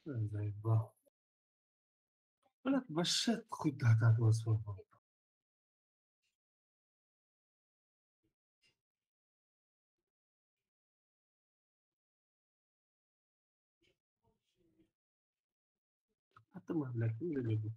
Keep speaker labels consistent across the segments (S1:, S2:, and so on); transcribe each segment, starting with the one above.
S1: Заебал. Блядь, вообще хуй да свобода. А ты, блядь, не люблю.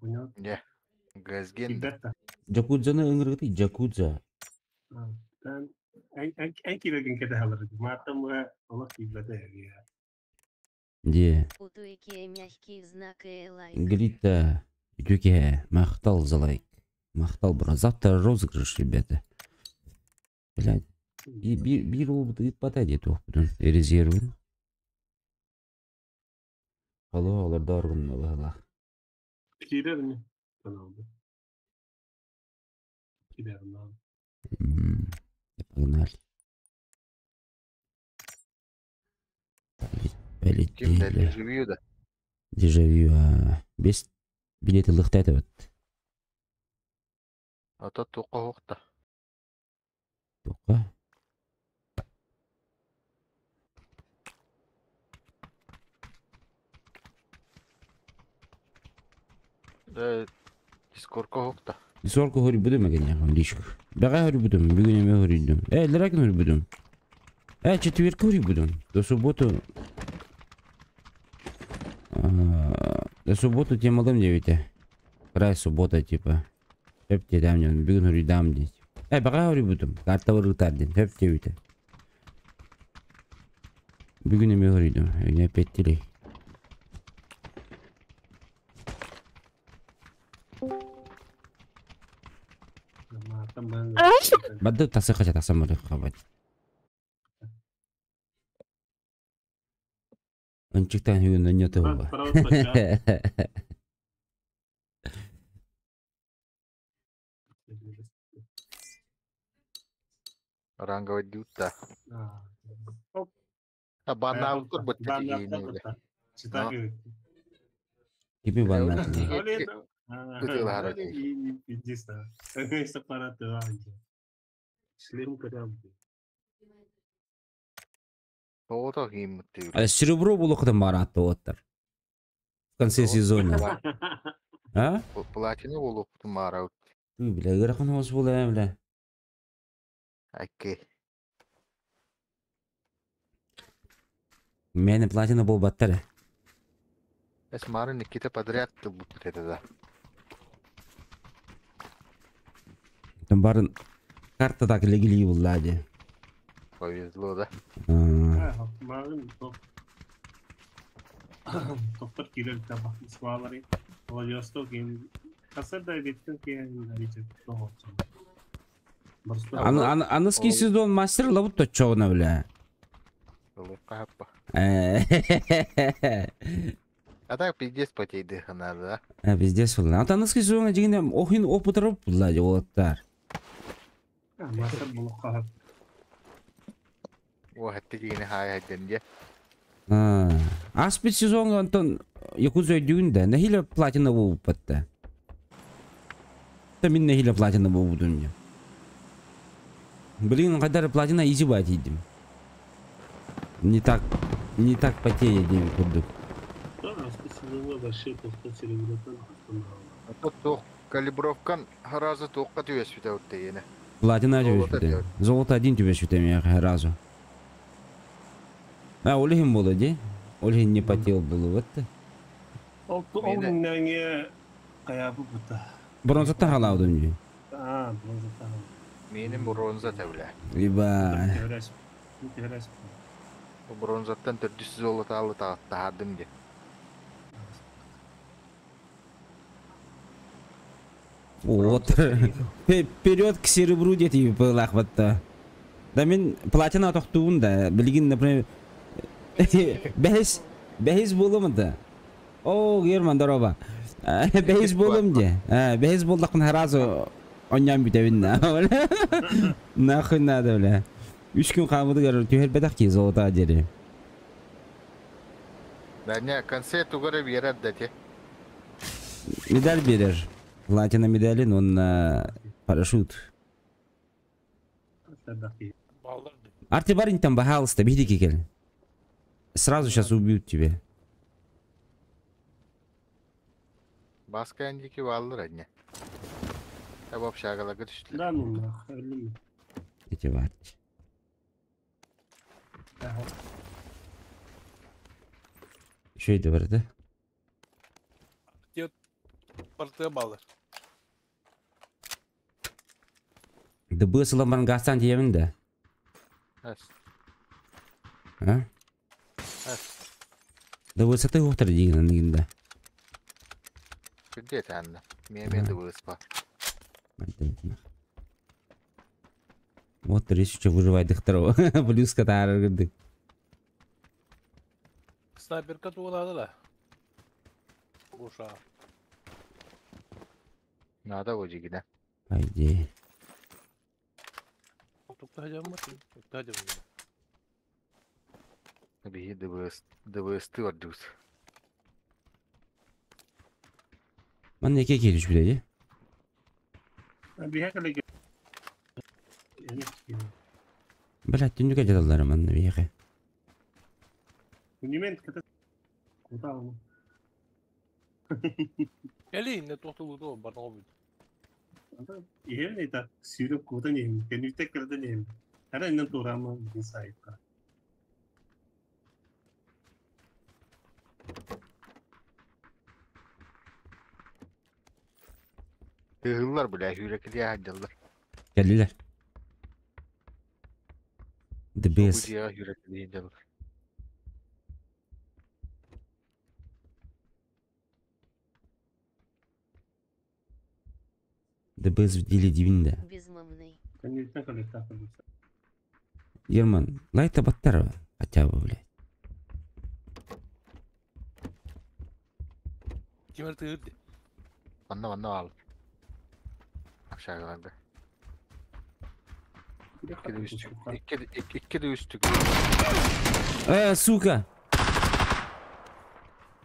S1: Понял?
S2: Не. Газген.
S1: Ребята.
S3: Якудзаны ыҥыргыты Якудза.
S1: Эн киирэргин кэтэһэлэр. Маатам олох киирбэтэ.
S3: Де.
S4: Утуйки мягкий знак и лайк.
S3: Грита. Үтүке. Махтал за лайк. Махтал, бро. Завтра розыгрыш, ребята. Блядь. Биир уолбут ыыппата дии туохпутун. Резервин. Алло, олордоор гынна быһылаах.
S1: Киирэр ини. Каналда. Киирэр нам.
S3: Погнали.
S2: Ким да
S3: Полетели.
S2: дежавю да.
S3: Дежавю. Без билеты лыхтает вот.
S2: А то туққа хоқта.
S3: Тока.
S2: Дискорка хоқта.
S3: Сорку хори будем агенья личку. Бага хори будем, бүгүн эме хоридум. Леракин хори будем. Четверг хори будем. До субботу. До субботу темалым девите. Край суббота типа. Хөп дам бүгүн хори дам дейт. Бага хори будем. Карта вырытар ден. Хөп девите. Бүгүн эме хоридум. Не петтили. Бадды тасы хача тасам хабат. Ончиктан хүгүн өньөтө була.
S2: Ранговый дютта. А банаутур бытты.
S3: Кими банна? Серебро было когда маратты оттар. В конце сезона. А?
S2: Платину булукту мараут.
S3: Ты, бля, ырахан хос була, бля.
S2: Окей.
S3: Мене платина был баттар.
S2: Эс мары Никита подряд бут это да.
S3: Там барын карта так легли буллади.
S2: Повезло, да?
S1: Доктор кирер табак Москвалары. Владивосток им Касарда беттен кен
S3: Аныский сезон мастер лабут точёгна, бля.
S2: А так пиздец потейды надо,
S3: да? А, пиздец был. А таныский сезон дегенде охин опыт булла олаттар.
S1: Мастер булукка.
S2: О, хаттигини хай хайден
S3: Аспид сезон Антон Якуза дюнда нахиля платина болупатта. Та мин нахиля платина болудун. Блин, кадар платина изи бать идем. Не так, не так потея день курдук.
S2: Калибровкан разы тоққа түйес бит.
S3: Платина түйес. Золото один түйес бит разу. А, Олегин было, де? Олегин не потел было, вот.
S1: Ол нәңе каябы бута.
S3: Бронза тахалауды мне.
S1: А, бронза тахалауды.
S2: Менин бронза тәвлә.
S3: Либо.
S2: Бронзаттан төрдүс золото алы тахадым де.
S3: Вот. Вперед к серебру дети был ахватта. Да мен платина тохтуун да. Билгин, например, Бэһис, бэһис буолуом да. О, Герман, здорово. Бэһис
S2: Иккис
S3: буолуом
S2: буолла.
S3: дии. Бэһис буоллахпына сразу онньоон бүтэбин. Нахуй надо, бля. Үс күн хааммытыгар түһэрбэтэх киһи золотаа диэри.
S2: Бэннэ концерт тугу эрэ биэрэр да ити.
S3: Медаль биэрэр. Платина медалин уонна парашют. Арти барин там, пожалуйста, беги кел. Сразу сейчас убьют тебя.
S2: Баска диэки бааллар анньа. Таба общагаларга түстүлэр.
S1: Да ну нах, өллүм.
S3: Эти варти. Үчүгэй да барда.
S5: Бартыа баалар.
S3: Дыбы сылан баран газтан тиийэбин да?
S2: Эс.
S3: А?
S2: Эс.
S3: Дыбысаты уохтар диигин аныгын да.
S2: Күндү этэ Миэ эмиэ дыбыс бар.
S3: Вот речь выживайдыхтар плюс катаарар кырдык.
S5: Снайперка туолаады да. Буша.
S2: Наада бу дьигинэ.
S3: По идее.
S5: Тукта хадьаммат, тукта хадьаммат.
S2: Биһи ДБС ДБС-ты ордубут.
S3: Манна эки киһи түспүтэ дии.
S1: Биһэ кэлэ
S3: Блядь, түннүкэ дьадаллара манна биһиэхэ.
S1: Күнүмэн кыта кутаалым.
S5: Кэли инне туохтулуту барнаҕа бүт.
S1: Иһэр это сүүрүк кутан иһим, кэнүтэ кырдан иһим. Ара иннен туурама бин сайыкка.
S2: Ыһыллар бля, сүүрэкилиэ сылдьаллар.
S3: Кэллилэр. The
S2: Бу
S3: best.
S2: дьиэҕэ сүүрэкилии сылдьаллар.
S3: The best в деле дивин да.
S4: Безмомный.
S1: Кэнүтэн кэлэктаах
S3: Герман, лайта баттар хотя бы, блядь.
S5: Кимэр тыырды.
S2: Манна манна аал. Общагаларга. Икки да үстүк. Икки икки да үстүк.
S3: Сука!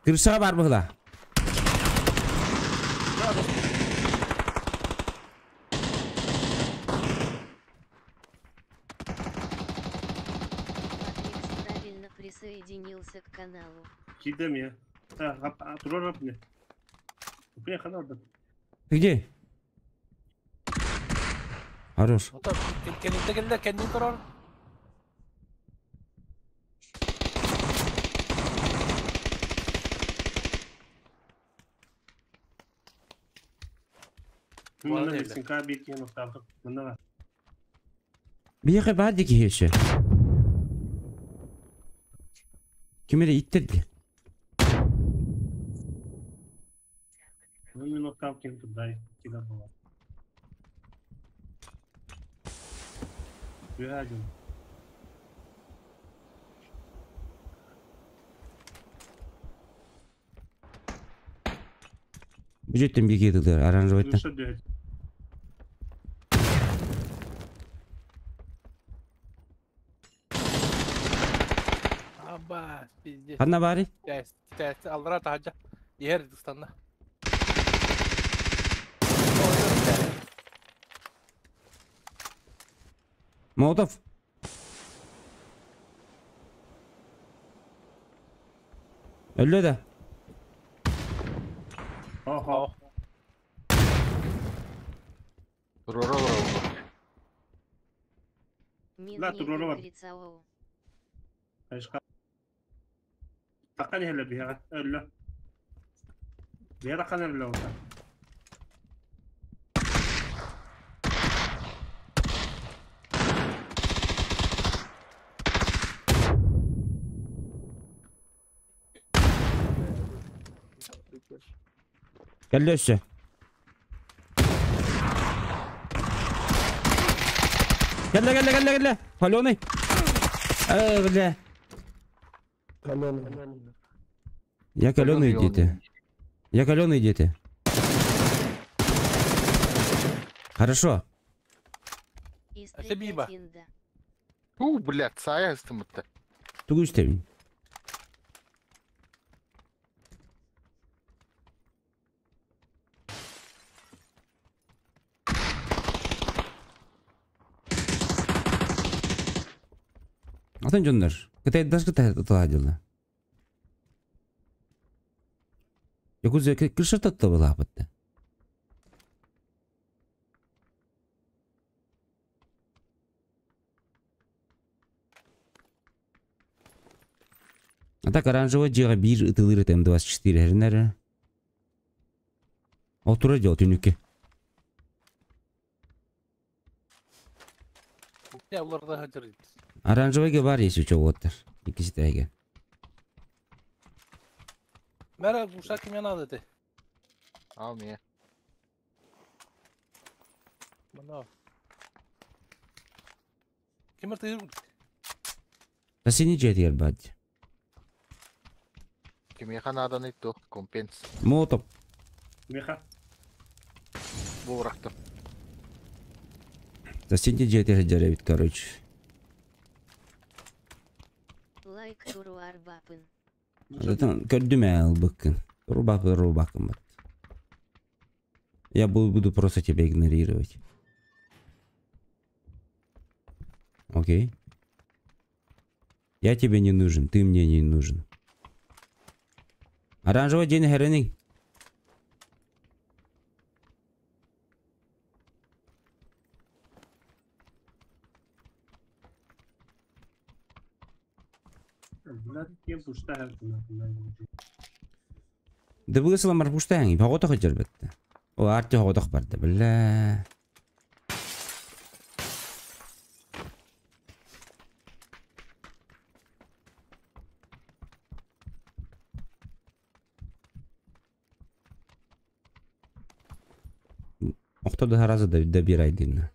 S3: Крышаҕа баар быһыла.
S4: Патрикс правильно присоединился к каналу.
S1: Кидэм я. Турар мне. Приехал да.
S3: Ты где? Хорош.
S5: Кэнниттэ кэллэ, кэннин көрөр.
S1: Мына билсин ка бир киһи нохтаабыт. Мына
S3: Биһиэхэ баар дии киһи өссө. Ким эрэ иттэрди.
S1: Мин нохтаабыт киһи турдай. Кида буолар. Үһэ
S3: Бу дьиэттэн биир киһи тыллар оранжевайтан.
S1: Үсө дөһөт.
S5: Аба, пиздец.
S3: Ханна баарый?
S5: Тээс, тээс, аллара таһырдьа. Иһэр ыстанна.
S3: Молотов. Өллө да.
S1: Охо.
S2: Туруора олороллор.
S1: Да,
S4: Мин
S1: туруора бар.
S4: Лицаоу.
S1: Айшка. Такан иһэлэ биһэҕэ. Өллө. Биһэ такан өллө ота.
S3: Кэллэ өссө. Кэллэ, кэллэ, кэллэ, кэллэ. Паленый. Бля.
S6: Каленый.
S3: Я каленый дети. Я каленый дети. Хорошо.
S5: Это биба.
S2: У, блядь, сая ыстымытта.
S3: Тугу истебин. Атын дьоннор. Кытайдашка тыла дела. Якузия крыша татта была бытты. А так оранжевый дьиэҕэ биир ытылыыр этэ М24 эринэр. Ол тура дьол түнүккэ.
S5: Я уларда хадыр.
S3: Оранжевыйга бар есть учеботтар. Иккиси тэйгэ.
S5: Мәрә буша кимә надо ты.
S2: Ал мне.
S5: Мына. Кимер тыыр?
S3: Соседний дьиэтигэр баар.
S2: Кимиэхэ нааданы туох компенс.
S3: Молотов.
S1: Меха.
S2: Бу бырахтым.
S3: Соседний дьиэтигэр сылдьар эбит, короче.
S4: Лайк туруар бапын.
S3: Көрдүм ээ ылбыккын. Рубак рубакын бат. Я буду просто тебя игнорировать. Окей. Я тебе не нужен, ты мне не нужен. Оранжевый день херенин.
S1: Блядь, кем пуштайын.
S3: Да бысыла марпуштайын, погода хотел бы. О, арти хоғодох барды, бля. Охто да раза добирай дына.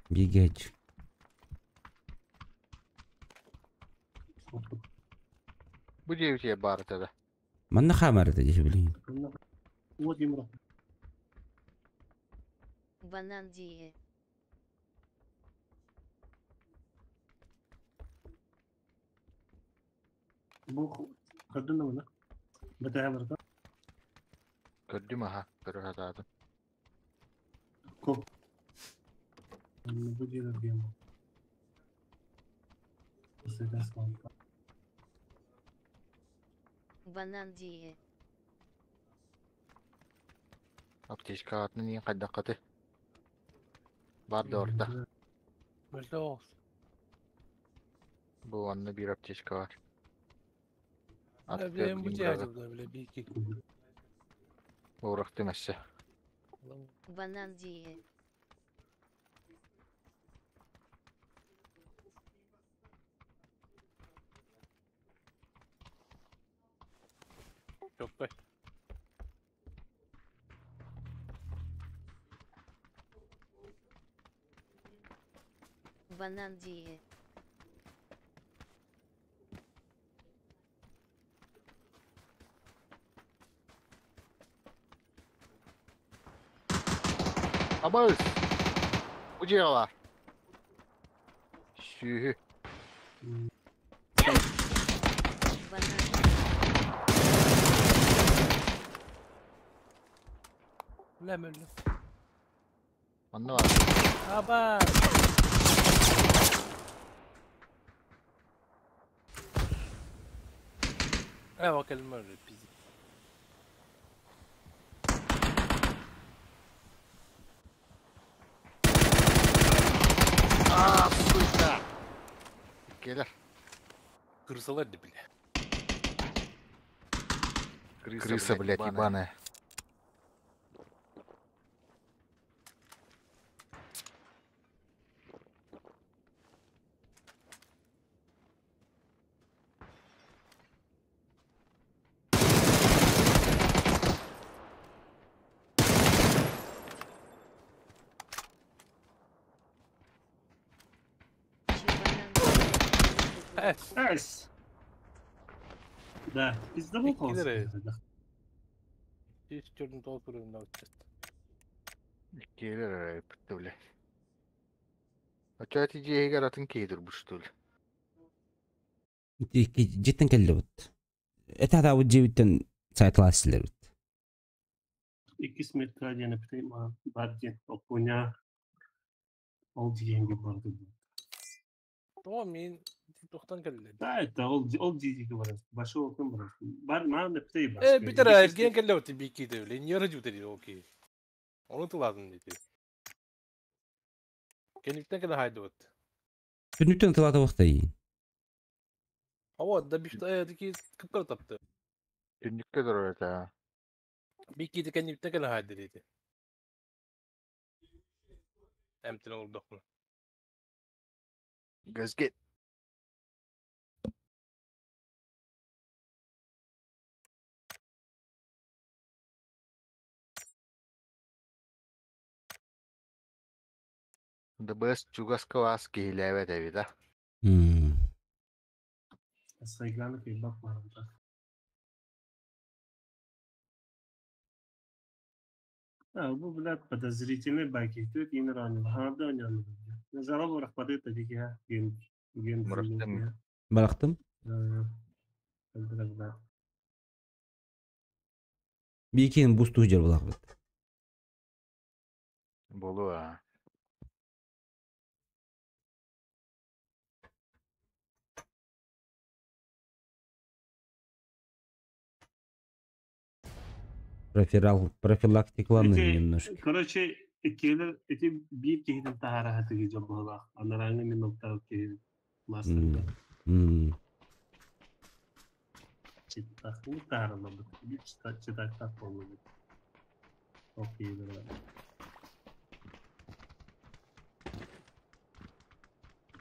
S3: Бегать.
S2: Бу дьиэбитигэр баар этэ да.
S3: Манна хамар это здесь, блин.
S1: Вот ему.
S4: Банан дие.
S1: Бу көрдүн да мына. Бэтэ барда.
S2: Көрдүм аха, көрөр хатаатым.
S1: Коп. Бу дьиэлэргэ
S4: Банан дие.
S2: Аптечка атын иин хайдаххаты. Бар да орта.
S5: Мөлтө
S2: Бу анны биир аптечка бар.
S5: Билем бу дьиэ биле бики.
S2: Бу мәссэ.
S4: Банан дие.
S5: Жоккой.
S4: Банан дие.
S2: Абыз! Бу дьиэҕэ бар. Сүүһү.
S4: Банан.
S5: Бля мөллө.
S2: Манна бар.
S5: Аба. Э, кэлмэр пиздец.
S2: А, сука! Келер.
S5: Кырсалар да бля.
S2: Крыса, блядь, ебаная.
S4: Че банан дие?
S5: Э,
S1: Эс. Да, пиздобол
S5: Иккилэр
S1: холос.
S5: Үс төрдүн тоҕус көрүҥнээх ыччат.
S2: Иккиэлэр эрэ бүттэ бile. Оччо ити дьиэһигэр атын киһи турбуштул.
S3: Жеттен келли бут. Это хата дьиэбиттэн сайталаасылар бит.
S1: Иккис метка диэн эпитей бар диэн оппуня ол дьиэһин барды.
S5: Тоҕо мин туохтан кэллэ?
S1: Да, это ол дьиэһиги бар. Башы окун бар. Бар маан эпитей бар.
S5: Э, бүтэр эргиэн кэллэ бит бикки дэ. Линьера дьүтэр окей. Ону тылаатын дии. Кэнниттэн кэлэ хайдыбыт.
S3: Күнүттэн тылата вахтай.
S5: Ава да бишта э дики кыпкара тапты.
S2: Түннүккэ турар этэ.
S5: Бикки де кэнниттэн кэлэ хайды диэти. Эмтен олдохпуна.
S2: Газгет. ДБС чугас кылаас киһилээбэт эбит а.
S1: Сайганы кыйбак барда. А, бу, блядь, подозрительный байки. Тут и ранил. Ха, да, не надо. Жалобу рахпады таки ген ген.
S2: Бырахтым.
S3: Барахтым. Бикин бусту жер булак бит.
S2: Болу а.
S3: Профилактикаланы немножко.
S1: Короче, иккиэлэр ити биир киһитин таһаараһа тыгы дьолбоһолаах. Анарааҥҥы мин оттаах киһи мастерга. Читтахны таһааралларбыт. Биир читактаах буоллубут. Окей, бра.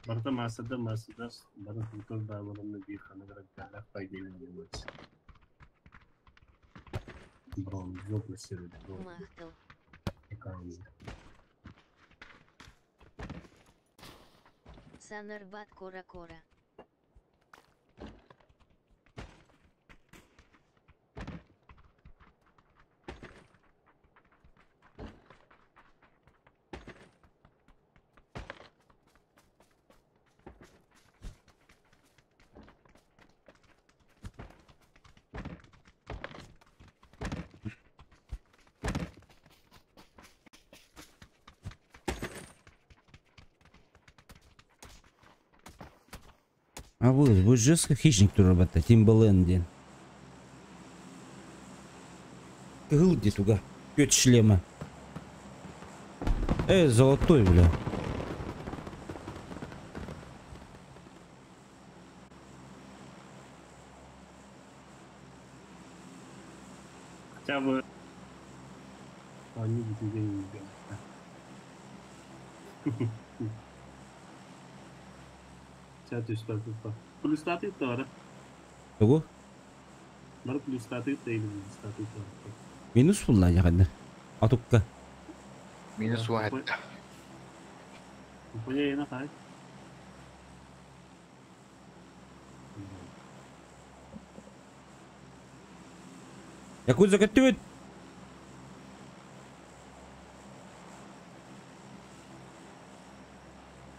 S1: Барыта маастарда маастарда бары культур бааларымны биир ханыгар галах пайдайын буолуот. Брон, жопу сирит, брон.
S4: Махтал.
S1: Экономия.
S4: Санарбат кора кора.
S3: А вы жестко хищник турабатта, Тимбаленд. Кыгыл где туга? Пёт шлема. Золотой, бля.
S1: Хотя бы они тебе не убьют. Ча түстэ тупа. Плюс таты тора.
S3: Того?
S1: Бар плюс таты или минус таты тора.
S3: Минус булла яғында. Атукка.
S2: Минус
S1: Да,
S2: уан
S1: какой-
S2: этэ.
S1: Компания ена хай.
S3: Якудза көттүбүт.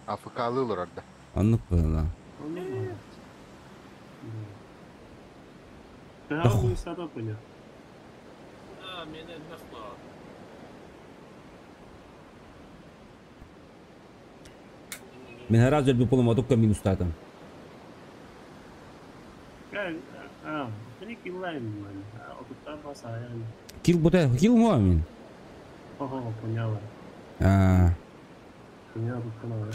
S2: АФК-лы олорор да.
S3: Аннык была.
S1: Да,
S3: Нахуй.
S1: плюс таты понял.
S5: А, мен элбэх баар.
S3: Мен раз өлбү полум атукка минус татым.
S1: А, они киллайн, man. А, вот там
S3: Кил бута, кил мо мин.
S1: Ого, поняла.
S3: А,
S1: Поняла, тут канал.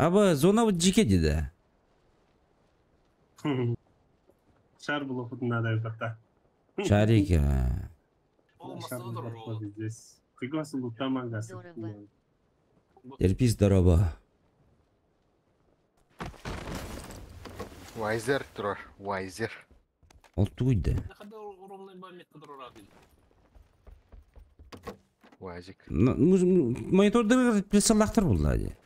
S3: аба зона вот жике деди.
S1: Шар было хоть надо это.
S3: Шарик. А.
S1: Шар было здесь. Пригласил лутаман гас.
S4: Здорово.
S3: Терпи здорово.
S2: Вайзер турар. Вайзер.
S3: Ол тугуй да?
S2: Уазик.
S3: Монитордары прицеллаахтар булла дии.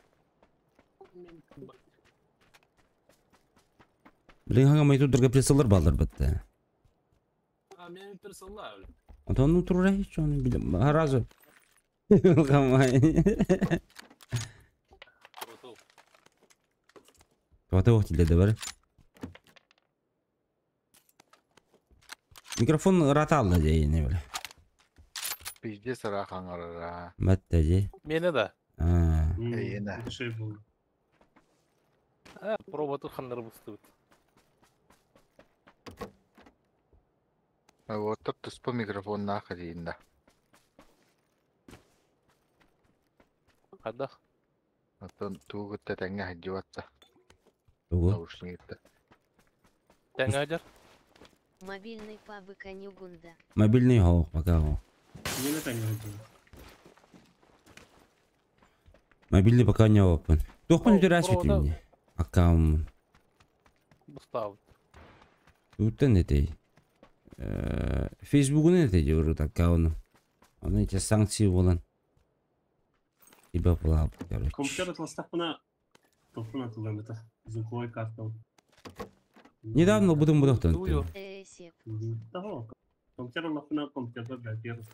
S3: Билигин хаҥа монитордарга прицеллар бааллар батта. Онтон турар hiç onu bilmem. Разу. Туата да бар. Микрофон ыраата дии бile.
S2: Пиздец ыраах аҥарара.
S3: Батта дии.
S5: Мені да.
S3: А.
S2: Эйиэнэ.
S1: Дешевле было.
S5: А, пробатыр ханнары быстыбыт.
S2: Оттор туспа микрофоннаах диин да.
S5: Хайдах?
S2: Оттон тугутта тэҥҥэ сылдьыбатта.
S3: Тугу?
S2: Наушнигитта.
S5: Тэҥҥэ
S4: Мобильный пабы конюгунда.
S3: Мобильный хоох пока хо.
S1: Не на таня хотела.
S3: Мобильный пока не open. Туохпун
S5: О,
S3: үтүрээс
S5: провода.
S3: бүтүм Аккаунт.
S5: Быстабыт.
S3: Туттан этэй. Фейсбугун этэй диорут аккаунт. Оны эти санкции болан. Типа плап, короче.
S1: Компьютер атластахпына тофуна тулемета. Звуковой карта.
S3: Недавно будем будохтан.
S5: Тую.
S4: Сеп.
S1: Того. Компьютер лахна компьютер для первых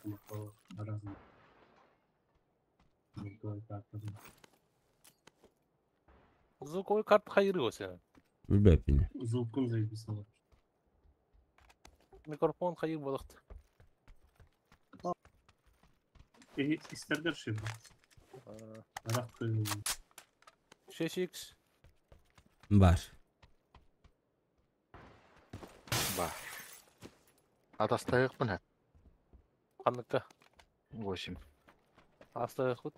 S1: разных. Звуковой карта.
S5: Звуковой карта хайыры осе.
S3: Билбэппин.
S1: Звуком заебисала.
S5: Микрофон хайыр балыкты.
S1: И истердер шиб. Арах
S5: 6x.
S3: Бар.
S2: Ба. Атастайықпын хат.
S5: Ханныкка.
S2: 8.
S5: Астайықпыт.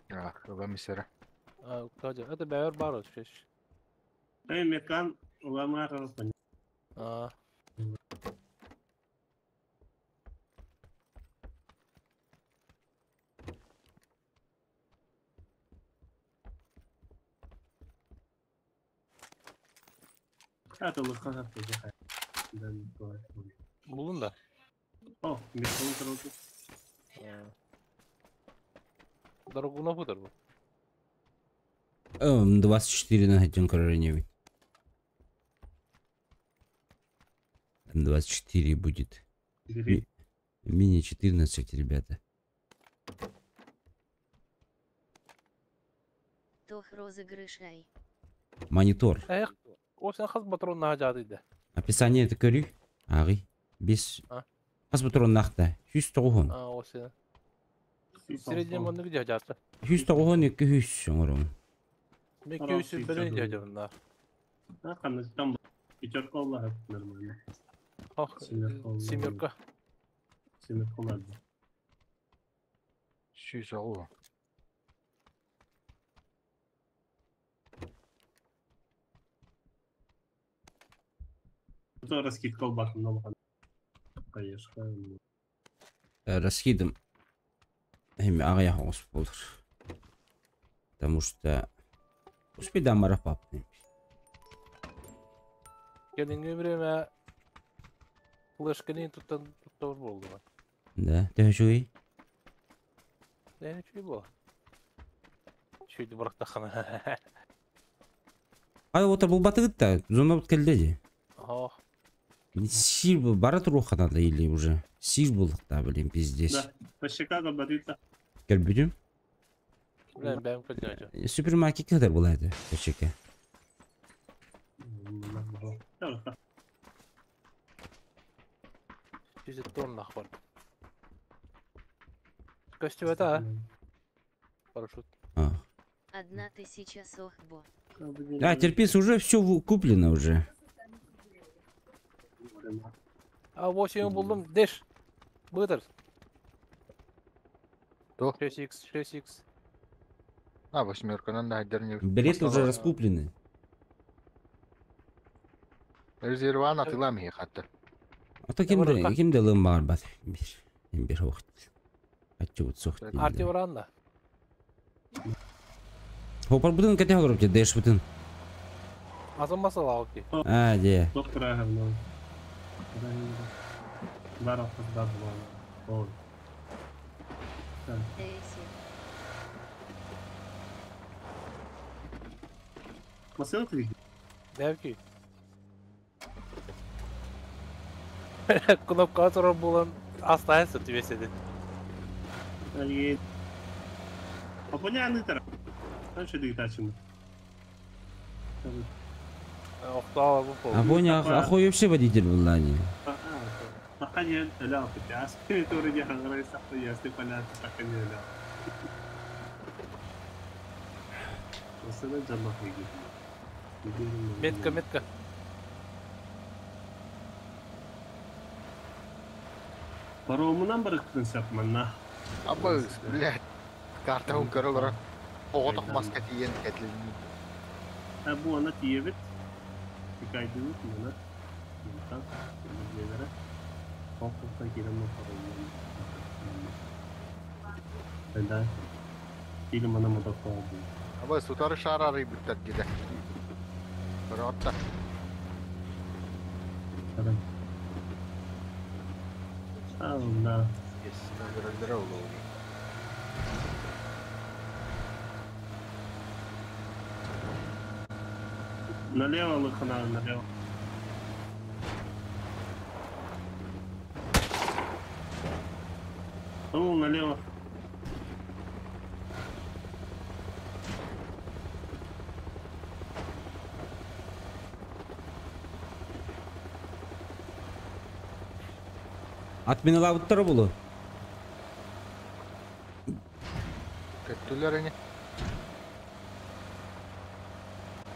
S2: А, ыла мисера.
S5: Это бәйір бар өт шеш.
S1: Эй, мекан ламар
S5: А,
S1: Это лыха
S5: Булун да.
S1: О, микрофон короче.
S5: Дорогуна бұдыр бұл.
S3: 24 на один королеве. М24 будет. Мини 14, ребята.
S4: Тох розыгрышай.
S3: Монитор.
S5: Эх, осен хаз патрон на жадыйды.
S3: Описание это көрүй. Ағи. Бес.
S5: А?
S3: Хас патрон нақта. 190.
S5: А, осен. Среднем онны где жаты.
S3: 190 200 оңырым.
S5: Мен
S1: Арам
S5: 200 бірін
S1: сүйікті
S5: жадым.
S1: А, қандай там пятерка Аллаха нормально.
S5: Ох,
S1: Семерка.
S5: семерка.
S1: Семерка ладно.
S2: Сүүс оҕу.
S1: То раскидка бак много. Конечно.
S3: Раскидым. Эми ағаяқ оғыз болыр. Потому что успейді амара пап.
S5: Келинге время флешканы туттан туттар болды.
S3: Да, ты хочу
S5: Не, чүй бо. Чүйді бұрақтақана.
S3: Ай, отыр бұл батыгытта. Зона бут келді де.
S5: Ох,
S3: Сир был, бара туруха надо или уже. Сир был, да, блин, пиздец.
S1: Да. По Чикаго батыта.
S3: Кел бүтүм.
S5: мен бәм көтен
S3: Супермаркет kadar булайды. Кечеке.
S5: Жүзі тонна бар. Костюм это, а? Парашют.
S3: А.
S4: 1000 сохбо.
S3: А, терпись, уже все куплено уже.
S5: А, 8 булдым, деш. Быдыр.
S2: То?
S5: 6x, 6x.
S2: А, восьмерканан да хайдар
S3: Билеты уже раскуплены.
S2: Резерван атылам хи хатта.
S3: А то кимде, кимде лым бар бат. Bir, bir вакыт. Ачы вот сохт.
S5: Арти оранна.
S3: Хопар бүтүн кете холоруп же дэш бүтүн.
S5: Азан масала алки.
S3: А, де.
S1: Доктора говно.
S5: Дәвки. Кнопка турар буолан астаайын түбэсэдин. Охтоо бу пол.
S3: А понял, ахуй вообще водитель был, они.
S5: Метка, метка.
S1: Паромунан барыктын сапманна.
S2: Абы, блядь. Картаун көрөлөр. Оҕотох маска тиийэн кэтилин.
S1: Ha bu ana tiyebit. Dikkaydınız mı? Yumurta. Yumurta. Hop girelim paromунан. Да. Или мана мотофобу.
S2: Абы сутары шарары бүттер гиде. Көрөттө.
S1: Allah.
S2: Көрөлдөр олуу.
S1: Налево лыхана, налево. Ну, налево.
S3: Отменила буттар булу.
S2: Көттүлөр эне.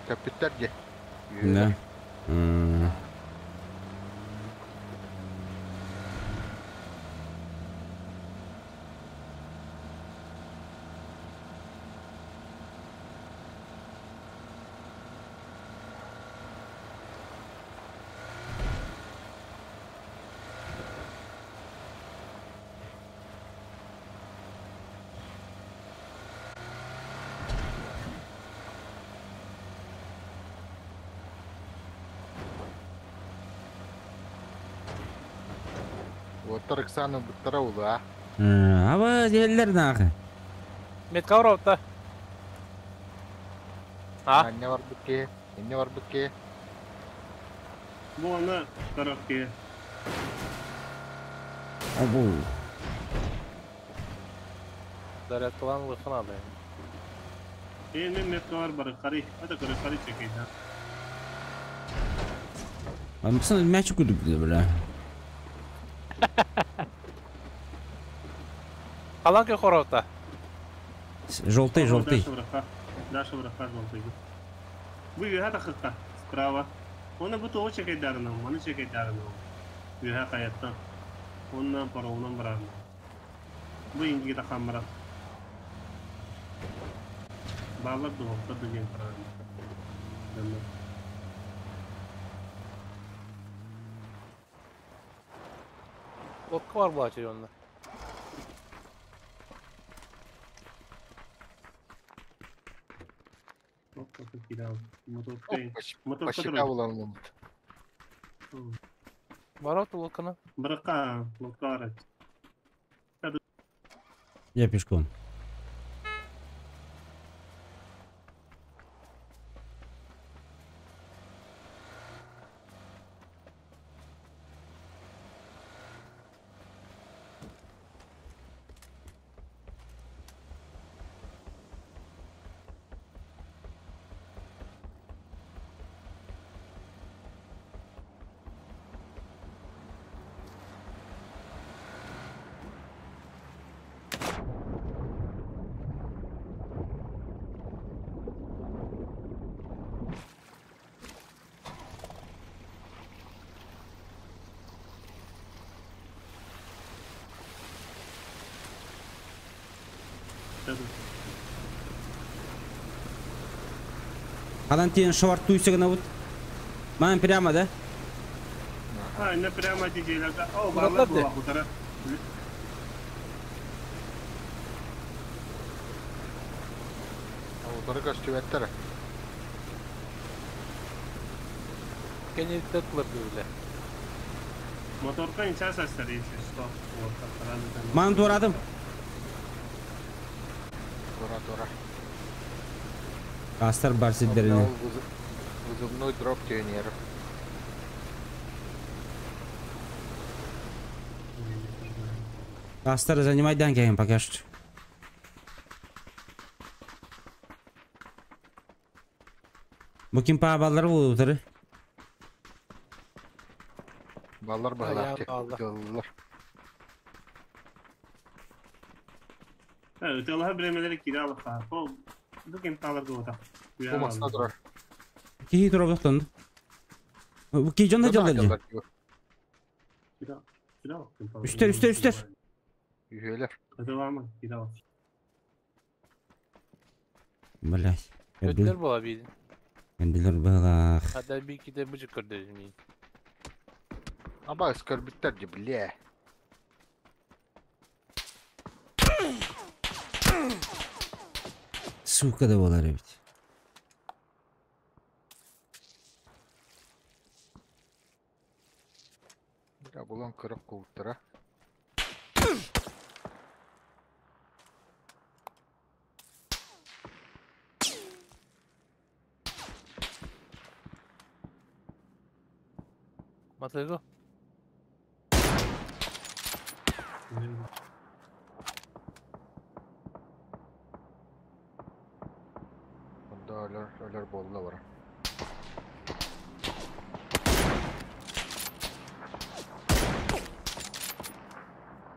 S2: Көпүттер же.
S3: Да.
S2: Оттар Оксана буттара улу, а?
S3: Аба диэллэр нахы.
S5: Метка барабыта. А?
S2: Анне бар букке, энне бар букке.
S1: Bu ana tarafı.
S3: Абу.
S5: Зарядкалан лыхын алды.
S1: Emin metkalar barı karı. Hadi karı karı çekeyim.
S3: Амсың мяч кудук бля.
S5: Халан ке хорабыта.
S3: Желтый, желтый.
S1: Даша враха желтый. Вы это хыка справа. Оны бу тоҕу чекейдарына, маны чекейдарына. Үһэ хайаттан. Оннан пароунан барарна. Бу инги тахаммара. Балар дуохта деген парарна.
S5: Лодка бар була онна.
S2: Пащика булан
S5: Барабыта лодканы.
S1: Брака, лодка
S3: Я пешком. Алантин шварт туйсыгына вот. Мам прямо, да?
S1: А, не прямо диделя. О, балар була хутара.
S2: Утары көстүбэттер.
S5: Кенеттер тылыр бile.
S1: Моторка ничего состар, если что. Вот,
S3: Маны туоратым.
S2: Тура тура.
S3: Астар бар сирдерine.
S2: Вызывной дроп пионеров.
S3: Астары занимай дан кэлин пока что. Бу ким паабаллары буолутары?
S2: Баллар
S5: Аян
S2: баһылаах
S5: баллар.
S2: дыллар.
S1: Ытыалаһа бириэмэлэри киирэ алыхха. Ол бу ким таалар гуота.
S2: Бу маста турар.
S3: Киһи тура Бу ки дьон да
S2: Дьон
S3: дьаллар дии.
S2: дьаллар дии.
S3: Үстер, үстер, үстер.
S2: Үһүөлэр.
S1: Ытыалаама, киирэ алых.
S3: Блять.
S5: Өттөр була бийдин.
S3: Кендилер быһылаах.
S5: Хата биките быжык көрдөрүм мин.
S2: Аба көрбүттэр дии, бля.
S3: Сука да болар эбит.
S2: Бля, булан кырык кууттара.
S5: Матыгы.
S2: Онда өлөр, өлөр болла бар.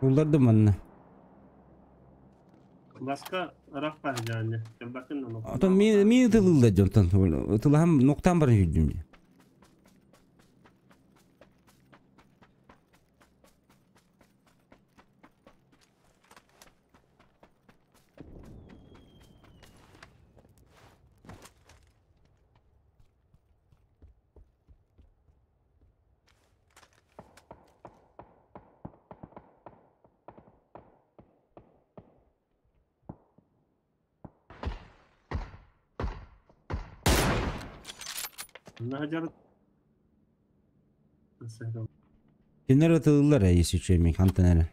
S3: Уллардым манна.
S1: Баска ырах бар жааны. Кэлбакын на
S3: Отон мин мин ытылылла дьонтон. Ытылаһам ноктан барын жүдүм дии.
S1: Наһажар.
S3: Кинилер ытылыллар э, если что, мен хантан эрэ.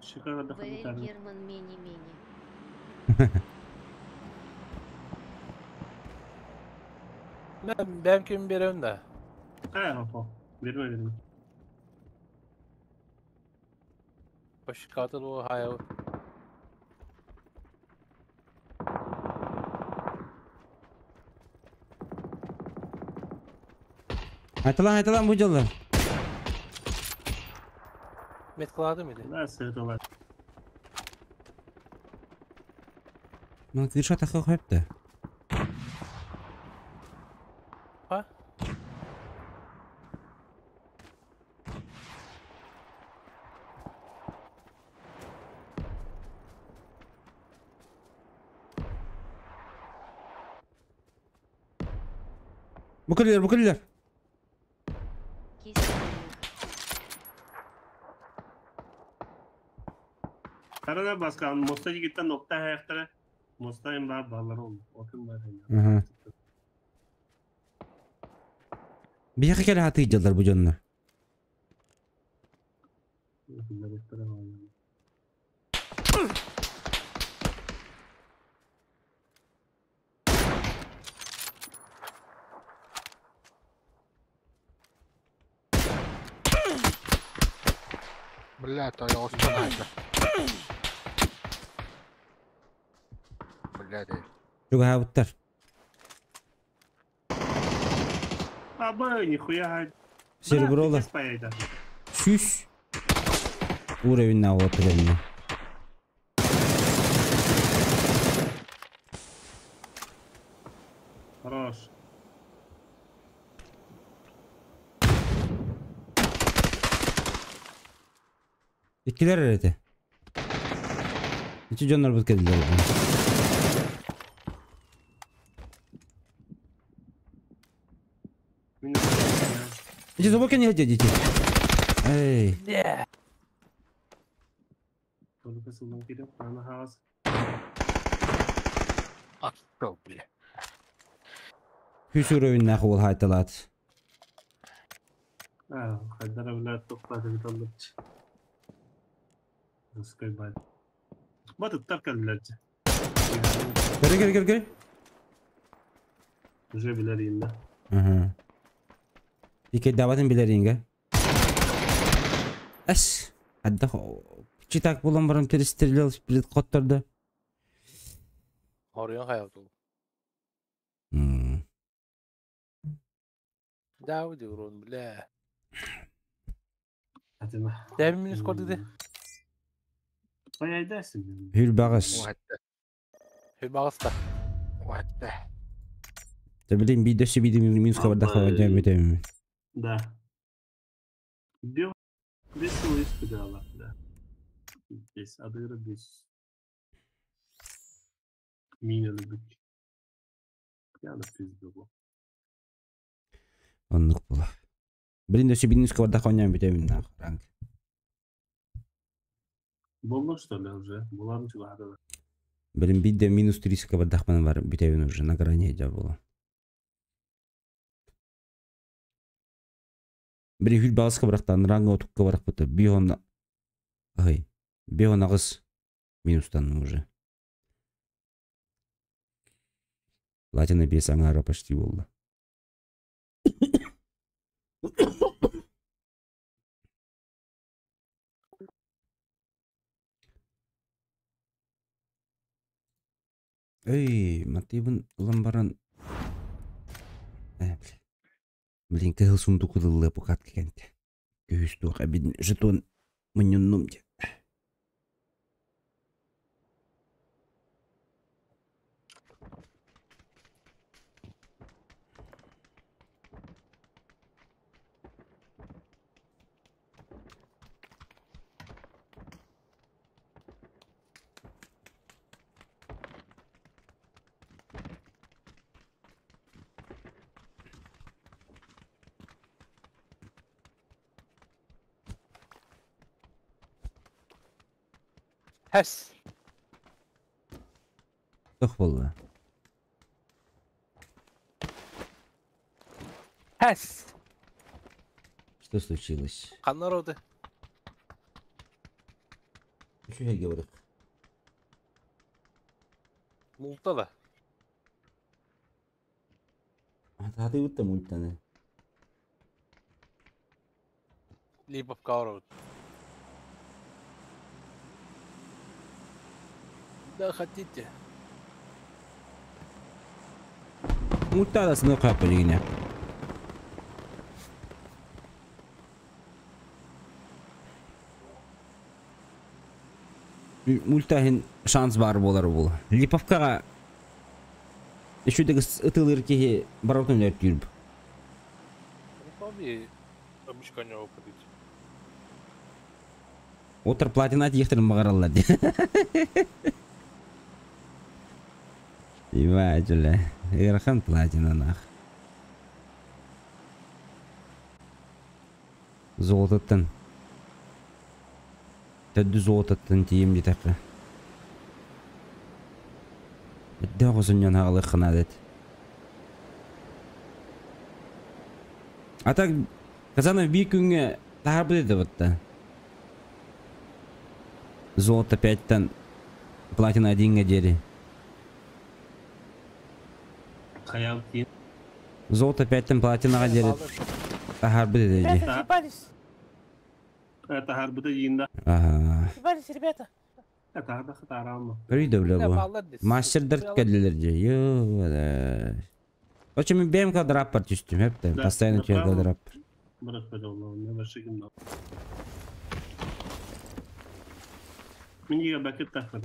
S1: Шикарда
S4: ВЛ Герман Мени-Мени.
S5: Мен бэм ким берем да.
S1: Кая хопо. Берме берме.
S5: Башкатыл о хая.
S3: Айтылан айтылан бу дьаллар.
S5: Мет кылады миди.
S1: Да, сытылар.
S3: Мына крыша таха койыпты.
S5: Ha?
S3: Бу кэллилэр, бу кэллилэр.
S4: Кисельных.
S1: Тарана баска моста жигиттен нокта хаяктара. Моста эм бар баллар ол. Отын бар.
S3: Аха. Биһиэхэ кэлэ хатыы дьаллар бу дьоннор.
S2: Бля, тойоҕостон айда. Бля, дей.
S3: Чугаһаабыттар.
S1: Абы, нихуя.
S3: Сереброла. Сүүс. Уровень оҕото кэллэ.
S1: Хорош.
S3: Иккилэр эрэтэ. Ичи дьоннор бут кэллилэр. Ичи забыл не дите. Эй.
S1: Только сылдан кирип, аны хаас.
S2: Аттыл, бля.
S3: Үс уровеннаах уол хаайталаат.
S1: Хайдара билэр тохтоот эбит оллуччу. Русскай бай. Батыттар кэллилэр дьэ.
S3: Көрө көрө көрө көрө.
S1: Уже билэр инна.
S3: Ага. Иккейдаабатын билэр инга. Эс. Хайдах читак булан баран перестрелил сплит хотторду.
S5: Хоруйан хайабыт Дау диурон, бля.
S1: Атыма.
S5: Дэби минус кордуды.
S1: Баяйдасың.
S3: Хүрбаҕыс.
S2: Уһатта.
S5: Хүбаҕыста.
S2: Уһатта.
S3: Та блин би дөссө биди минус кабардах дәм.
S1: Да. Бил. Бес сыл испыдала, да. Бес, адыра бес. Мина любит. Я на пизду был.
S3: Оннук була. Блин дөссө биди минус кабардах ойнаан бүтөмүн нах ранг.
S1: Болды, что ли, уже? Буларын чугады.
S3: Блин бидде минус 30 кабардах бар бүтөбүн уже на грани дя була. Блин хүрбаҕыс кабарахтан ранга отукка барах бута. Бихон ай. Бихон агыс минустан уже. Латина бес аңара почти болды. Эй, матыбын ылан баран. Э, бля. Блин, кыһыл сундук ылыллы пукат кенте. Көһүс туох эбин жетон мунньуннум де.
S5: Хэс.
S3: Тох болла.
S5: Хэс.
S3: Что случилось?
S5: Ханна роды.
S3: Что я говорю?
S5: Мулта да.
S3: Хаты утта мультаны.
S5: Липовка роуд. Да хотите.
S3: Мульта да сыны кап дегене. Мультахин шанс бар болар бул. Липовкага еще дегес ытылыр кихи баротун өртүрб.
S5: Помни, обычка опытить.
S3: Отыр платина тиехтерин багараллар. Ебать, бля. Ирхан платина нах. Золототтан. Төдді золототтан тием детақы. Бідді оғызыннан ағылы қынадет. А так, Казанов bir күнге тахар бітеді бұтта. Золото 5-тан платина 1-ге дери.
S1: Хаял тиен.
S3: Золото 5-тан платинаға дери тахар бітеді.
S5: Ребята, съебались.
S1: Это харбыта жиында.
S3: Ага.
S5: Съебались, ребята.
S1: Это харда хатара алма.
S3: Көрүйді біле
S5: Бля,
S3: бұл.
S5: молодец.
S3: Мастердар кәділер же. Ё, Очо мен БМК драппар түстім, хепті.
S1: Да,
S3: Постоянно
S1: направо.
S3: түйе драппар.
S1: Брат, пожалуйста, не ваши гимна. Миниге бәкет тахыр.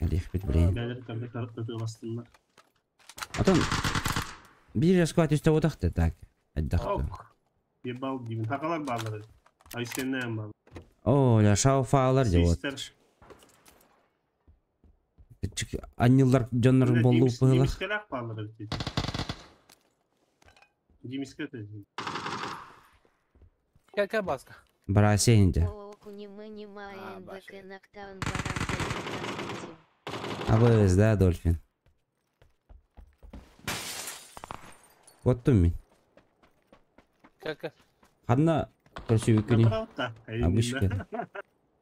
S3: Алих бит, блин.
S1: Бәлер кәбе картты бастыннар.
S3: Атон bir жасқа түсті отақты так. Айдақты.
S1: Ок. Ебал деймін. Тақалар барлары. Айсеннен бар.
S3: О, ля шауфалар деп от.
S1: Систер.
S3: Аннилар жоннор болду пыла.
S1: Димискелек барлары бит. Димиске те.
S5: Какая маска?
S3: Барасе инде.
S5: А, башня.
S3: Абыз, да, Дольфин. Куоттум мин.
S5: Кэл кэл.
S3: Ханна көрсүбүккүнүй?
S1: Направо-та.
S3: Абышка.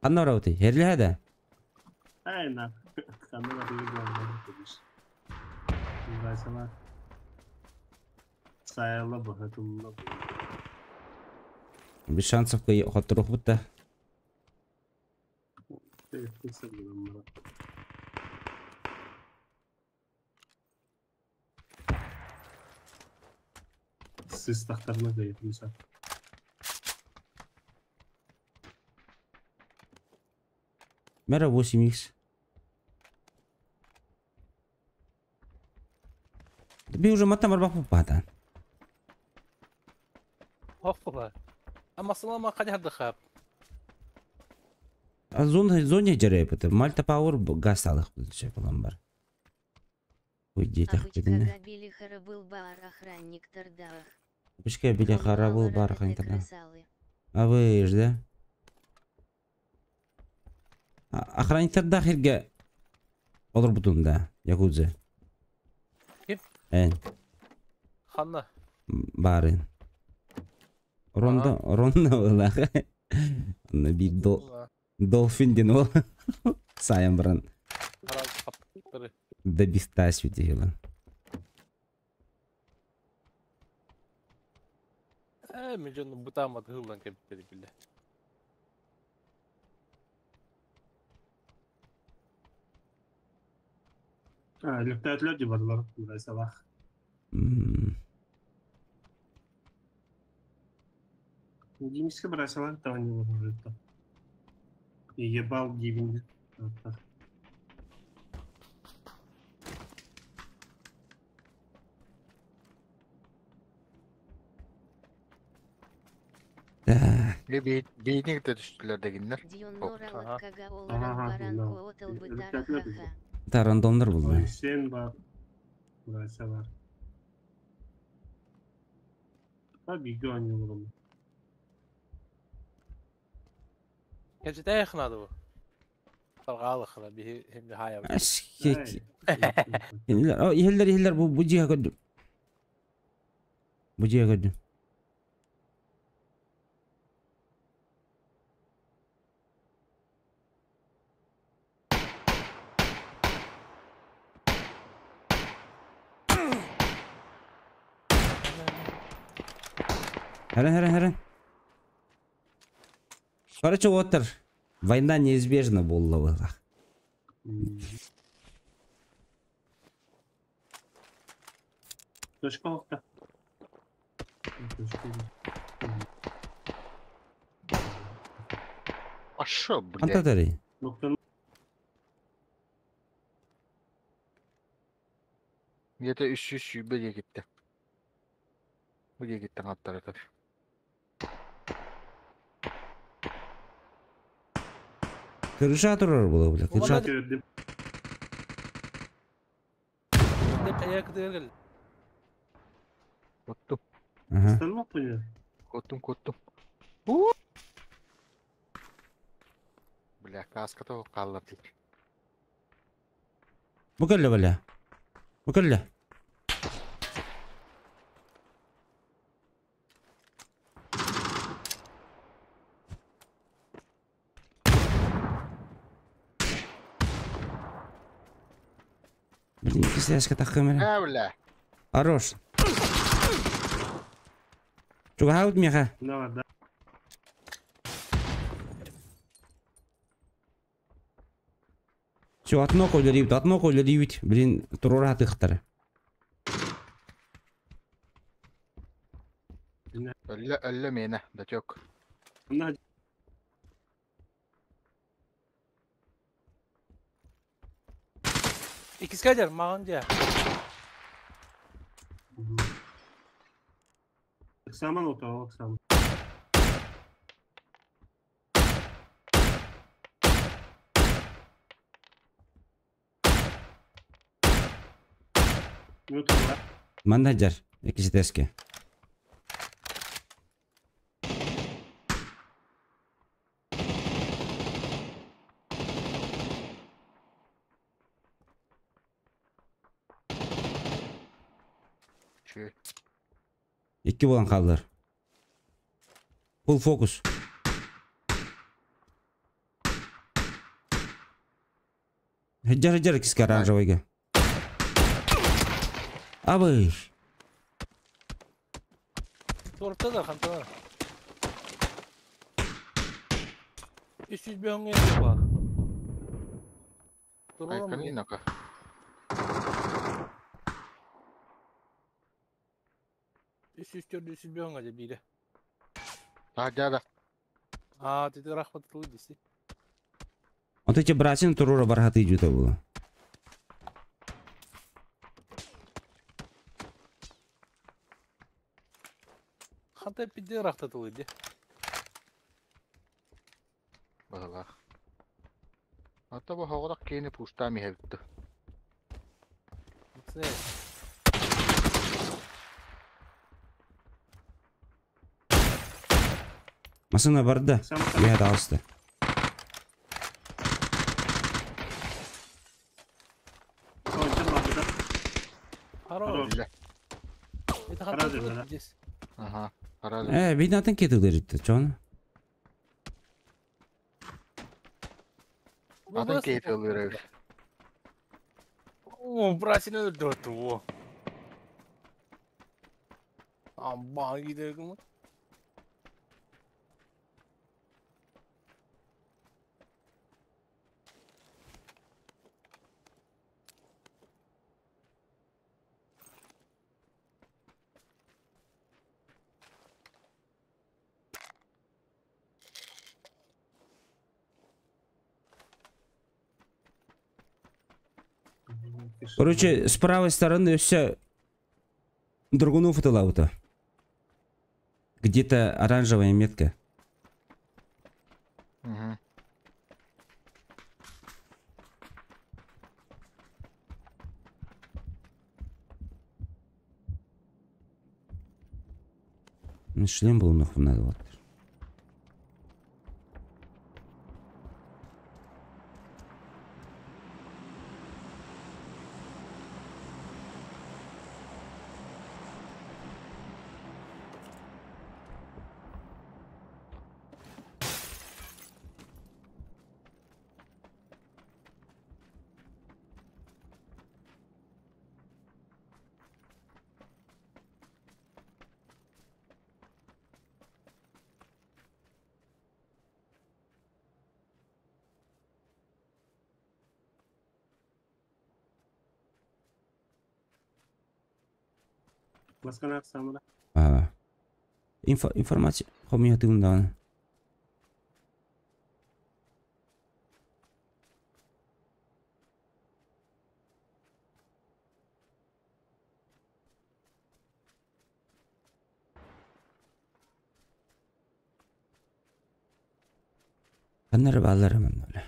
S3: Ханна барабытый? Эрлэһэ да?
S1: Айна. Ханна барабыт. Брайсала. Сайла бахатулла.
S3: Без шансов хотторуохпут да.
S1: Сыстахтарына кыйытымса.
S3: Мэра 8х. Би уже маттан барбах баатан.
S5: Хоппа. Ама сылама хадыхап.
S3: А зона зоне жарайбыт. Мальта Пауэр газ алых болан бар. Ой, детях
S4: Абычка
S3: бедине.
S4: били харабыл бар охранник тардаах.
S3: Бишке били харабыл бар охранник А вы ж, да? Охранниктар хирге олор бутун да, Якудзе.
S5: Ким?
S3: Эн,
S5: Ханна.
S3: барын. Ронда, ронда была. Онно бир долфин ден ол. Сайын баран. Добиста светила.
S5: Мен жонну бутаамат хылдан кеппери биле.
S1: А, лөктәтләр дип барлар, Брайсала. Димиske Брайсала там не было. Ебал дивинди.
S3: Так.
S2: Бейник де түстүлөр дегеннер.
S3: Та рандомнар булды.
S1: Сен бар. Брайса бар. Та биге они булды.
S5: Кәҗитә хнады бу. Таргалык би хем хая.
S3: Ашки. Ихеллер, ихеллер бу бу жиha көрдүм. Бу жиha көрдүм. Хәрен, хәрен, хәрен. Короче, отыр. Война неизбежна буолла была.
S1: Точка окта.
S2: А шо, блядь?
S3: Антатари.
S1: Ноктаны
S2: Где-то 300 gitti. Bu gitti hatta.
S3: Крыша турар була, бля. Крыша.
S1: көрдүм.
S5: Деп аяк дергел.
S2: Коттум,
S3: Ага.
S1: Станок понял.
S2: коттум, коттум. Бля, каска то қалды.
S3: Бу кэллэ, бля. Бу кэллэ. Блин, кисляшка так камера.
S2: Ә, бля.
S3: Хорош. Чугаут меха.
S1: Да, да.
S3: Все, одно колерит, одно колерит. Блин, турура тыхтары.
S2: Өллө, өллө мені, датек.
S1: На
S5: Икискәдер маган дия.
S1: Оксаман ото, Оксаман. Ну, то,
S3: Мандаджар, экиситеске.
S2: Чү.
S3: Икки буолан хааллар. Full фокус. Хыджар хыджар иккискэ оранжевыйга. Абый.
S5: Туорта да хантана. 300 бөһөҥҥө баар. Туруорам
S2: Айканы нака.
S5: 304 300 бөһөҥҥө дьэ биирэ.
S2: Таһдьа да.
S5: Аа, ты рахмат тылы диси.
S3: Вот эти братин туруора бархаты идут было.
S5: Ханта пидде рахта тылы ди.
S2: Баһылаах. Ата бу хоҕорох киини пустаам иһэбитти.
S3: Масына барда. Я алысты.
S5: Хорош. Это ханта тылы здесь.
S2: Ага. Хорош.
S3: Видно, атын кетилер чон.
S2: Атын кетилер.
S5: О, братин өлдөрдү, о. Амба gidelim.
S3: Короче, с правой стороны все Драгунов это лаута. Где-то оранжевая метка.
S2: Угу.
S3: Ну, шлем был нахуй надо вот. А, информация. Хомия. Каннар баллар манна.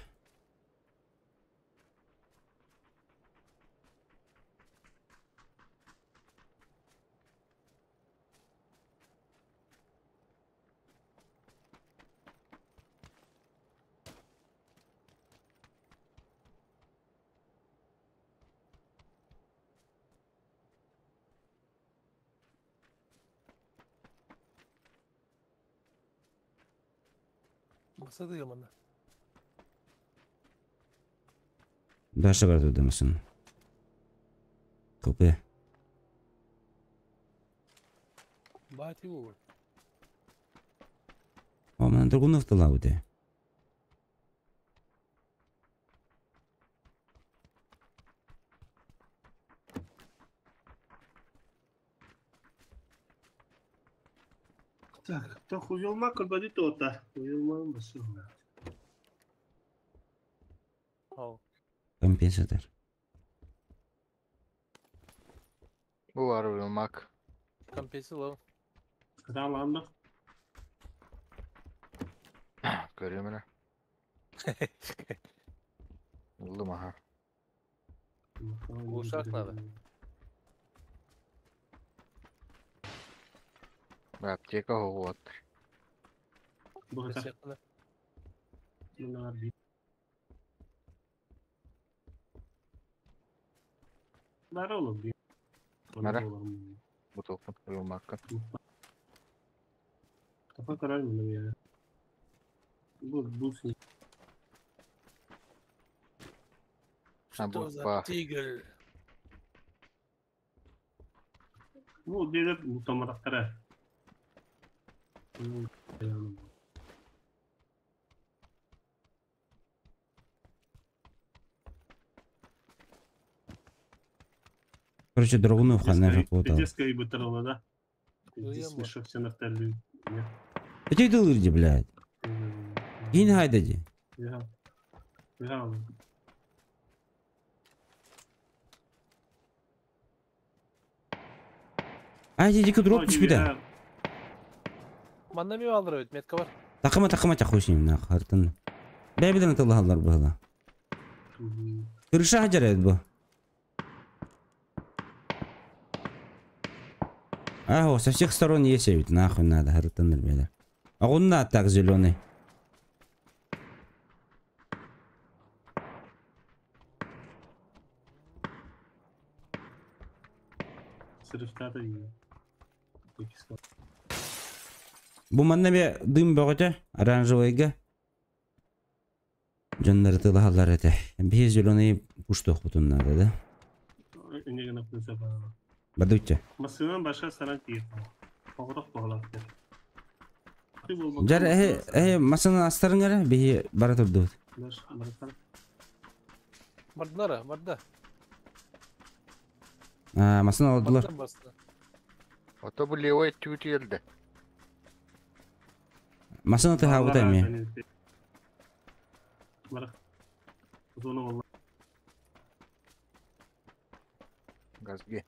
S5: Басады манна.
S3: Дальше бар дамасын. Копе.
S5: Бати ол.
S3: О, мана Драгунов талауте.
S1: Так, то хуйолма кырбади тота. Хуйолма басылма.
S5: Ау.
S3: Компенсатор.
S2: Бу бар уйулмак.
S5: Компенсировал.
S1: Каталанды.
S2: Көрүм эле. Улдум аха.
S5: Ушак надо.
S2: Аптека вот.
S1: Бу Бара olur.
S2: Nere? Бутылка уйулмакка.
S1: Kafa kararmadı ya. Bu bu.
S2: А,
S5: Что
S2: бу
S5: за
S2: ба.
S5: тигр?
S1: Bu dedi mutamaraklara.
S3: Короче, Драгунов ханна работал.
S1: Детская и бутырла, да? Здесь
S5: Уема.
S1: мешок все нафталю.
S3: Это ты лырди, блядь. Кин хайдади.
S1: Я. Я.
S3: Ай, иди дроп түспүтэ.
S5: Манна ми алдыр бит, метка бар.
S3: Такыма такыма чахуй с ним нах, артын. Бэбиден тыллаһаллар быһыла. Крыша хаджар бу. Аго, со всех сторон есть ведь, нахуй надо, артын ребята. А он на так зеленый.
S1: Сырыштата iyi.
S3: Бу манна бе дым бөҕөтө, оранжевыйга. Дьоннор тыллаһаллар этэ. Биһи зеленый пуштуох бутун надо, да?
S1: Энегин апынса ба.
S3: Бадучча.
S1: Масынан башка саран тиеп. Погрох боголак.
S3: Жар эһэ эһэ масына астарын эрэ биһи бара турдубут.
S5: Бардылар, барда.
S3: А, масына алдылар.
S5: Бардан басты.
S2: Ото бу левой түүт елді.
S3: Масына тыһаабыта эмиэ.
S1: Барак. Зона болла.
S2: Газге.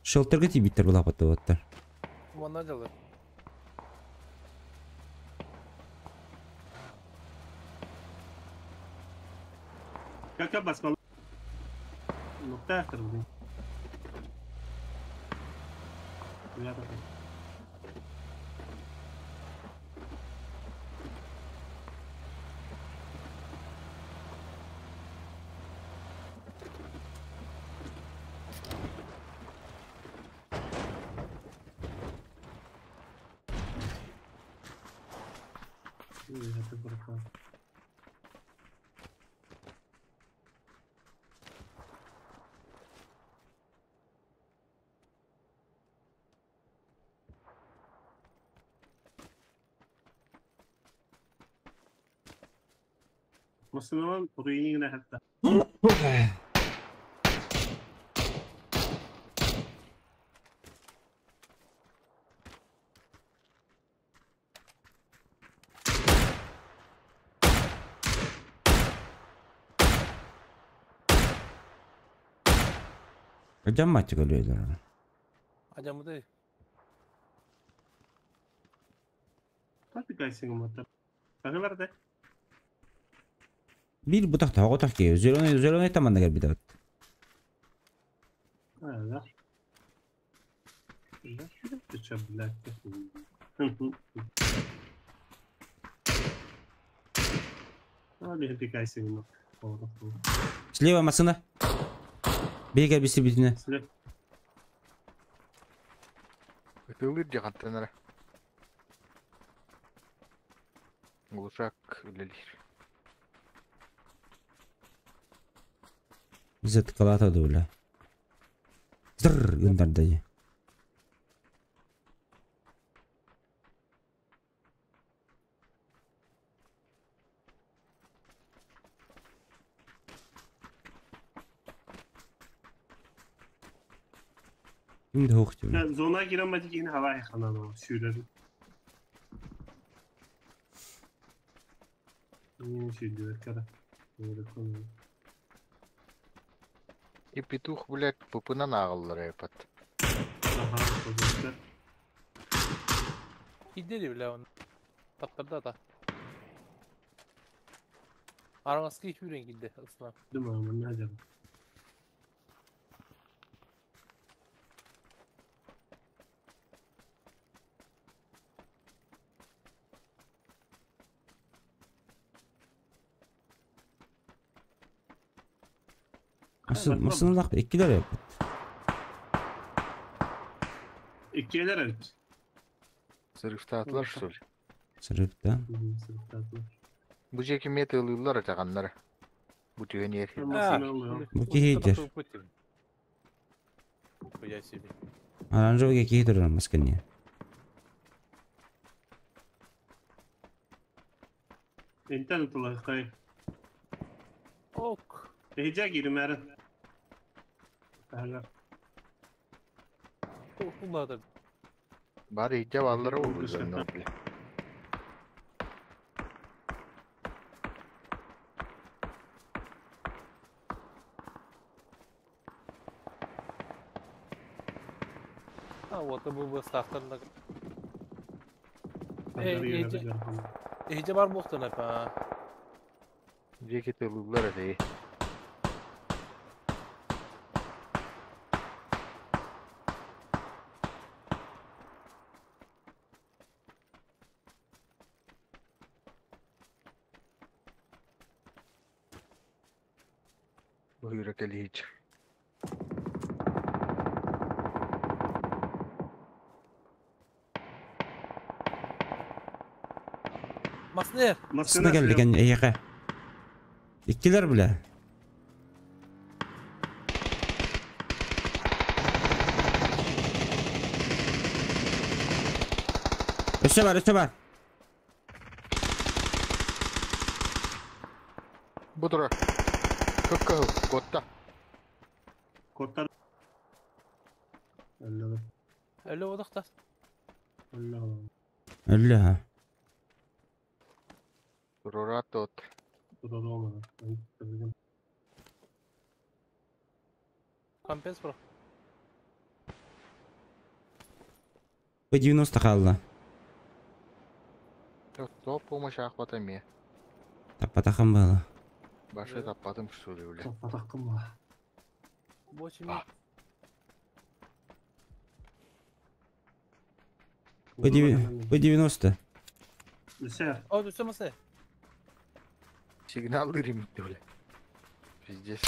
S3: Шелтерге тиибиттер булаапаттыбаттар.
S5: Манна жалар.
S1: Как басмал. Нокта кырды. Я так. Это брака. Масынан руинигна хатта.
S3: Жамматчы көлөйлөр.
S5: Ажамыды.
S1: Папика сиңмата. Тагылар да.
S3: Бир бутак таготак ки. Зеленый зеленый таманда келбит бит.
S1: А, да. Да, ты чё, блядь? А, не пикайся немного.
S3: Слева масына. Беге биси битине.
S1: Слева.
S2: Ытылыр жағантанара. Глушак үлелер.
S3: Зет калата дуля. Зыр гындарда. Кимде хоқ деп.
S1: Зона киремedi yine hava yakalandı sürüyorum. Yine sürüyor kara. Böyle konu.
S2: И петух, блядь, пупынан ағылыр эпат.
S1: Aha, pozisyon.
S5: Идели бля он. Таптарда та. Араҥаска сүүрэн киирдэ ыстаан.
S1: Думаю, Надя.
S3: Массыыналаах иккилэр эбит.
S1: Иккилэр эбит.
S2: Сырыктаатылар что ли?
S3: Сырык да.
S1: Сырыктаатылар.
S2: Бу дьиэ кимиэ тыалыыллар этэ Бу түһэн иэр.
S3: Бу киһи иһдэр.
S5: Хуя себе.
S3: Оранжевый киһи турар масканье.
S1: Энтэн тулахтай.
S5: Ок.
S1: Эһиджа кииримээрин. Таһыгар.
S5: Улаатар.
S2: Бары иһдьэ бааллара уолу бля.
S5: А вот бу быстахтарда. Эһиджа бар буохтан апа.
S2: Дьиэ тыалыыллар этэ. Бу кэлиич.
S5: Маснер.
S3: Массыына кэллиген эйэхэ. Иккилэр бля. Өссө бар, өссө бар.
S2: Бу тура. Кыккы котта.
S1: Коттар. Алло.
S5: Өлө одохта.
S1: Алло.
S3: Өллө ha.
S2: Турурат тот.
S5: Компенс бро.
S3: П-90 хаалла.
S2: Топ помощь ахвата ме.
S3: Таппатахым было.
S2: Башы таппатым что ли, бля.
S1: Таппатахым ба.
S5: Восемь.
S3: П-90.
S1: Өсө.
S5: О, өссө маснер.
S2: Сигнал ремит, бля. Пиздец.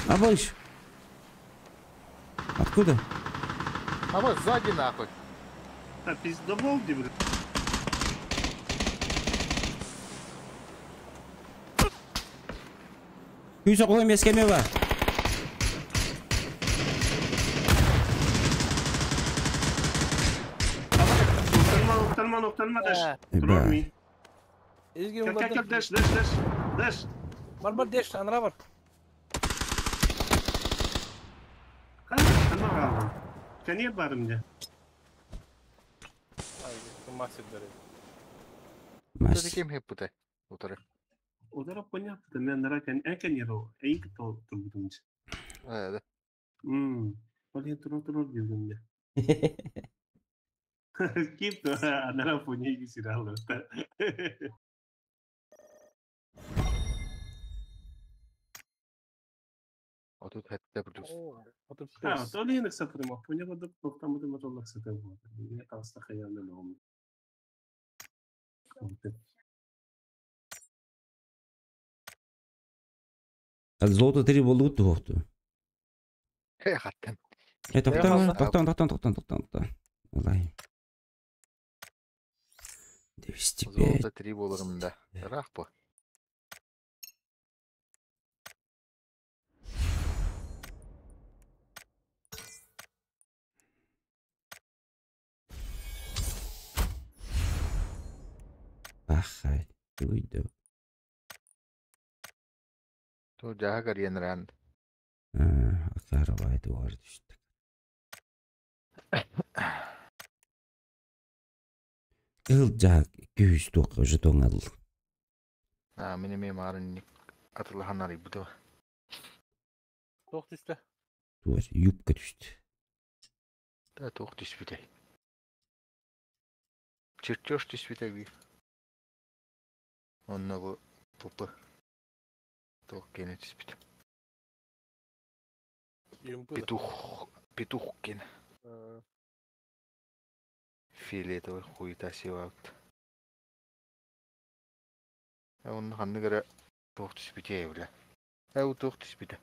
S3: А больше. Откуда?
S2: А вот сзади нахуй.
S1: А пиздобол ди, бля.
S3: Күйс оқылым ескеме бар.
S1: Оқталма, оқталма, оқталма, дэш. Турар ми.
S5: Эзге
S1: Кел, кел, кел, дэш, дэш, дэш. Дэш.
S5: Бар бар дэш, анра бар.
S1: Ана қалдым. Кәне барым де.
S5: Ай, мастер дары.
S3: Мас.
S2: Кем хеп бутай? Утары.
S1: Удара понятно, мен нара кән әкәнеро, эйк то турбутунч.
S2: Да.
S1: Ол тур тур дидим де. Кип то анара поне гисирал.
S2: Отут хәтта плюс.
S1: А, то ли инак сапрыма, поне вода тоқтамыды мотоллак сатып болады. Мен таста хаялны лом.
S3: Золото 3 болду тухту.
S2: Хэ хаттан.
S3: Э, тоқтан, тоқтан, тоқтан, тоқтан, тоқтан, тоқтан. Алай. 205.
S2: Золото 3 болырым да. Рах бу.
S3: Ахай, уйду.
S2: То жаха карьен ран.
S3: Акарабай дуар түштүк. Кыл жак күйүс тук жетон ал.
S2: А, мени ме марын атылханар ибуду.
S5: Тоқ түстө.
S3: Туар юбка түштү.
S2: Да тоқ түспүтэ. Чертеж түспүтэ би. Онно бу ПП туох киэнэ түспүт. Петух, петух киэнэ. Фиолетовый хуйта севабыт. Онно ханнык эрэ туох түспүтэ бля. Э туох түспүтэ.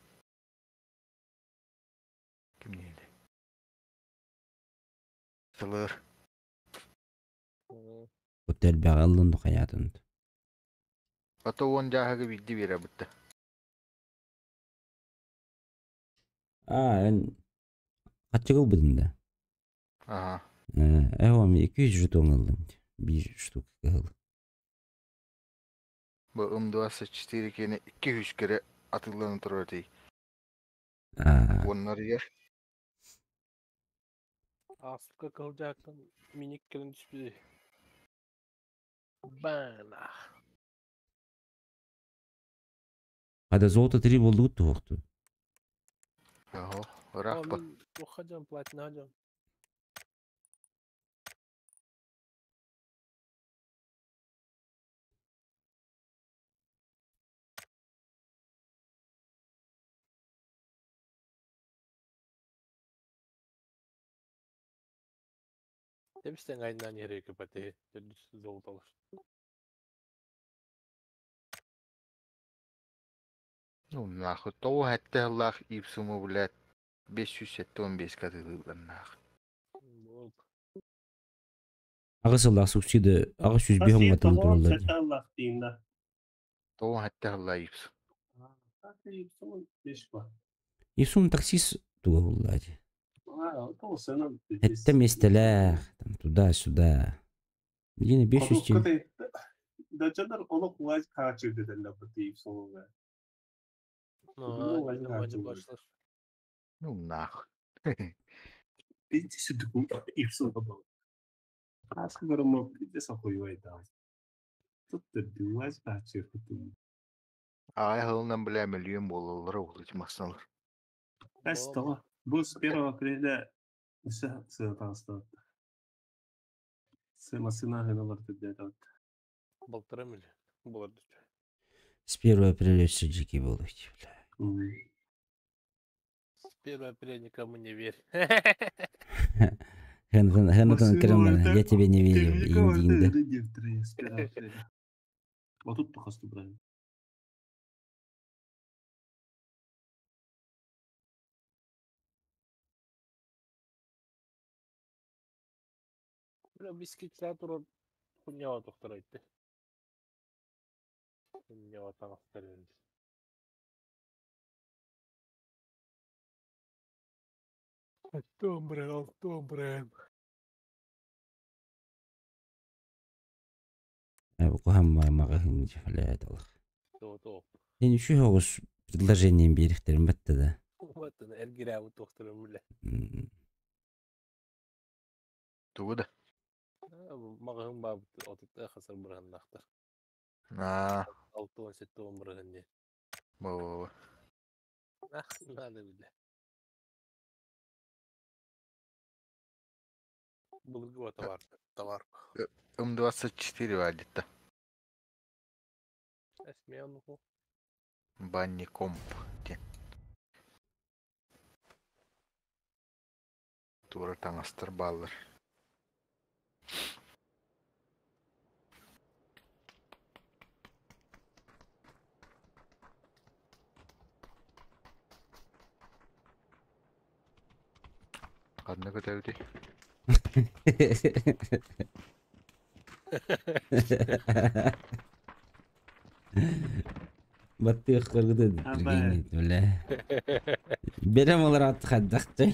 S2: Кимниэдэ? Сылыр.
S3: Бу элбэҕи ыллын хайаатын.
S2: Ото уон дьааһыгы биирдэ биэрэбит да.
S3: А, эн хаччыгыл быдын да?
S2: Ага.
S3: Эһом 200 жетон ыллым. Bir штук кыһыл.
S2: Бу М24 киэнэ 200 кэрэ атыыланан турар этий.
S3: А,
S2: Уоннар егер.
S5: Ааспыкка кыһыл дьаһыктан миник кэлэн түспүтүй. Бана.
S3: Хада золото 3 болдугут туохту.
S2: Ого, ыраах бу.
S5: Мин туохха дьон платина дьон. Тэбистен айынан ерек бате төрдүс золотолор.
S2: Ну нахуй, тоҕо хэтте хыллаах ипсуму, блядь, 575 катылыылар нах.
S5: Бол.
S3: Аҕыс сыллаах субсидия аҕыс сүүс биэс уон атылы тураллар.
S1: Аллах дейм да.
S2: Тоҕо хэтте хыллаах ипсум.
S3: Ипсум таксист туга буллаати. Этте миэстэлээх, там туда-сюда. Дини 500 чем.
S1: Дачандар олох улач хаачыр деделлер бу дейм соңуга.
S5: Ну, башлар.
S2: Ну нахуй.
S1: Бенти сүдүк ипсум бабал. Аскы көрөмө пиздец охуевай да. Тут дювач хаачыр кутум.
S2: Ай хылынан, бля, миллион болалар ол эти масналар.
S1: Эс того. Бу с 1 апреля все сыатаҕыстабыт. Сымасына хыналар түрдээтэбит.
S5: Балтара миллион. Болар
S3: С 1 апреля өссө дьикий буолуо, бля.
S5: С 1 апреля никому не верь.
S3: Хэнатан кырыммана, я тебе не верю, индиинде.
S1: Вот тут похосту брали.
S5: Бля, бискитсää турар хуйнява тохтор айтты. Хуйнява таҥастар Алтон бренд, алтон бренд.
S3: Кухамма маҕаһын блядь, алах.
S5: То то.
S3: Сен үчү оҕус предложением биэрихтерин батта да.
S5: Ваттан эргирээбит тохторун бля.
S2: Тугу да?
S5: Маҕаһын баабыт отутта хасар быраһыннаахтар.
S2: Аа,
S5: 6-7 быраһын диэн.
S2: бу.
S5: Надо бля. Былыргы товар. Товар.
S2: М24 вадит-то.
S5: Эсмеонуху.
S2: Банни комп. Тура таҥастар бааллар. Ханна көтөбүтүй?
S3: Баттыах көргүдэ бля. Берем олар ат хаддахты.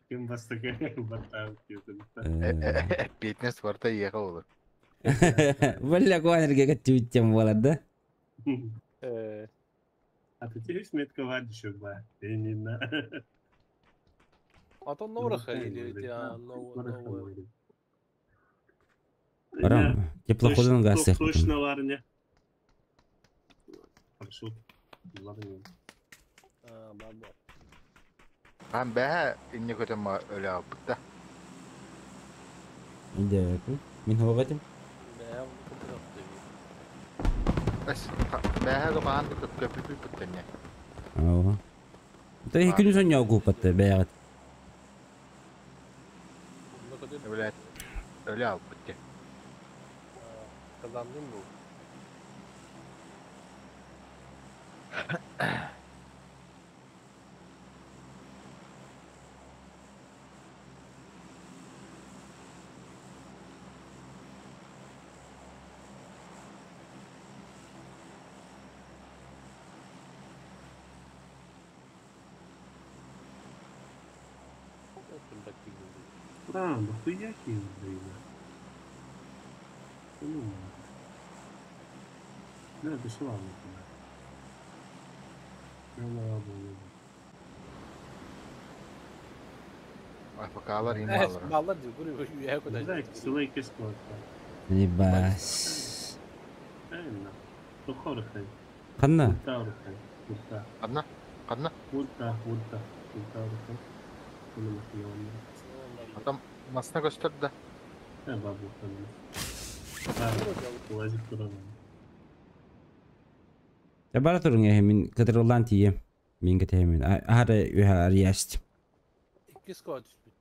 S1: Ким бастакы баттаабыт диэтин.
S2: Петнес барта иэхэ olur.
S3: Бля, куанерге кеттибиттем болар да.
S1: А ты тебе метка вадишь, ба. Именно.
S5: А то новых или новые.
S3: Барам, теплоходын гасых.
S1: Точно ларня. Хорошо. Ладно.
S5: А, баба.
S2: Хаһан бэһэ инньэ көтөн өлө аҕалбыт да.
S3: Өйдөөбөппүн. Мин суох этим.
S5: Бэйэм куппутахтыы.
S2: Бэһэ да хаһан да көппүппүт инньэ.
S3: Оо. Тэ күнү сонньоо кууппатта бэйэҕит.
S5: Онно көтөн
S2: Блядь, өлө аҕалбыт дии.
S5: Казанным бу.
S1: А, дохуя блин. Ну, да, это все ладно.
S2: АФК-лар ималара.
S5: Баллар дии, гуру үөһэ көтө.
S1: Да, сылай кескот.
S3: Небас.
S1: Правильно. Тохорхай.
S3: Ханна?
S1: Уртаурхай. Урта.
S2: Ханна? Ханна?
S1: Урта, урта. Уртаурхай.
S2: Адам масына көстөр да.
S1: Э, бабу, Лазит туда.
S3: Бара туруҥ эһэ мин кытырыллаан тиийэм. Мин кэтэһэмин. Аһара үһэ арыйаст.
S5: Иккис кова түспүт.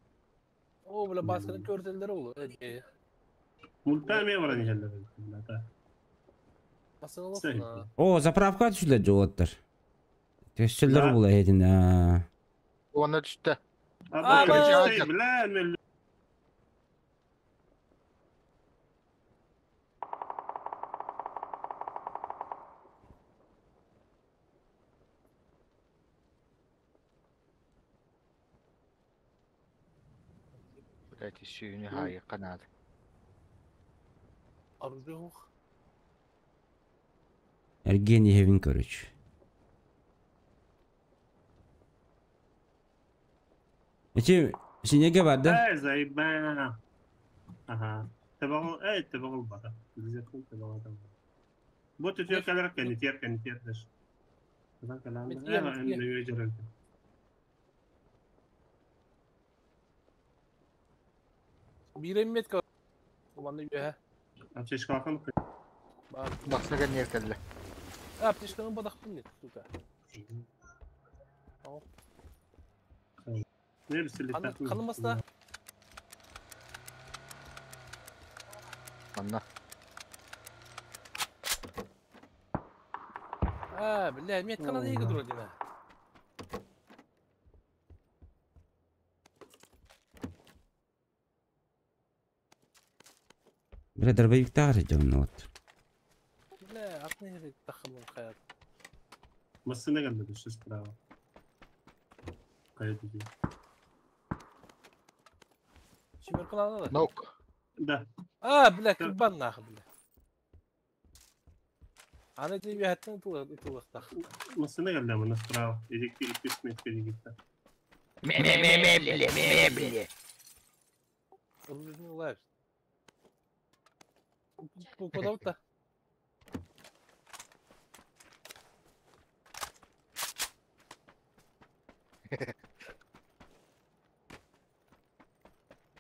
S5: Оо, бля, басканы көртеллер ол.
S1: Мульта ме баран иһэллэр.
S5: Басканы олохна.
S3: О, заправка түшүлэр жолоттар. Төссөллөр була эһэтин.
S2: Уонна түстэ.
S1: А, бля, мен
S2: Блядь, сүүнү хайы канаады.
S5: Оружие.
S3: Эрген иһэбин короче. Эчи синеге бар да?
S1: Эй, заебал. Ага. Табагыл, эй, табагыл бара. Зекул табагыл там. Вот ты калар канитер канитер даш.
S5: Биир метка. Манна үөһэ.
S1: Аптечкалахан
S5: Бар.
S2: Басына кэнниэр кэллэ.
S5: Аптечканы бадахпын нет, сука.
S1: Не бисили.
S5: Ханымаста.
S2: Манна.
S5: А, бля, метканы неге тура дина.
S3: Бля, дробовик тагыр дьонно вот.
S5: Бля, атны херек тахымын хаят.
S1: Массына geldi şu справа. Kayıt ediyor.
S5: Чимеркаланы да.
S2: Нок.
S1: Да.
S5: А, бля, кырбан нахуй, бля. Аны ти үөһэттэн тулыктах.
S1: Массына geldi ama справа. Электрик 200 метр gitti.
S2: Ме-ме-ме-ме-ме-ме.
S5: Оружие лайф. Куда-то?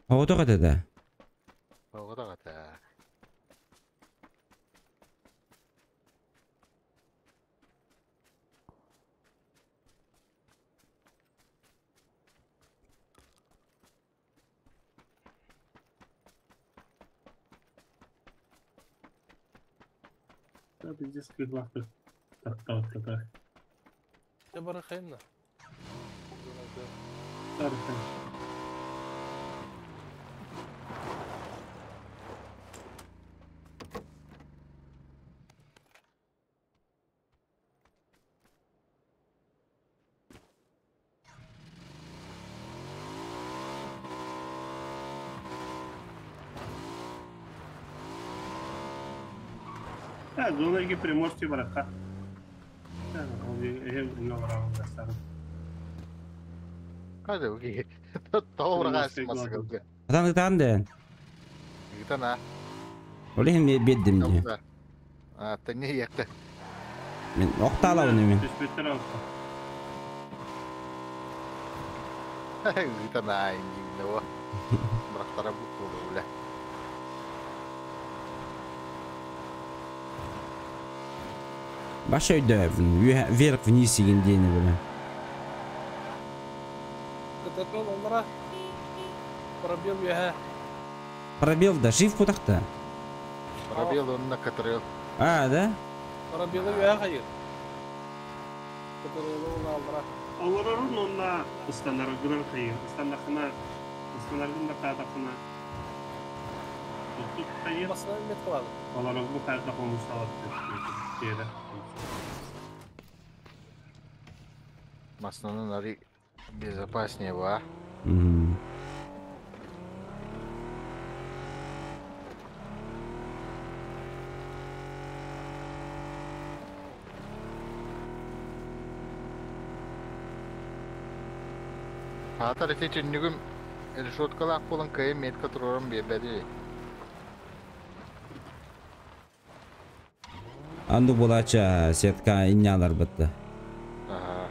S3: Ото катада.
S2: Оҕо
S1: Да, пиздец, крылатых. Так, так, так, так.
S5: Я барахайна.
S1: Так, так. Да, зона Приморский барака. Да, он
S2: Hadi okey. Тоҕо масыгылга.
S3: Атан ытаан дэн.
S2: Ыытан а.
S3: Ол иһин биэрдим дии.
S2: А, тэҥҥэ иэхтэ.
S3: Мин охтаалабын мин.
S1: Түспүттэр алта.
S2: Ыытан аайын диибин оо. Бырахтара буолуо бля.
S3: Баша өйдөөбүн. Вверх вниз игин диэни бile.
S5: Кытарбал оллара. Пробел үөһэ.
S3: Пробел да, жив путахта.
S2: Пробел онно катырыл.
S3: А, да?
S5: Пробелы үөһэ хайыр. Кытарылы ула аллара.
S1: Олорорун онна ыстанаргынан хайыр. Ыстаннахына, ыстанаргын да таатахына. Туттут хайыр.
S5: Басынан мет кылады.
S1: Олороргун таата хомусалат диэдэ.
S2: Маснанын ари безопаснее ба.
S3: Мгм.
S2: Аатар ити түннүгүм решеткалаах буолан кыайан метка туруоран биэрбэти.
S3: Анду булача сетка иннялар бытты.
S2: Аха.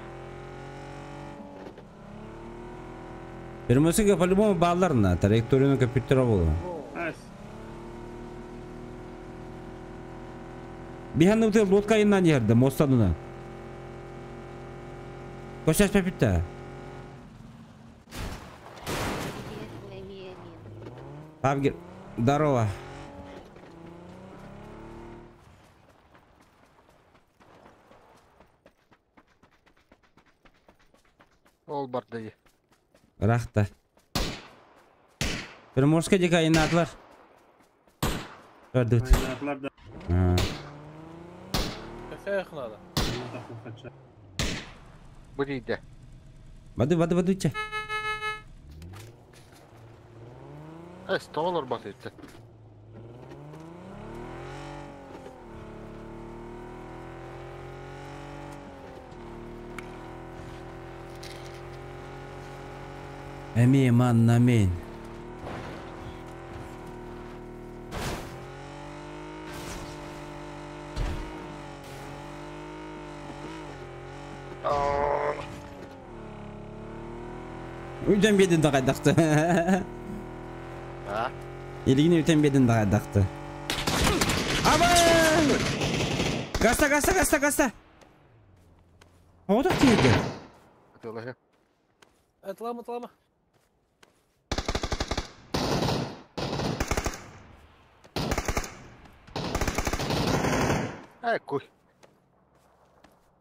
S3: Пермосыга по-любому балларна, траекторияны компьютера болу.
S1: Ас.
S3: Биһан утыр лодка иннан ерді, мостанына. Кошаш пепитте.
S4: Привет, Эмиэмин.
S3: Павгер, здорово.
S2: Ол барда дии.
S3: Рахта. Приморска дека иннатлар. Көрдүт.
S1: Айнатлар да.
S5: Кафе надо.
S1: Тахын
S2: Бу диде.
S3: Бады, бады, бады, че.
S2: Эс тоолор бат этте.
S3: Эми ман намин. Үтен бедин да кайдакты.
S2: А?
S3: Илигин үтен бедин да кайдакты. Аба! Гаста, гаста, гаста, гаста. Ода тиеди.
S2: Атылаһы.
S5: Атлама, атлама.
S2: Эй, куй.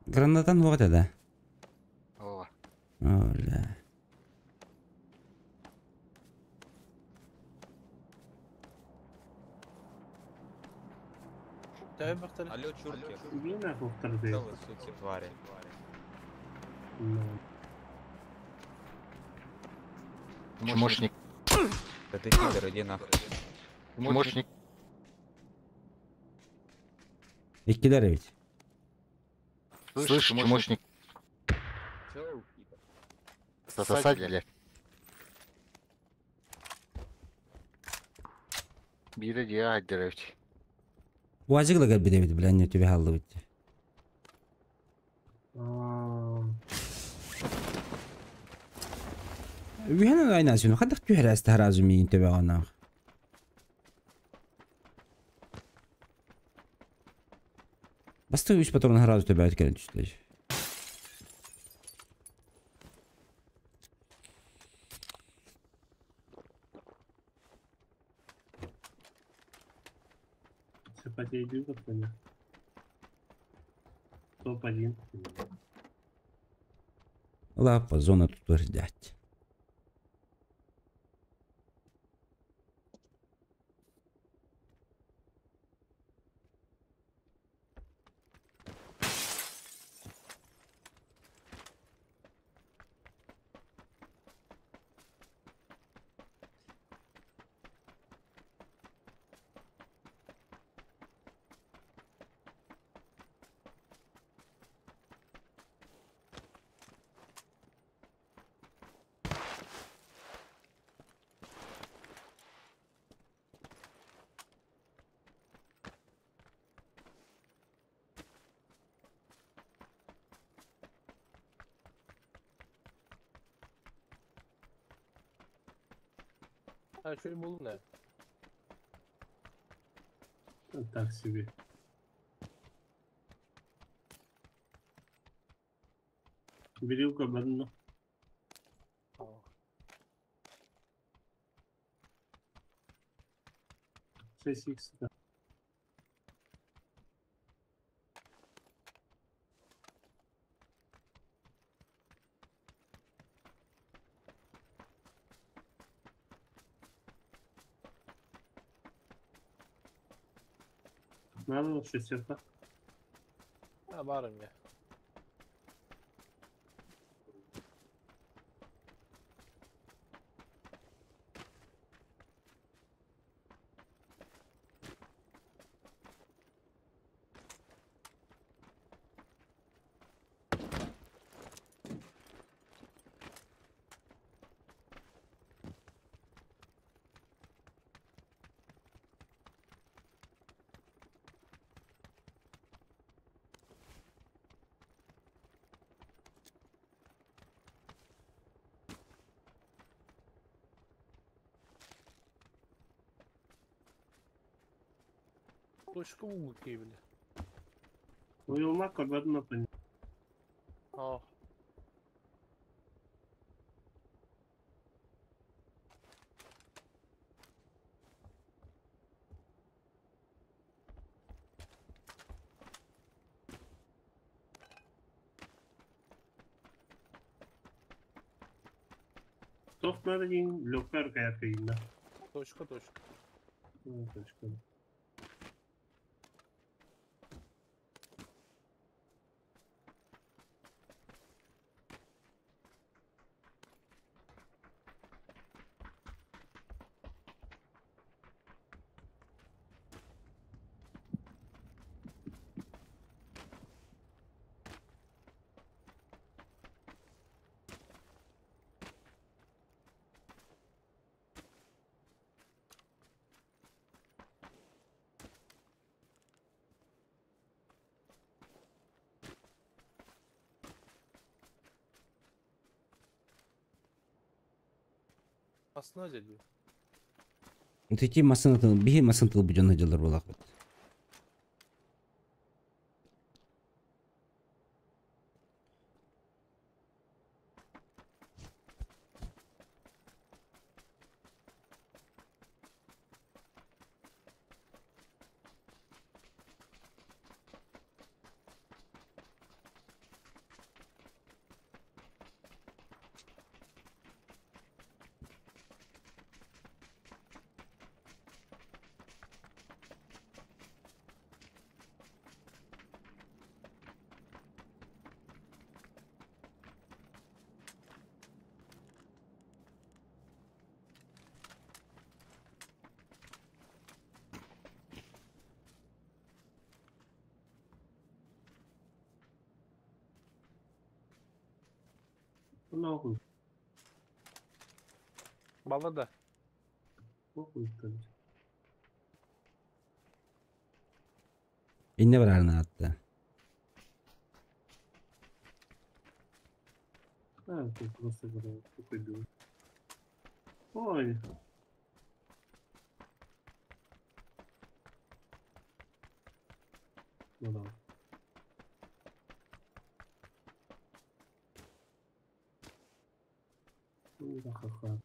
S3: Гранатан вот это.
S2: Ова.
S3: Оля.
S5: Давай бахтали.
S6: Алло, чурки.
S1: Блин, ахуктарды.
S6: Что вы, суки, твари?
S2: Чмошник.
S6: Да ты пидор, иди нахуй.
S2: Чмошник.
S3: Иккилер ведь.
S2: Слышь, чмошник. Сосать, блядь. Бире дия айдыревч.
S3: Уазигла габидевит, бля, не тебе халлы бит. Үһэн айна сүнү хадах түһэрээс таразы миин төбө анаах. Басты үс патрон харазы төбө өткерен түстэ.
S1: Топ-1.
S3: Лапа, зона тут ждать.
S5: Ha şöyle buldum ne?
S1: Так себе. Берилка бадна.
S5: Tamam.
S1: 6х, да. Надо шестерка.
S5: Ha varım ya. Точка bulduk iyi bile.
S1: Уйулма көрбөтүм опын.
S5: Ha.
S1: Тоқ надо дейін, лөкпер каятка дейін да.
S5: Точка точка.
S1: Точка.
S5: Aslında acele diyor.
S3: Ити масынатын, биһи масынтыл бу дьон дьыллар буолаахпыт.
S1: Нахуй.
S5: Баллада.
S1: Похуй, короче.
S3: Инне барарына атта.
S1: А, тут просто говорю, такой был. Ой. Ну да. Ну да, ха-ха.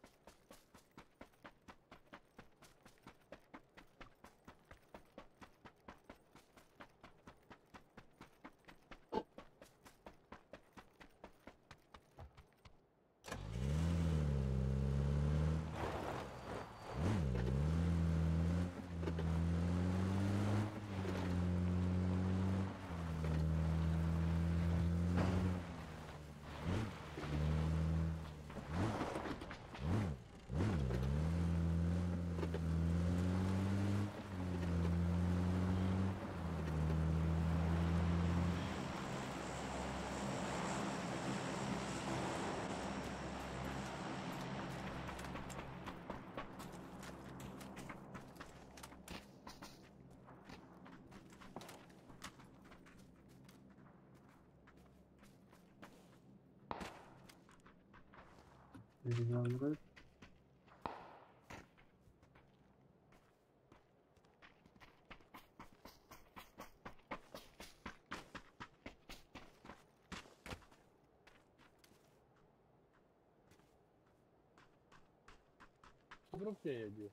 S5: Дроп дии.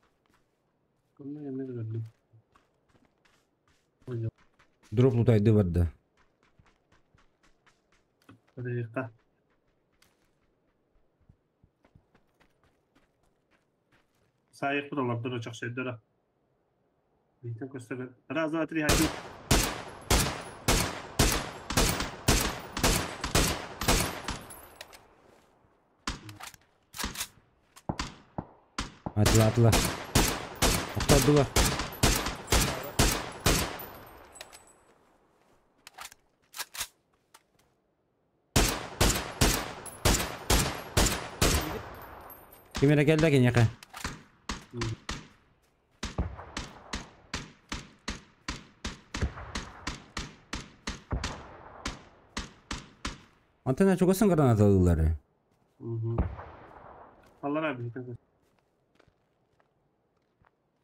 S1: Онно эмиэ көрдүм.
S3: Дроп лутайды барда.
S1: Подожди-ка. Саайыкпыт олордор чохсойдоро. Бийтен көстөр. Раз, два, три, один.
S3: Атла атла. Охтордулар. Ким эрэ кэллэ киниэхэ? Антон чугасын гранаталыыллары.
S1: Аллар бийтен көстөр.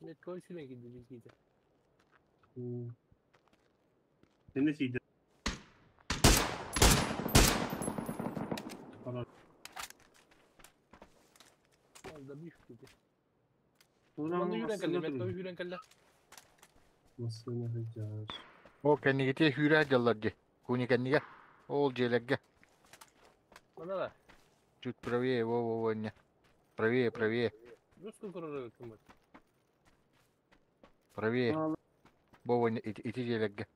S5: Меткой сүрэн киирди биикиитэ.
S1: Сені тиийдэ. Алар.
S5: Алда биир киирди.
S1: Ура,
S5: Манна үүрэн кэллэ,
S1: массыына
S5: меткой
S1: турар.
S5: үүрэн кэллэ.
S1: Массыына сылдьар.
S2: Ол кэннигитиэ сүүрэ сылдьаллар дии. Куни кэннигэ. Ол дьиэлэргэ.
S5: Манна да.
S2: Чуть правее, во-во-во, не. Правее, правее,
S5: Русскую көрөр эбиккин.
S2: правее. Во-во, не, ити ити дьиэлэргэ.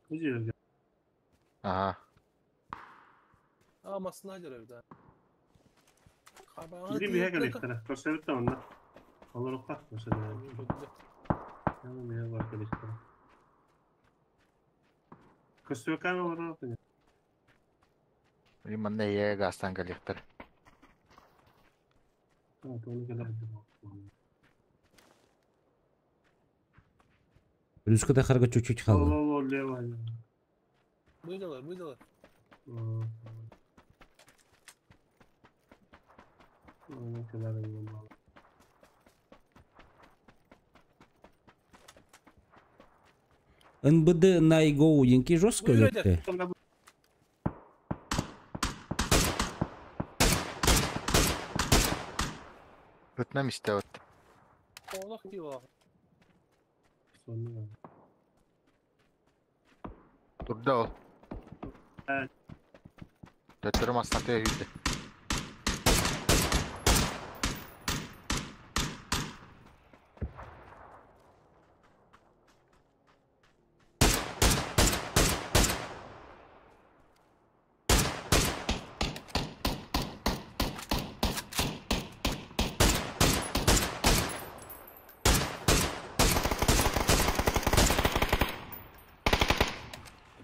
S1: Бу дьиэлэргэ.
S2: Аха.
S5: Аа, массыына сылдьар эбит аа. Хабаҕа
S1: Билигин биһиэхэ
S5: тыытта.
S1: кэлиэхтэрэ. Көрсөбүт да онно. Олоруохха көрсөбүт. Биһиэхэ бар кэлиэхтэрэ. Көстүөккэ олорор.
S2: Билигин манна эйиэхэ гаастаан кэлиэхтэрэ.
S1: Тону кэлэр.
S3: Плюска тахарга чуть-чуть хаалла.
S1: Ол лево.
S5: Быдалар, быдалар.
S1: Оны кэлэр.
S3: НБД на iGo янки жестко
S5: Выиграть.
S3: өлөттө.
S2: Ытна мисте вот.
S5: Олох киилээх.
S2: Турда ол. Төттөрү массыынатыгар сүүрдэ.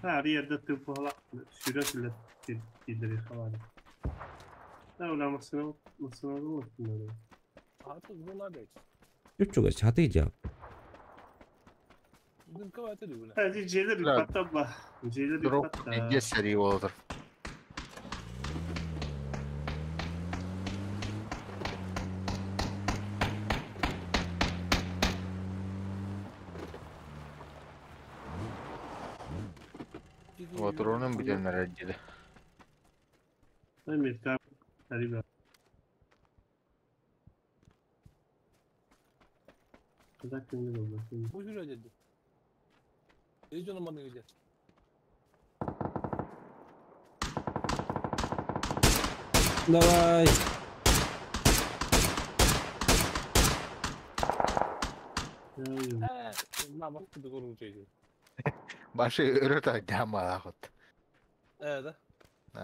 S1: Ha, bir yerde tıp falan sürüyor bildiri falan. Ha, ulan masına masına da
S5: Аата буна бэт.
S3: Үп чугас хаты жап.
S5: Дымка баата дуу.
S1: Ha, C'de bir
S2: Да.
S1: patta ba. C'de bir
S2: Дроп
S1: patta.
S2: инде сэрии буола Отуруунун бүтэн эрэр дии.
S1: Метка Хариба. Казак күнгө болду.
S5: Бу сүрэ деді. Эжон маны где.
S3: Давай.
S5: Ээ, на бакты көрүү жейди.
S2: Башы өрө тардамалаах от.
S5: Ээ да.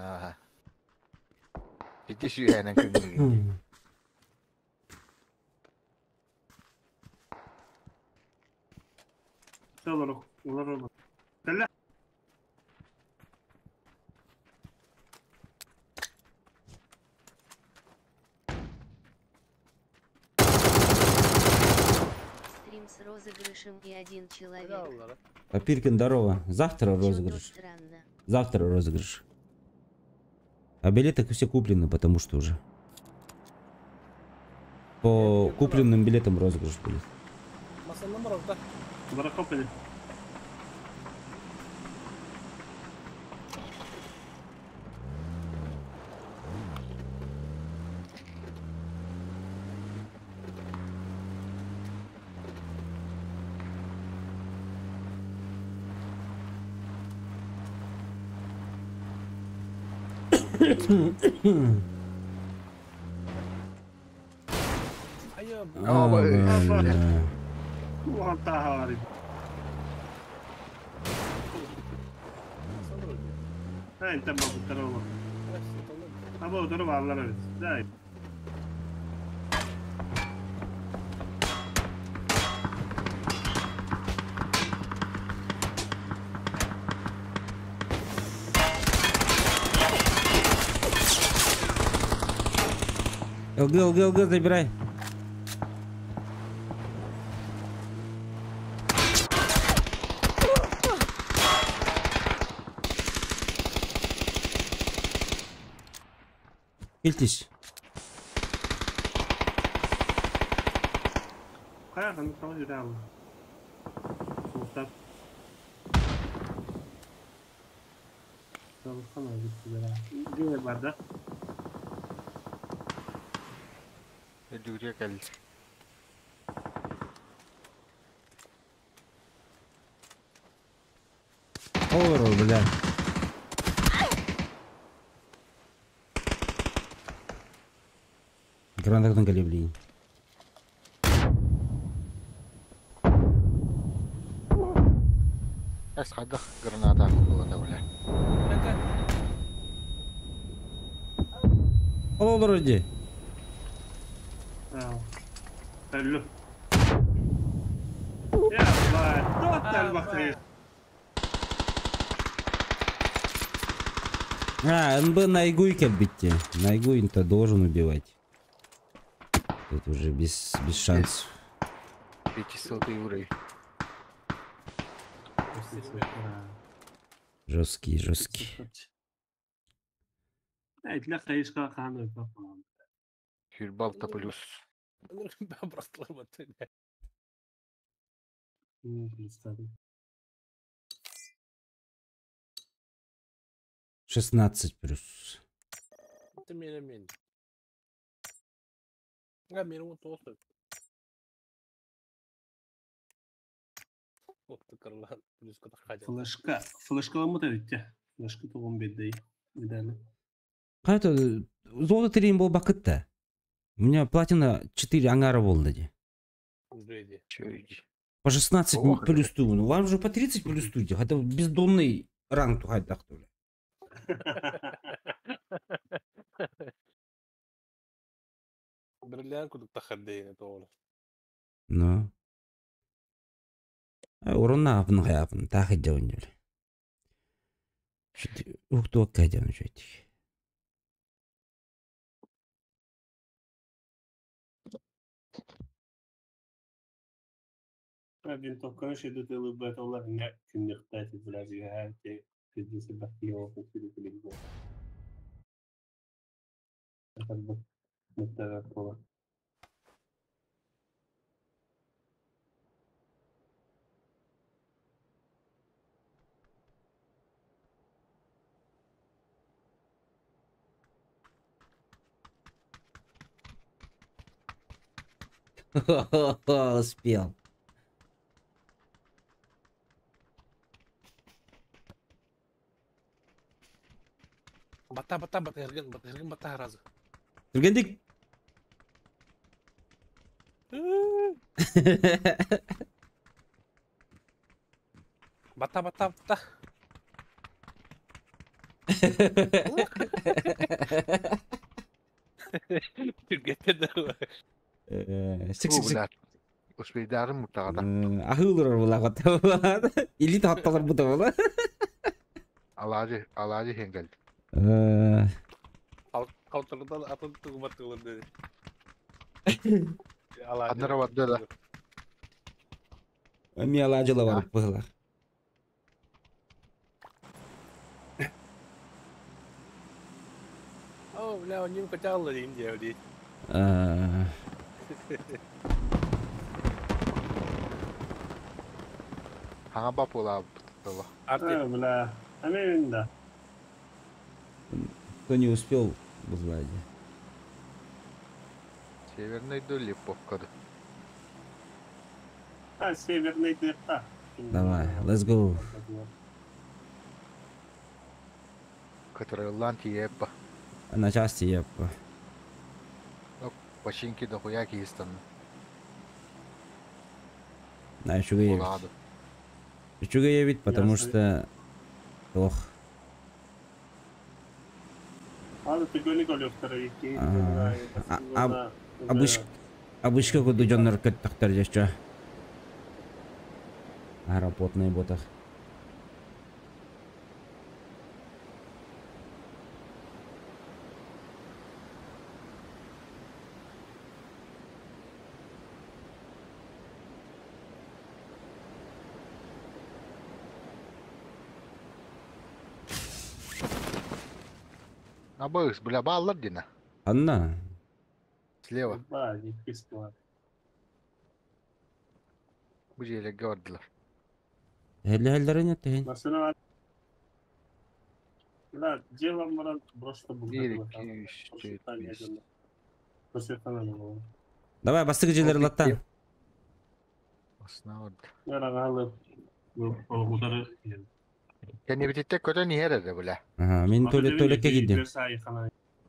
S2: Аа. Ити сүүһэнэн күҥҥү.
S1: Олор олор. Кэллэ.
S4: Стрим с розыгрышем и один человек.
S5: Аллара.
S3: Папиркин, здорово. Завтра
S4: Чё-то
S3: розыгрыш.
S4: странно.
S3: Завтра розыгрыш. А билеты все куплены, потому что уже. По купленным билетам розыгрыш будет.
S5: Масанна барабыта.
S1: Баракопали.
S3: А, бля. ЛГ, ЛГ, ЛГ, забирай. Хильтесь. Олорор, бля. Гранатан кэлиэ билигин.
S2: Эс хайдах граната куллата бля.
S3: Ол олорор дии. А, НБ Найгуй кэлбит дии. Найгуин-то должен убивать. Тут уже без шансов.
S2: 500 уровень.
S3: Жесткий, жесткий.
S2: Хюрбалта плюс.
S3: 16 плюс.
S1: Флешка. Флешкаламыт эбитте. Флешка тугун беддей. Видали.
S3: Қайта, золото 3 был бакытта. У меня платина 4 ангара болды де. По 16
S2: Ох,
S3: плюс ту. Ну вам же по 30 плюс ту. Это бездонный ранг тухайдах туля. Ну. Урона апын хайапын, тахы жауын жөлі. Уқты оққа жауын жөйті.
S1: Винтовканы шейді беталар не күннехтәти блядь, пиздец, бахтиёв,
S3: Успел.
S5: Бата бата бата эрген бата эрген бата разы.
S3: Түргендик.
S5: Бата бата бата. Түргеттен
S3: Сик сик сик.
S2: Успейдарым мутагада.
S3: Ахылыр була Или татталар бута була.
S2: Алажы, алажы хенгел.
S5: Калтырдан атын тугумат кылын деди.
S2: Аннара барды да.
S3: Ми алажыла бар быгылар.
S5: О, бля, он ним котялы дейм дейм.
S2: Хаңа бап ола бутыла.
S1: Бля, амин да.
S3: Кто не успел, сзади.
S2: Северный до Липовкада.
S1: А, северный дырка.
S3: Давай, let's go.
S2: Катараланти епа.
S3: На части я.
S2: Починки дохуя киһистан.
S3: На үчүгэй эбит.
S2: Буолаады.
S3: Үчүгэй эбит, потому
S1: Ясно.
S3: Что... Ох.
S1: Аны түгөник олюктары икки.
S3: Обычка куду дьоннор көттөхтөр дьэччө. Аэропортный ботах.
S2: Абыс, бля, баллар дина.
S3: Анна.
S2: Слева.
S1: Ба, икки бар.
S2: Бу жерлерге бардылар.
S3: Хелле-хеллерин эттэһин.
S1: Машина бар. Бля, делом баран просто
S2: 1, 2, 3, 4, 5.
S3: Давай, бастык жилер латтан.
S2: Басына барды. Кэннибититтэ көтөн иһэр эрэ, бля.
S3: Ага, мен туалет туалекке киирдим.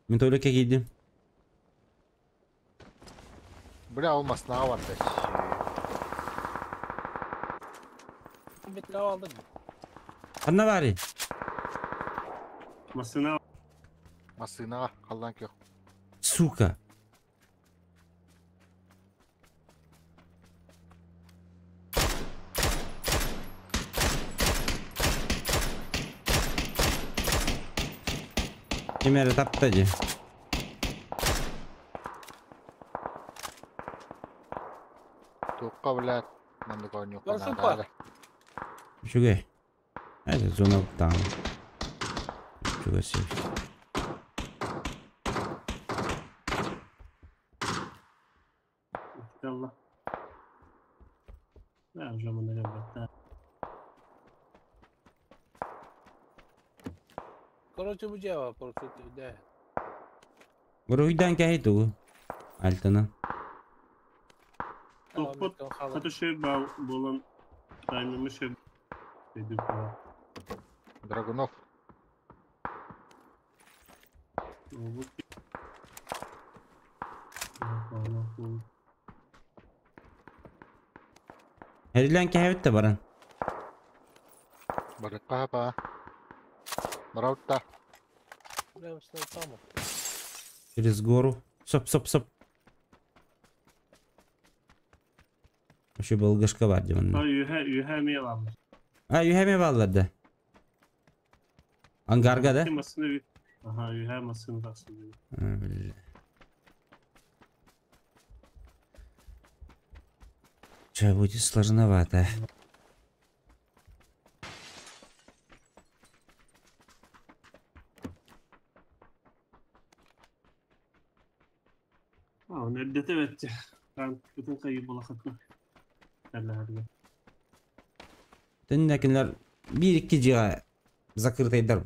S3: Мен туалекке киирдим.
S2: Бля, ол масынаҕа барда.
S5: Бит алдым.
S3: Ханна баарый?
S1: Машина
S2: Массыынаҕа халлаан көх.
S3: Сука. Ким эрэ тапта дии.
S2: Туохха, бля, маннык оонньуохха
S5: Барсын
S2: наада
S5: бар.
S2: эрэ.
S3: Үчүгэй. Это зона там. Үчүгэй сир.
S1: Allah. Ne yapacağım onları elbette.
S5: Короче, бу дьиэҕэ короче, да.
S3: Буруйдан кэһэй тугу? Альтана.
S1: Тохпут хаты şey болан таймымы şey dedik bu.
S2: Драгунов.
S1: Bu
S3: Хэрилэн кэһэбит да баран.
S2: Барыкка па. Бараутта.
S5: Бля, там.
S3: Через гору. Соп, соп, соп. Вообще болгашка бар дии манна.
S1: Үһэ үһэ ми var.
S3: А, үһэ эмиэ бааллар да. Ангарга да?
S1: Масыны Ага, үһэ масыны тахсы.
S3: А, бля. Че, будет сложновато.
S1: А, он эрдете бетти. Там бүтүн кайы болахатна. Әллә
S3: Төннәкинлер бир икки дьиэҕэ закрытайдар.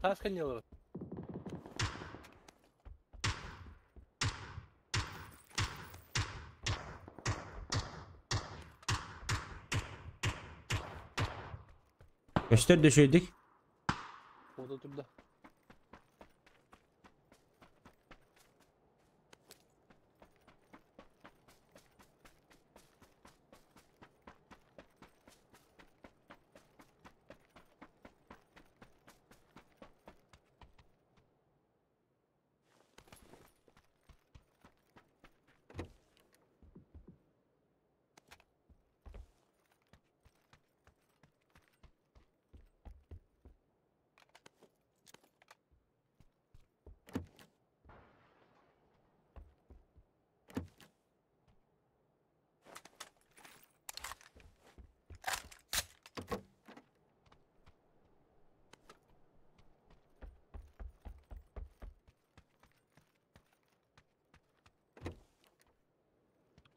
S5: Таас кэннилэр.
S3: Көстөр дөшөйдүк.
S5: Ода турда.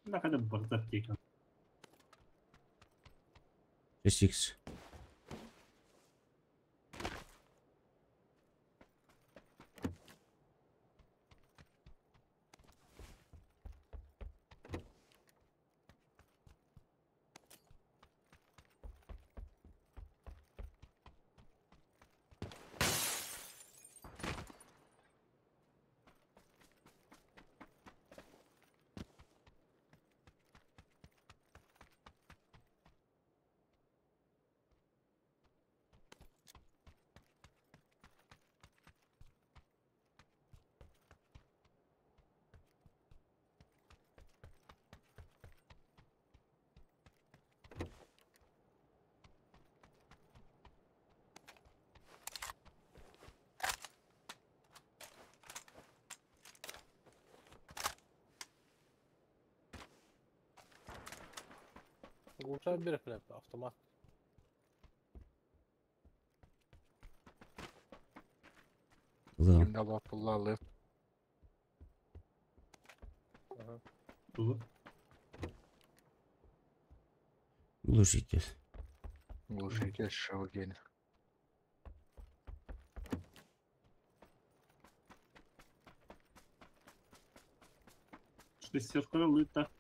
S1: Не kadar бардак дейкен.
S3: 6x.
S5: Глушай берег, блядь, автомат.
S3: Ылыам.
S2: Ким да лопулла алып.
S5: Ага.
S1: Тугу?
S3: Глушитель.
S2: Глушитель шелген.
S1: Шестерка лыта.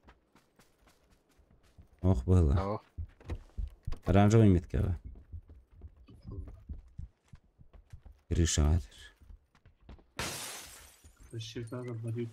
S3: Ох было.
S2: Ау.
S3: Оранжевый метка. Крыша.
S1: Шестерка говорит.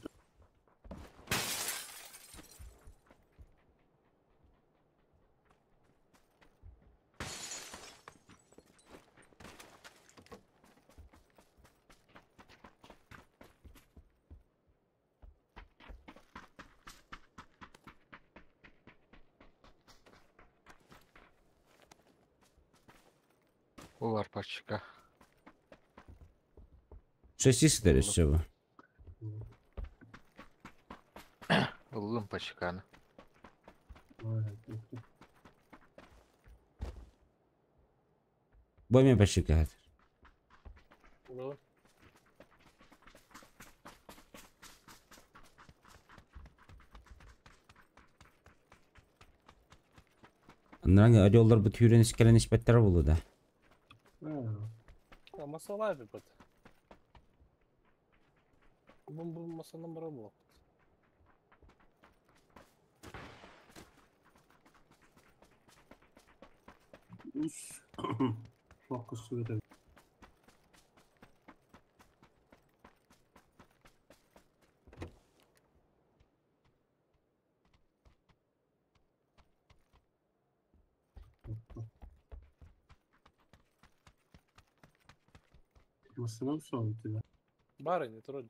S2: Улар пачка.
S3: Шести сидели с чего?
S2: Ыллым пачканы.
S3: Боймен пачка.
S5: Ну.
S3: Аннан ореллар бу түйрен искелен испеттер болу да.
S5: А масалай бит. Бум бум масанан бара була.
S1: Ус. Фокус это. Масынан сон тебя.
S5: Бары не трогай.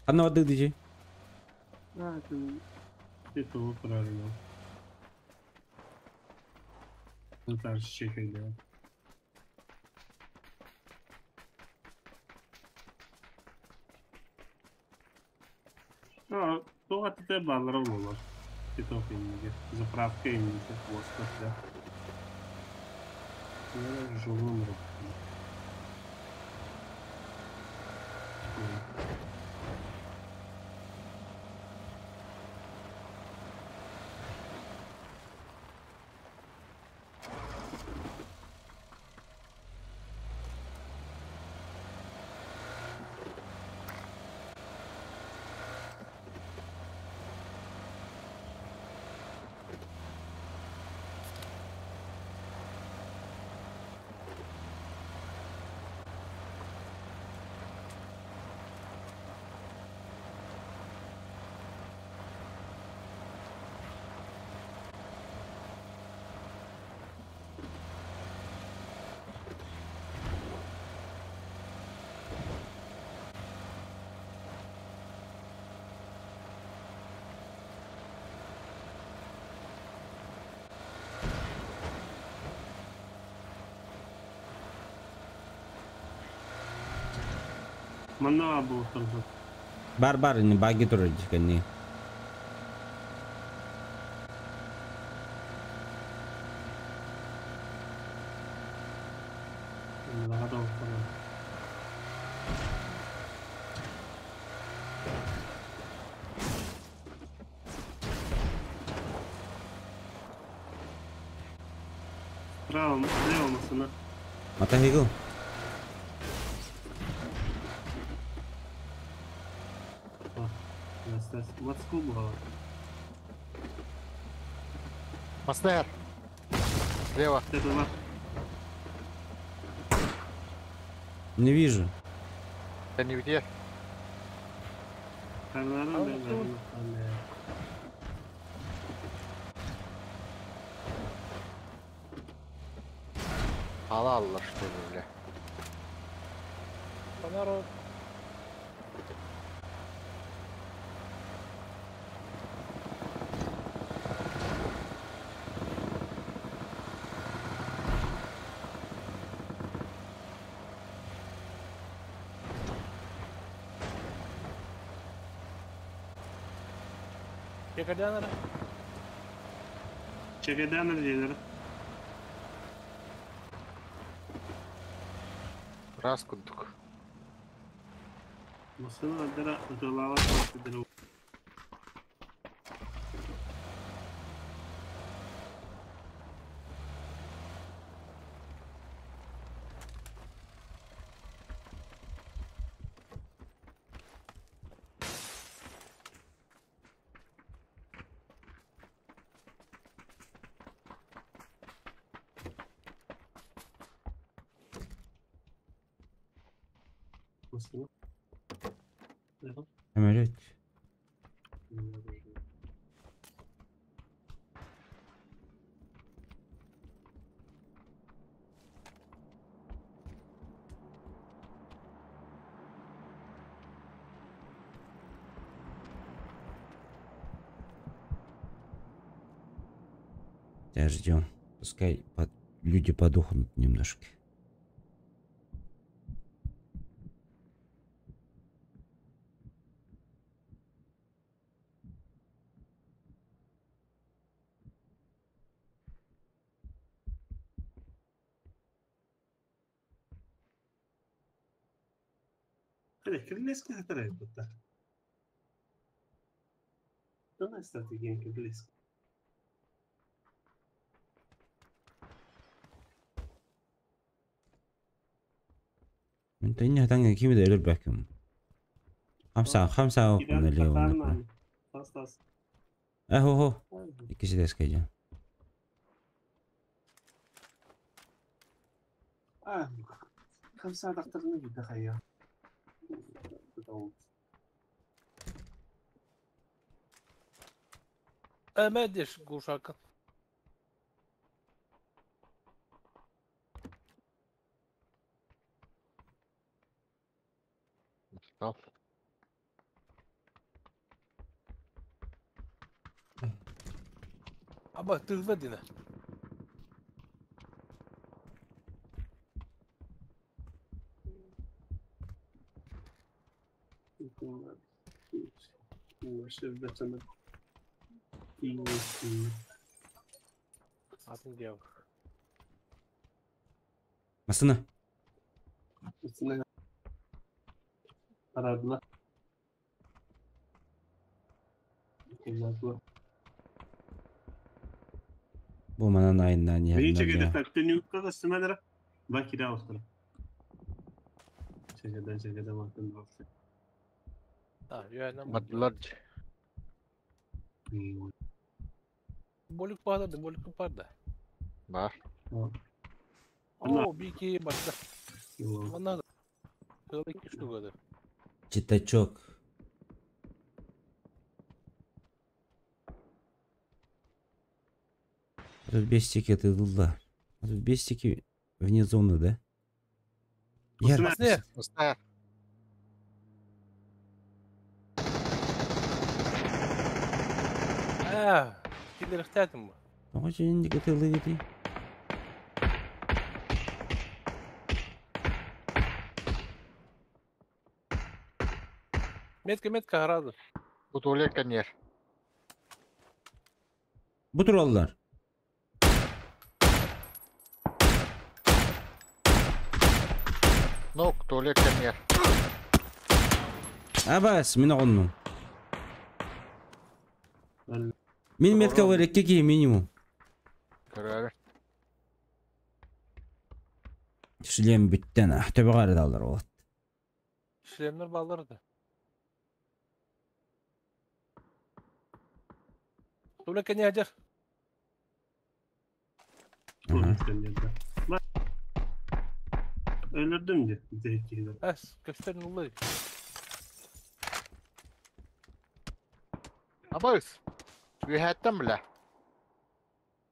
S3: Анна воды дичи.
S1: А, ты того правильно. Ну так, чекай, да. А, то от тебя баллар было. Ты то инниге. Заправка инниге. Вот, да. Я живу Манна был там.
S3: Бар бар не баги турар дикани.
S1: Справа, слева машина.
S3: Мотоцикл.
S1: Москву было.
S2: Мастер! Слева.
S1: Это ваш.
S3: Не вижу.
S2: Да не где. Алалла, что ли, бля.
S5: Народ. Чекадан ара.
S1: Чекадан дьиэлэрэ.
S2: Раз курдук.
S1: Массыына ардара ытыалаабат сирдэрэ. Массыына.
S3: Самолет. Сейчас ждем. Пускай люди подохнут немножко.
S1: Hadi кирилески хатарай бутта. Тона стратегия кирилески.
S3: انت اني هتنجي كيف ده بحكم خمسة خمسة
S1: Киданы
S3: كنا اللي
S1: хатарман. Тас тас.
S3: اهو هو икки скайжа.
S1: А, خمسة دقترني تخيل.
S5: ما ادري قوشاك.
S2: Al.
S5: Аба тылва дина. Атын дев.
S3: Масына.
S1: Aradılar. Kullandılar.
S3: Бу манан айынан
S1: Бейін чекеде тәктен юққа сымадыра. Бакида остыра. Чекеден чекеде матын бақсы.
S5: А, я нам.
S2: Maddılar.
S5: Болик пада, болик пада.
S2: Бар.
S5: О, бики башта. Она. Кылык штука.
S3: Читачок. А тут бестики это дулда. А тут бестики вне зоны, да? Я...
S5: Не.
S2: Уста.
S5: А, киллер хтятым.
S3: Очень это лыгати.
S5: Метка, метка гораздо.
S2: Bu tuvalet kanyer.
S3: Bu turallar.
S2: Нок, туалет каньер.
S3: Абас, мен оғынну. Мен метка бар екке минимум.
S2: Көрәрі.
S3: Шлем бүттен, төбе қарадалар болады.
S5: Шлемнер баллар да. Туалет каньер.
S1: Öldürdüm de. Zevkiyle.
S5: Әс, көстерін улы.
S2: Абайс. Үйәттен біле.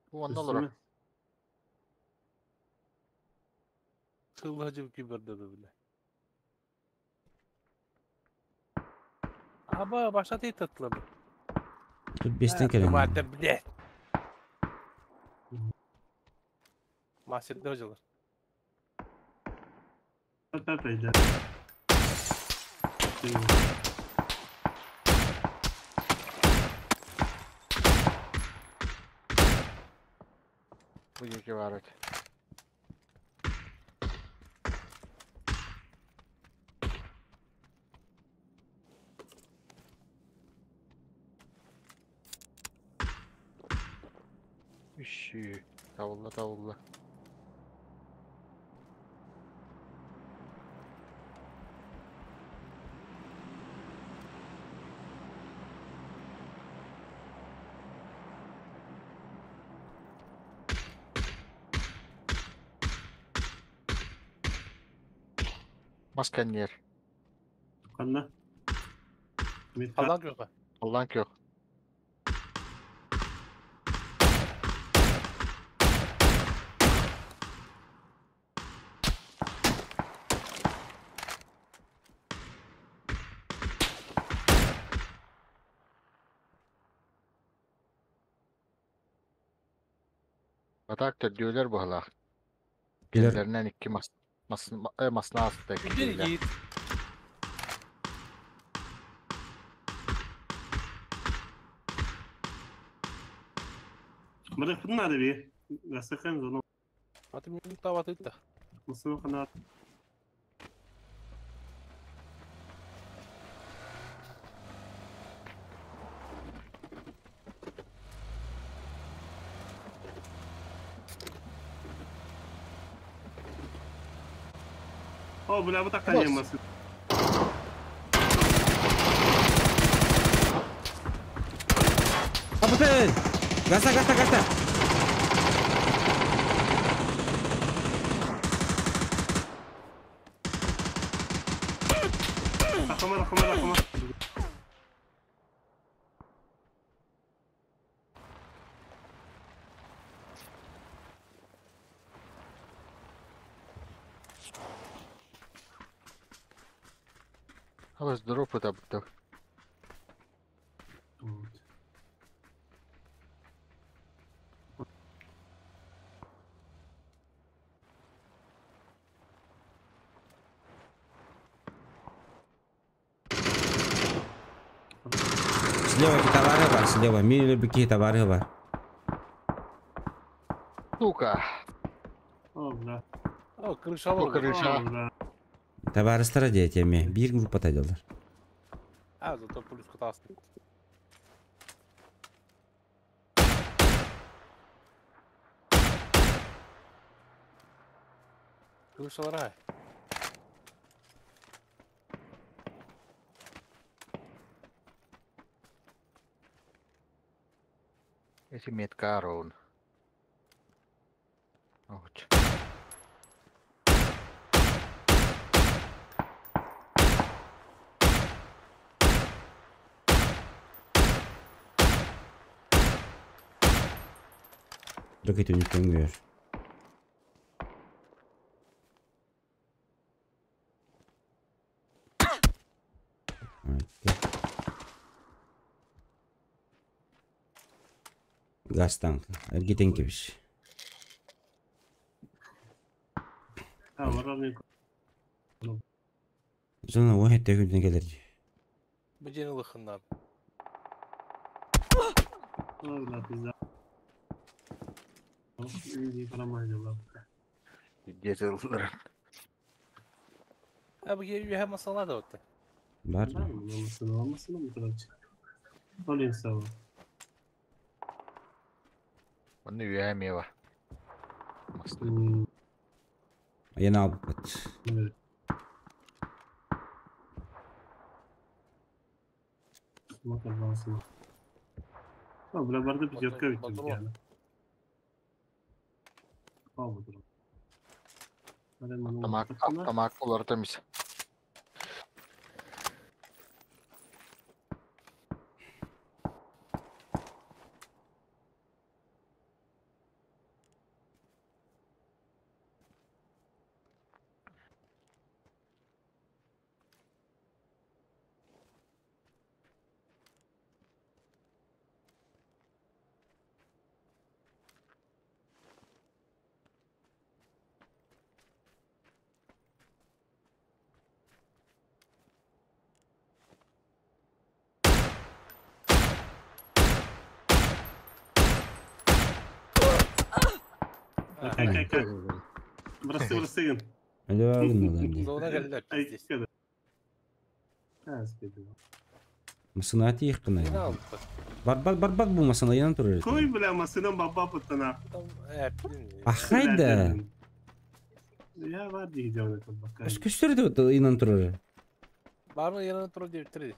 S2: Bu ondan olur.
S5: Сылға жеп киберді біле. Аба, баша тей татлы.
S3: Тут бестен келен.
S5: Мата, блядь. Мастер дожила.
S1: Папа, да.
S2: Бу диэки баар этэ. Үссүү. Табылла табылла. Мас кэнниэр.
S1: Ханна? Метка.
S5: Халлаан күөҕэ.
S2: Аллаан күөх. Атак төрдүөлэр быһалаах.
S3: Билэр.
S2: Кинилэринэн икки мас мас масна ааста
S5: Bir
S2: киирдилэр.
S5: yiğit.
S1: Бары надо би. Гасыхан зону.
S5: Аты мен таваты да.
S1: Мусуну хана. О, бля, вот так
S2: Бас.
S1: масы.
S3: Апытын! Гаса, гаса, гаса!
S1: Тахама, тахама, тахама.
S2: Алас дроп табыттар.
S1: Вот.
S3: Слева товары бар, слева. Мини любики товары бар.
S2: Сука.
S1: О, бля.
S5: О, крыша
S2: О,
S5: var.
S2: крыша.
S1: О, бля.
S3: Товарыстара диэтеми. Бир группа тайдалар.
S5: А, зато плюс катастрофа. Крышалар
S2: Эти метка арон. Оч.
S3: Ракет үнүктөнгөр. Газ танк. Эргитен кебиш.
S1: А, воровник.
S3: Зона оһетте күнден келер.
S5: Беден ылыхыннан.
S1: О, бля, пизда. Иди, карамай, бля.
S2: Дезеллер.
S5: А, бу yer масала да отты.
S3: Бар.
S1: Да, масына, масына, короче. Олин сава.
S2: Оны үйәмева.
S3: Яна алып.
S1: О, бля, барды пятерка ведь
S5: Патрон.
S1: yani. Ал
S2: Тамак, тамак олар тамис.
S1: Кай, кай, кай. Бырастыы, бырастыы гын.
S3: Өлө гынналар дии.
S5: Зона кэллэ пиздец.
S3: Масына тиих
S5: Не
S3: гына.
S5: алыппыт.
S3: Барбат барбат бу масына янан турар.
S1: Кой бля масынан бабба пыттана.
S5: Там блин.
S3: Ахайда.
S1: Я бар дии дьон это бакай.
S3: Өскөстөр да инан турар.
S5: Бармы yanına tur diye bitirdi.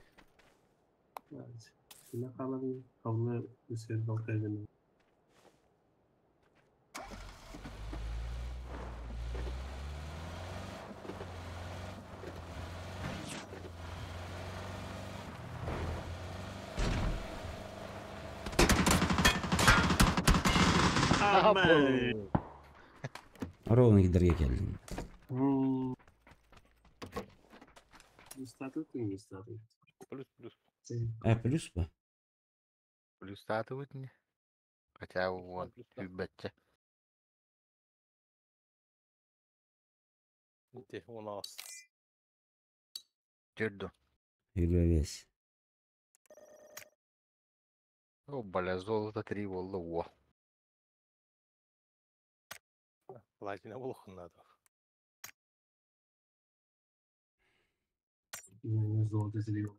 S1: Кина халан кавлы үсер балтайдын. Aman.
S3: Ровно giderge келдим.
S1: Üstadlık mı üstadlık?
S5: Плюс плюс.
S3: Э, плюс ба?
S2: Плюс татыбыт не. Хотя вон,
S5: Плюс да.
S2: үбәтче.
S5: Те, у нас.
S2: Түрдү.
S3: Юрбес.
S2: О, бля, золото 3 болла, о.
S5: Платина болохун надо.
S1: Золото зрел.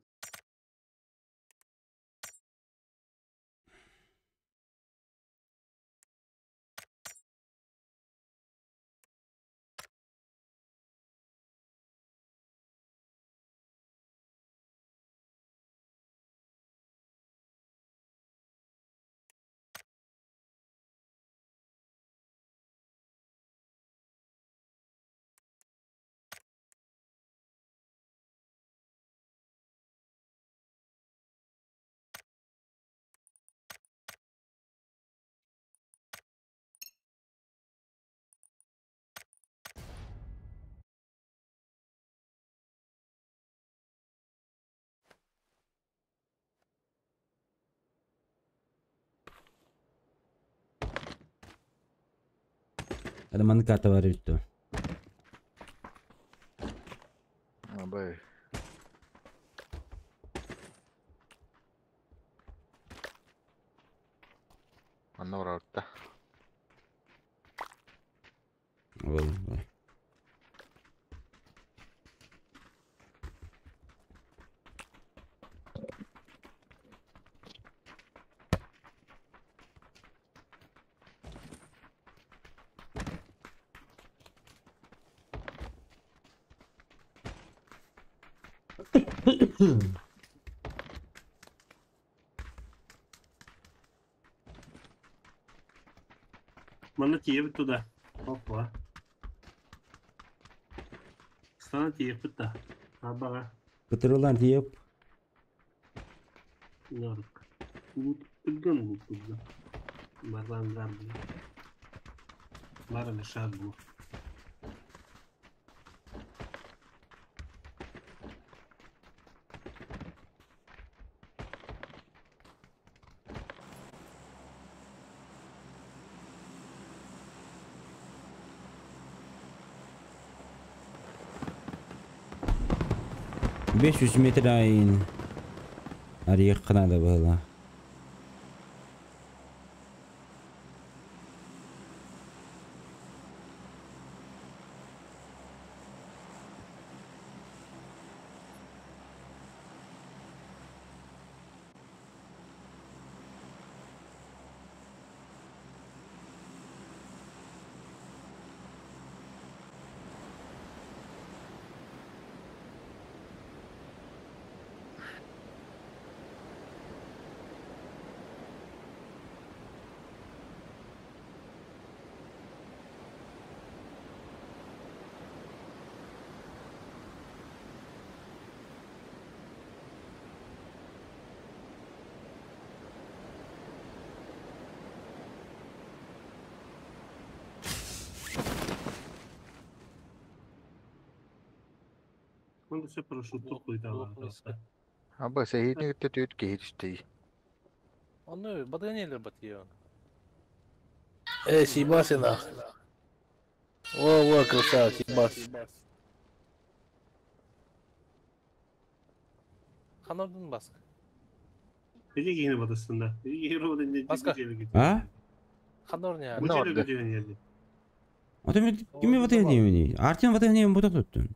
S3: Hadi маннык карта бар бүттү.
S2: Абай. Анна барабытта.
S3: Ол.
S1: Манна тиебит туда. Опа. Стана тиебит да. Абага.
S3: Кытырылан тиеп.
S1: Норк. Лут тыган лут тыган. Барлан гарбу. Барами шарбу.
S3: Беш 500 метр айын. Арыйык кынады была.
S1: Он все парашют хуйдала.
S2: Аба сәһитне көттө төт киһи
S5: Оны бадганелер батье. Эй, съебался нахуй. Во, во, красава, съебался. Ханордун баска.
S1: Эди киһини батыстында. Эди киһи роботын
S5: Баска.
S3: А?
S5: Ханорня.
S1: Бу
S2: Норды.
S1: жерге жерде.
S3: Ото мен кими батыһын Артем батыһын бутах туттун.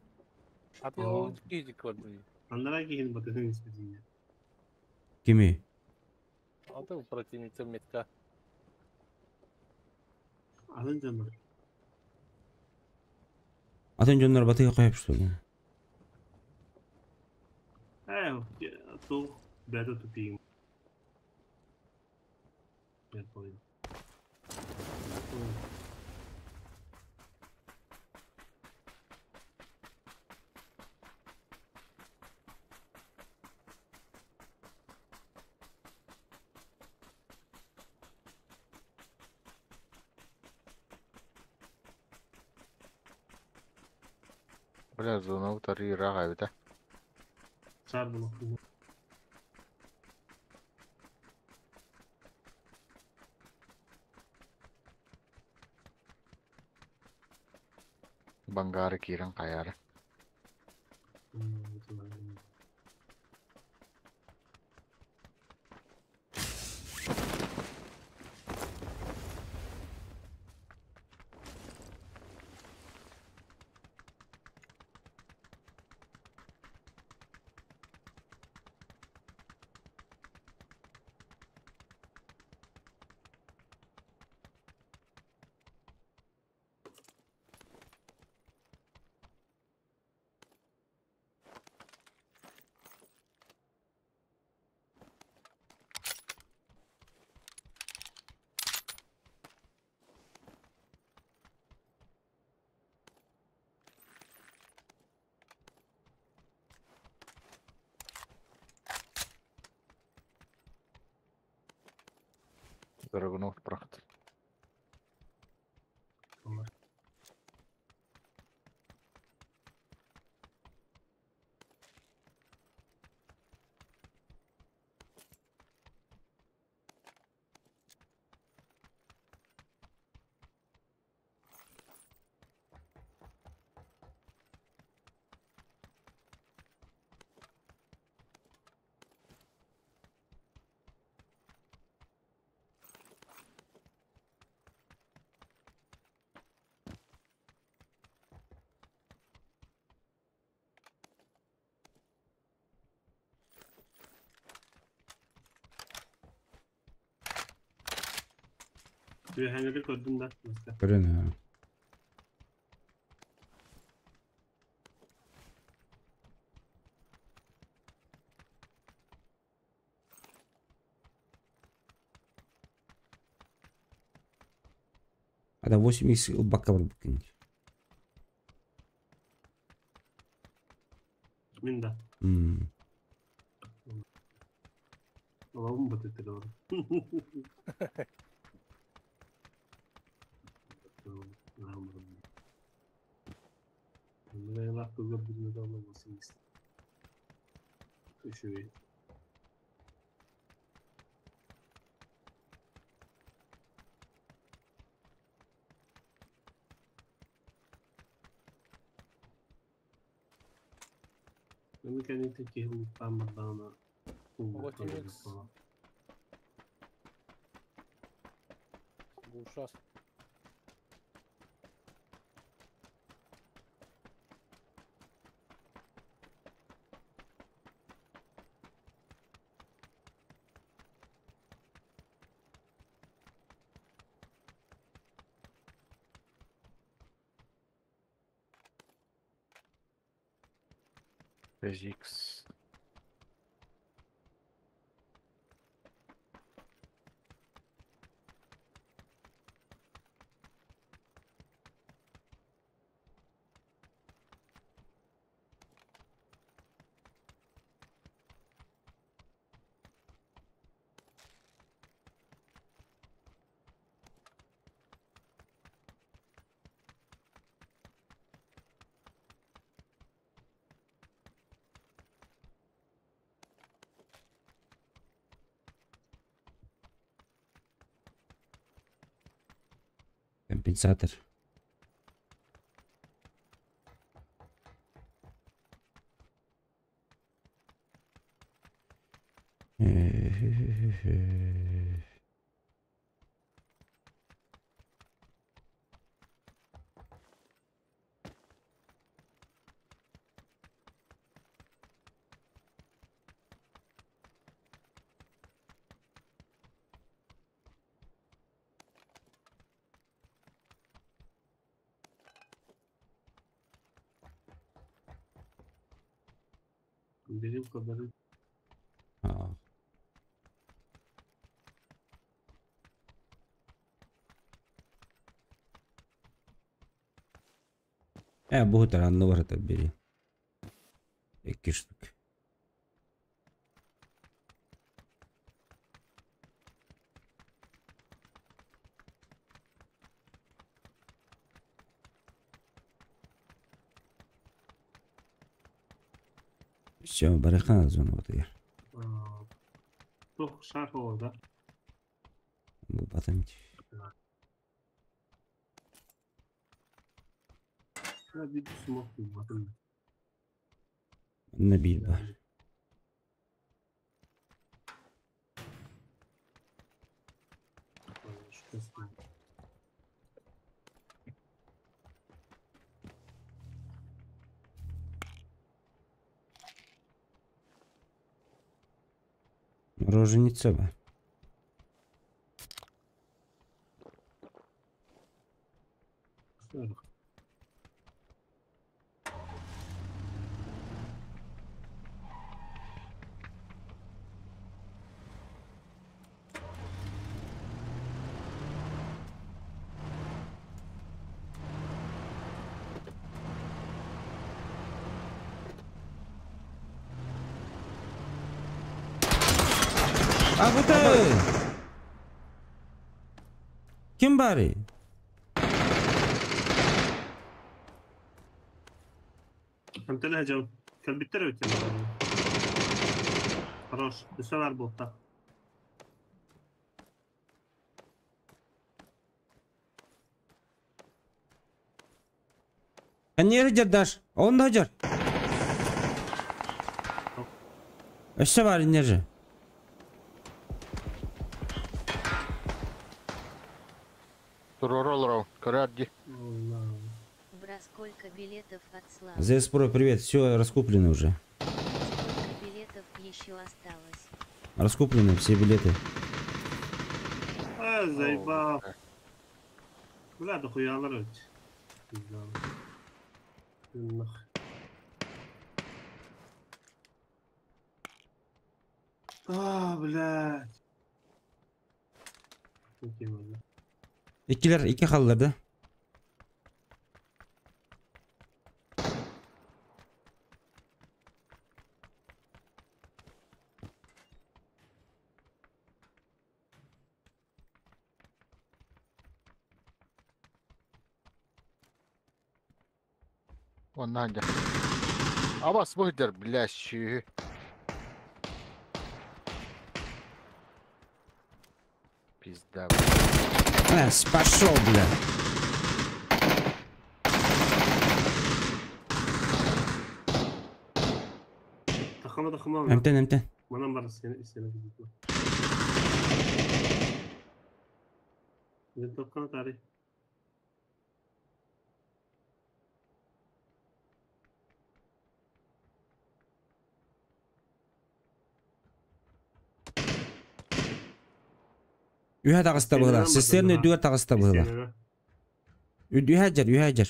S5: А ты ол киһи көрдүн.
S1: Аннара киһин батыһын испитинне.
S3: Кими?
S5: Аты противница метка.
S1: Атын дьоннор.
S3: Атын дьоннор батыһы қойып что ли?
S1: Э, туох бэйэтэ тупиим. Я понял.
S2: Бля, зона утары ыраах эбит ээ.
S1: Саар булах.
S2: Бангары киирэн хайаары. Драгунов прахт.
S1: Түһэҥҥэ көрдүм да.
S3: Көрөн ha. Ада 8 ылбакка барбыккын.
S1: Мин да. Олабын батыттыр олар. Үчүгэй. Мин кэнниттэн киһи улуттаан бардаҕына
S5: 8x. Ужас.
S2: X.
S3: Компенсатор.
S1: Бери бери.
S3: А. Бу таранны бар это бери. Икки штук. Все, барыхан зона вот я.
S1: Тух шарф да?
S3: Бу батым.
S1: Bir smoke batım.
S3: Ne bir var. Роженица ба. А вот Kim bari?
S1: انت لها جو كان بيتربت. Хорош. Өсө бар болта.
S3: Nereye даш? Он да. Өссө бар нерже.
S2: Туроролоров, көрөр.
S4: Бра, сколько билетов от Славы?
S3: ЗС Про, привет. Все раскуплены уже.
S4: Сколько билетов еще осталось?
S3: Раскуплены все билеты.
S1: А, заебал. Бля, дохуялар өт. А, блядь.
S3: Иккилер, икки халлар да.
S2: Оннан дьэ. Абас быһдыр, бля, сүүһү. Пизда.
S3: Бля, пошел, бля.
S1: Тахама тахама.
S3: Эмтен, эмтен.
S1: Манан бар сени сени бит. Винтовканы тари.
S3: Үһэ тағыста бұғыла. Сестерні үдүгэр тағыста бұғыла. Үһэ жар, үһэ жар.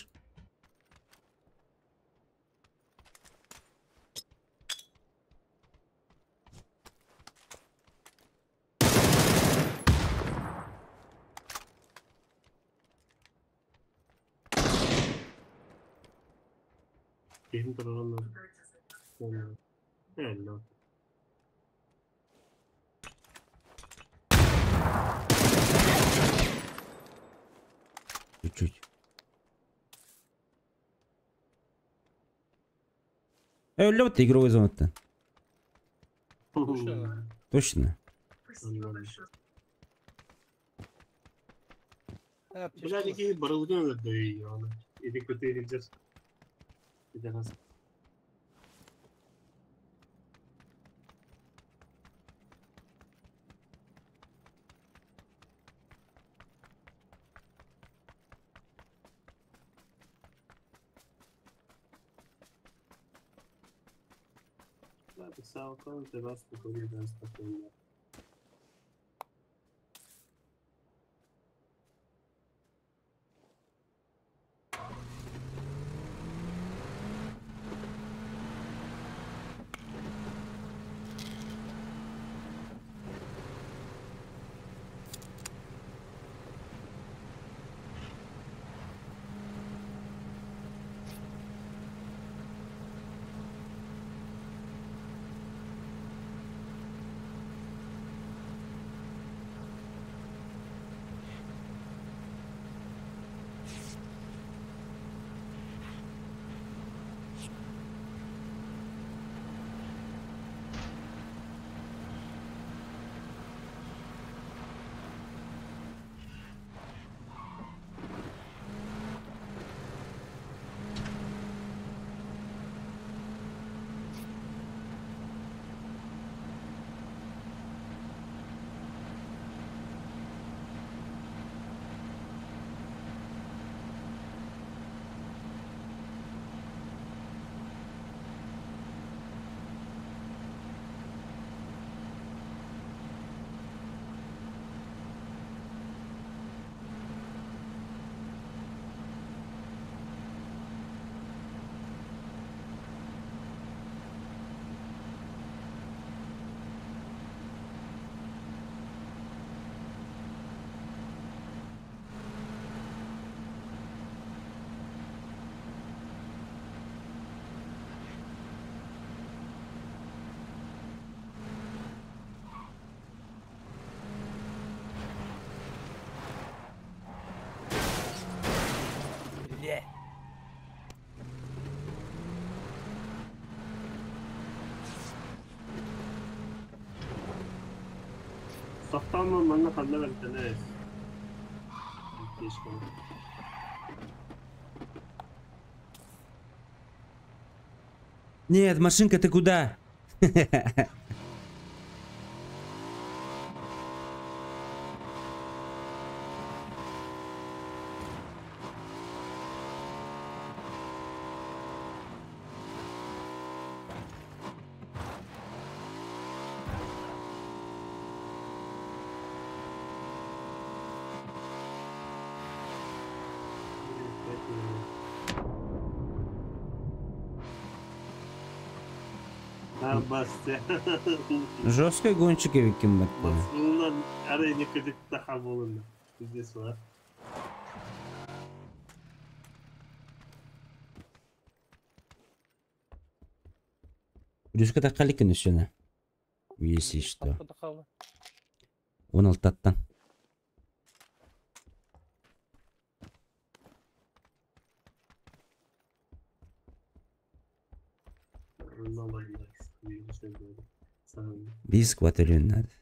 S1: Кихин туралар. Hello.
S3: Чуть-чуть. Өллө бит игровой зонаттан.
S5: Точно?
S3: Точно.
S1: Бля, никакие барылган да и он. Или какой-то или Пидорас. Написал, ты вас спокойно, да, спокойно. Тохтоон манна ханна бэртэнэ
S3: Нет, машинка, ты куда? Жесткий гонщик эбиккин батта. Үрүскэ тахха иликкин өссөнө. Если что. 16-тан. Биир сквад өлүөн наада.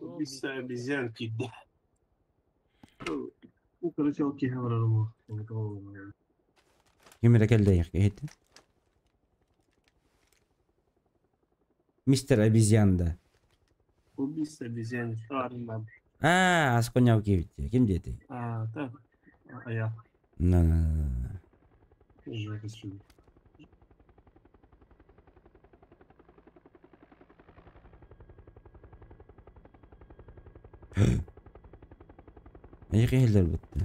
S1: Убийство обезьянки. Ну, короче, ол киһи барарым
S3: Ким эрэ кэллэйэх киһитин. Мистер обезьян да.
S1: Убийство обезьянки.
S3: Аа, асконяв киһит. Ким диэтэй?
S1: А, так. А я.
S3: На на на. Эйиэхэ иһиллэр бытты.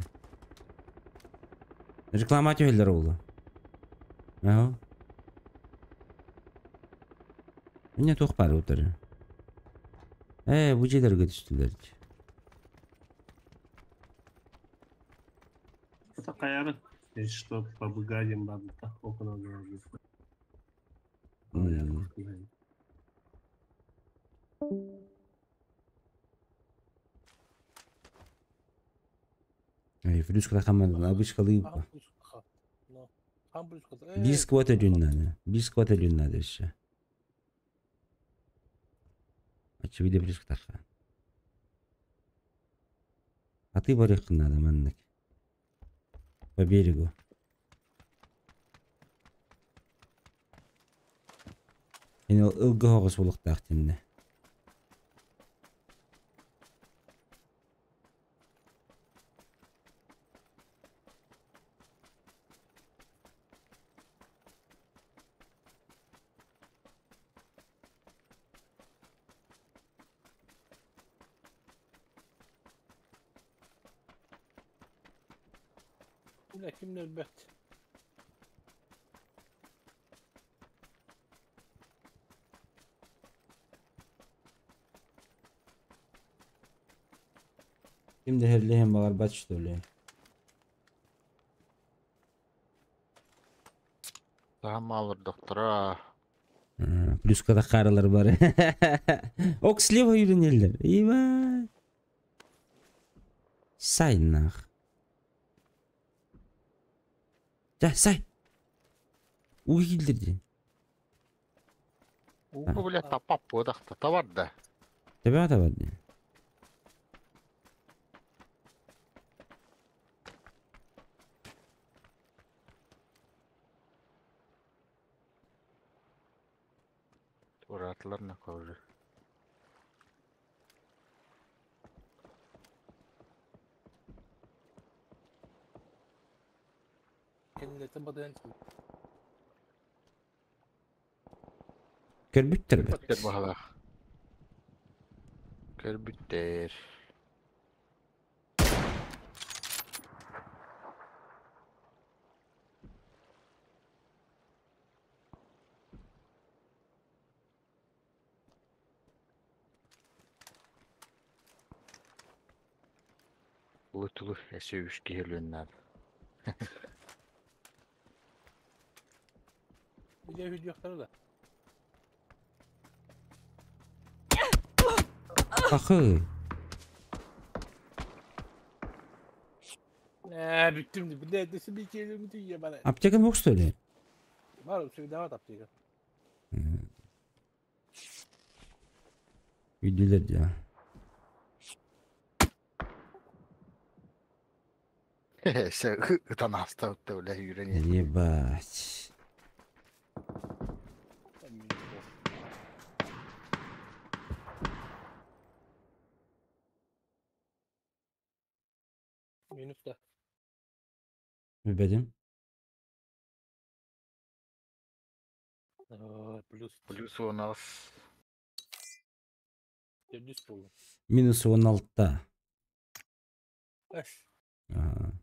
S3: Реклама түһэллэр оҕолор. Аһа. Инньэ туох баар утары? Ээ, бу дьиэлэргэ түстүлэр.
S1: Это каяры. Что побыгаем бабыта около.
S3: Эй, плюс хамман обычкалыы Биир сквот өлүн надо. Биир сквот өлүөн надо еще. Очевидно, плюс таха. А ты барыххын надо маннык. По берегу. Эн ылгы оҕус буолуохтаах тиннэ.
S5: Бля, ким өлбөт?
S3: Ким да иһэллиэн баҕарбат что ли?
S2: Таһым доктора.
S3: Плюска да харалар бары. Ок, слева үйренеллер. Ебать. Сай нах. Да, сай. Уу киирдэ.
S2: Уу бля тапап буодахта табарда.
S3: Төбөҕө табар дии.
S2: Уратылар на кожи.
S5: Кэннилэртэн батыһан
S3: Көрбүттэр бэт.
S2: Көрбүттэр баһалаах. Көрбүттэр. Улы тулу эсө үш киһи өлүөн наада.
S5: Илэ үһүдүөхтэрэ да.
S3: Ахы.
S5: Ээ, бүттүм, блядь, да себе келим ебаная.
S3: Аптекан yok что ли?
S5: Бар, всегда вот аптека.
S3: Үйдүлэр дьэ.
S2: Се ытан астабытта бля үүрэн
S3: Ебать.
S5: Минус да.
S3: Билбэтим.
S5: Плюс.
S2: Плюс 16.
S5: Төрдүс буоллум.
S3: Минус 16.
S5: Эш.
S3: Ага.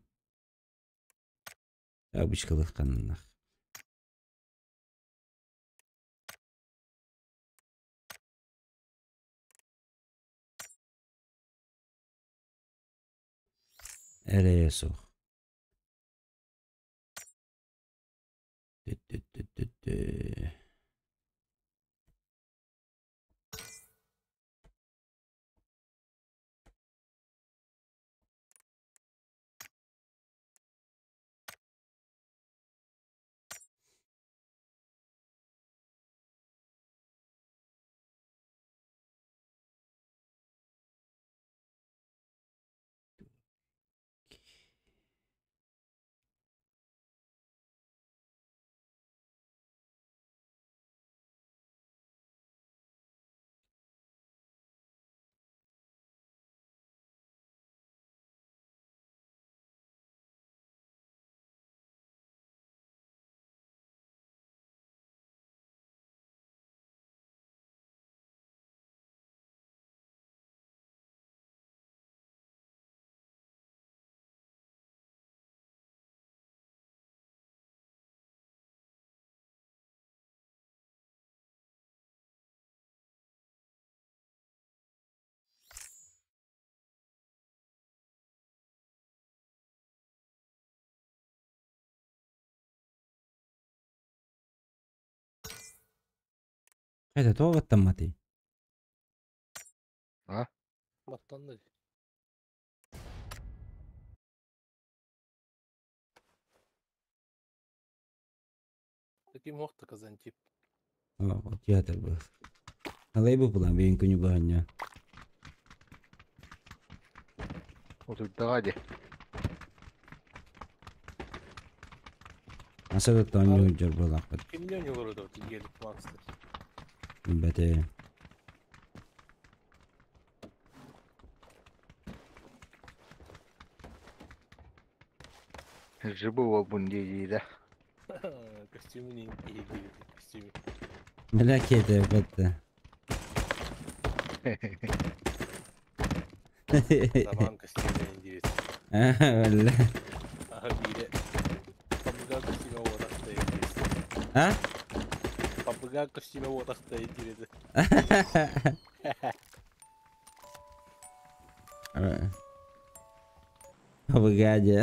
S3: Обычкалых каннах. Эрэйэ суох. Тү-тү-тү-тү-тү. Это то вот там маты.
S2: А?
S5: Баттанды. Таким охта казантип.
S3: О, театр был. Алай бу булан бейін күні бағanya.
S2: Отурдаға де.
S3: Аса да таң жор болақпыт.
S5: Кимден олорду тигелик монстр.
S3: Бәте.
S2: Жыбы болбун дейді.
S5: Костюмүн ийгилик костюмү.
S3: Бля кете бәтті.
S5: Заман костюмүн дейт.
S3: Бля.
S5: Аха бире. Папуга костюмү отакта дейт.
S3: А?
S5: Папуга костюмү отакта дейт.
S3: Погоди.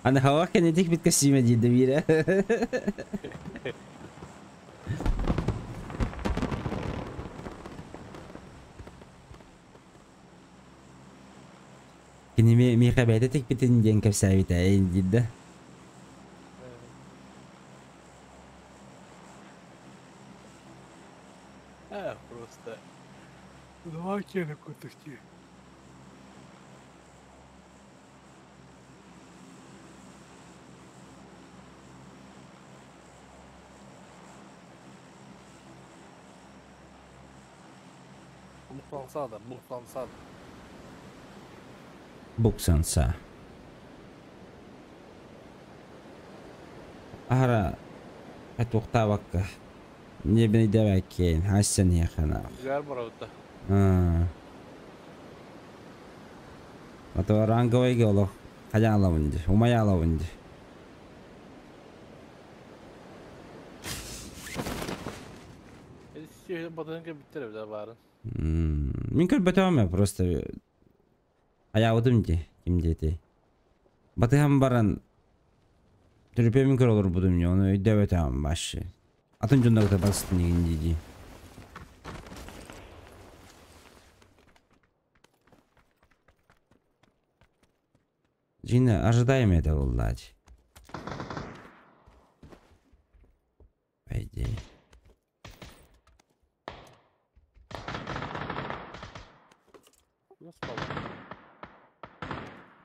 S3: Ана хавака не тих бит костюме дейді бире. Кини миха бәйті тик битин ден кәпсәбит әйін дейді.
S5: А, просто. Давай кene кутухти. Бухтанса да, бухтанса да.
S3: Буксанса. Ара атуқтабакка. Не бini дәвәккен, хасан яхана.
S5: Гар бараута.
S3: А. Ато ранговый голох. Хажан алабынды, умай алабынды.
S5: Сүйе батынка биттер бир барын.
S3: Мин көрбөтөм просто. Аябытым ди, ким дети. Батыһан баран төлөпүөммүн көрө олорбутум дьэ, ону өйдөөбөтөҕүм вообще. Атын дьоннор кытта барыстын игин дии-дии. Дьиҥэ ожидаем это буоллааччы. По идее.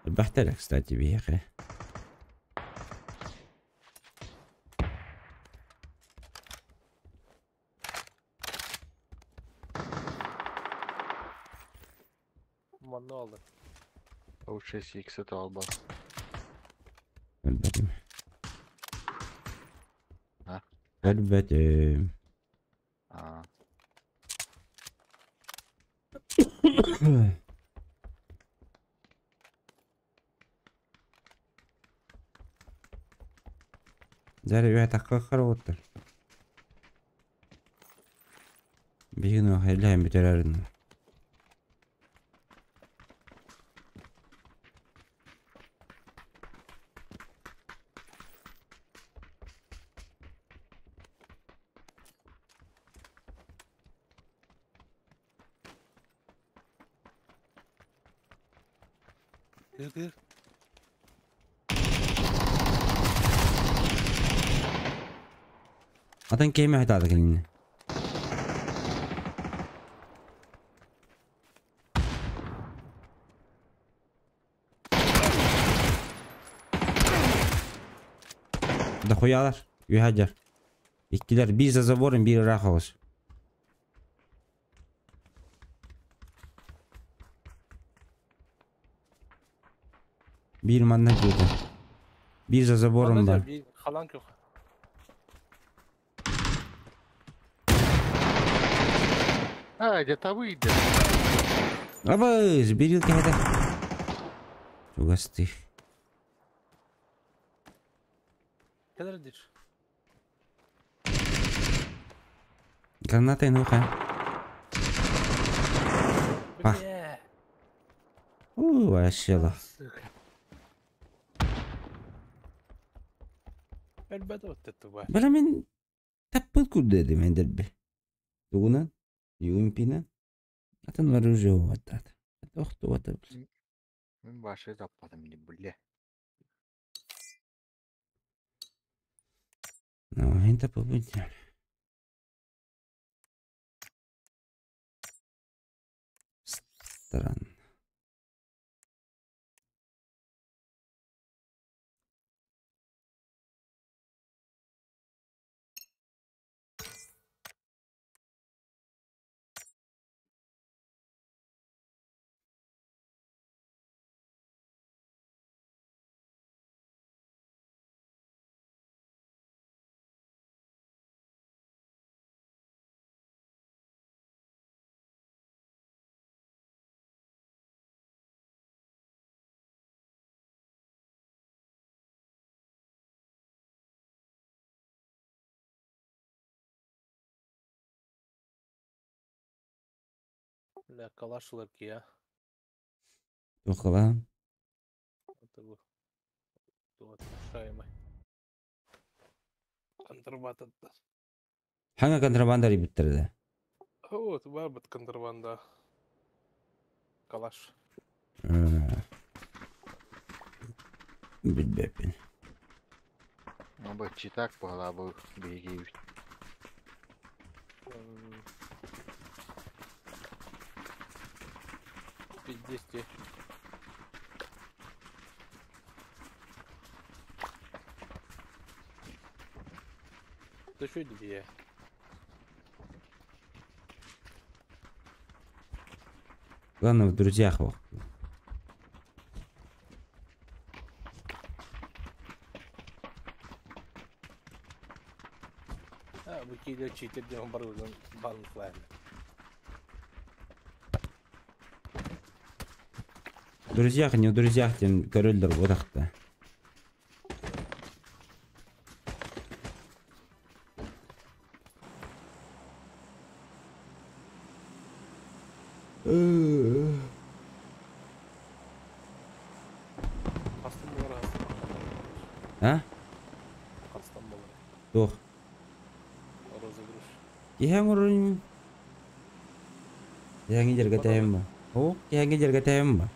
S3: Элбэхтэр, кстати, биһиэхэ.
S5: Манна алды.
S2: Лучше сиксы талба.
S3: Өлбөтүм.
S2: А?
S3: Өлбөтүм.
S2: А.
S3: Дьэ үһэ тахха харуоттар. Биһигин илэһэн бүтэрэрин.
S5: Тыр тыр.
S3: Атын киһи мөһүтаата кинини. Дохуялар, үһэ Иккилэр биир за забором, биир ыраах оҕус. Биир манна киирдэ. Биир за забором бар.
S5: Биир халан көх.
S2: А, где-то выйдет.
S3: Абыз, бирил кэһэтэ. Чугастыы.
S5: Кэлэр дир.
S3: Граната инуха. А.
S5: Бля.
S3: У, вообще ла.
S5: Сука. Элбэт оттету ба.
S3: Бля мин таппыт курдедим эндерби. Тугунан? ЮМП-нан? Атын оружие уаттат. Тохтуата.
S2: Мин башы таппатым не бля.
S3: Ну, это побудь. Странно.
S5: Бля, калашылар кия.
S3: Туохала.
S5: Это бу. Туох шайма. Контрабанда.
S3: Хаңа контрабанда ребяттерде.
S5: Вот, барбат контрабанда. Калаш.
S3: Билбеппин.
S2: Ну бы читак была бы беги.
S5: 50. Да что две?
S3: Главное в друзьях ох.
S5: А, вы кидали читер, где он барыл, бан флайм.
S3: Друзьях, не в друзьях, тем король буотахта.
S5: Астын бар.
S3: А?
S5: Хастан буолар?
S3: Туох?
S5: Розыгрыш.
S3: Киһи оҥорорун Киһиҥи дьэргэтэһим ба? Оо, киһиҥи дьэргэтэһим ба?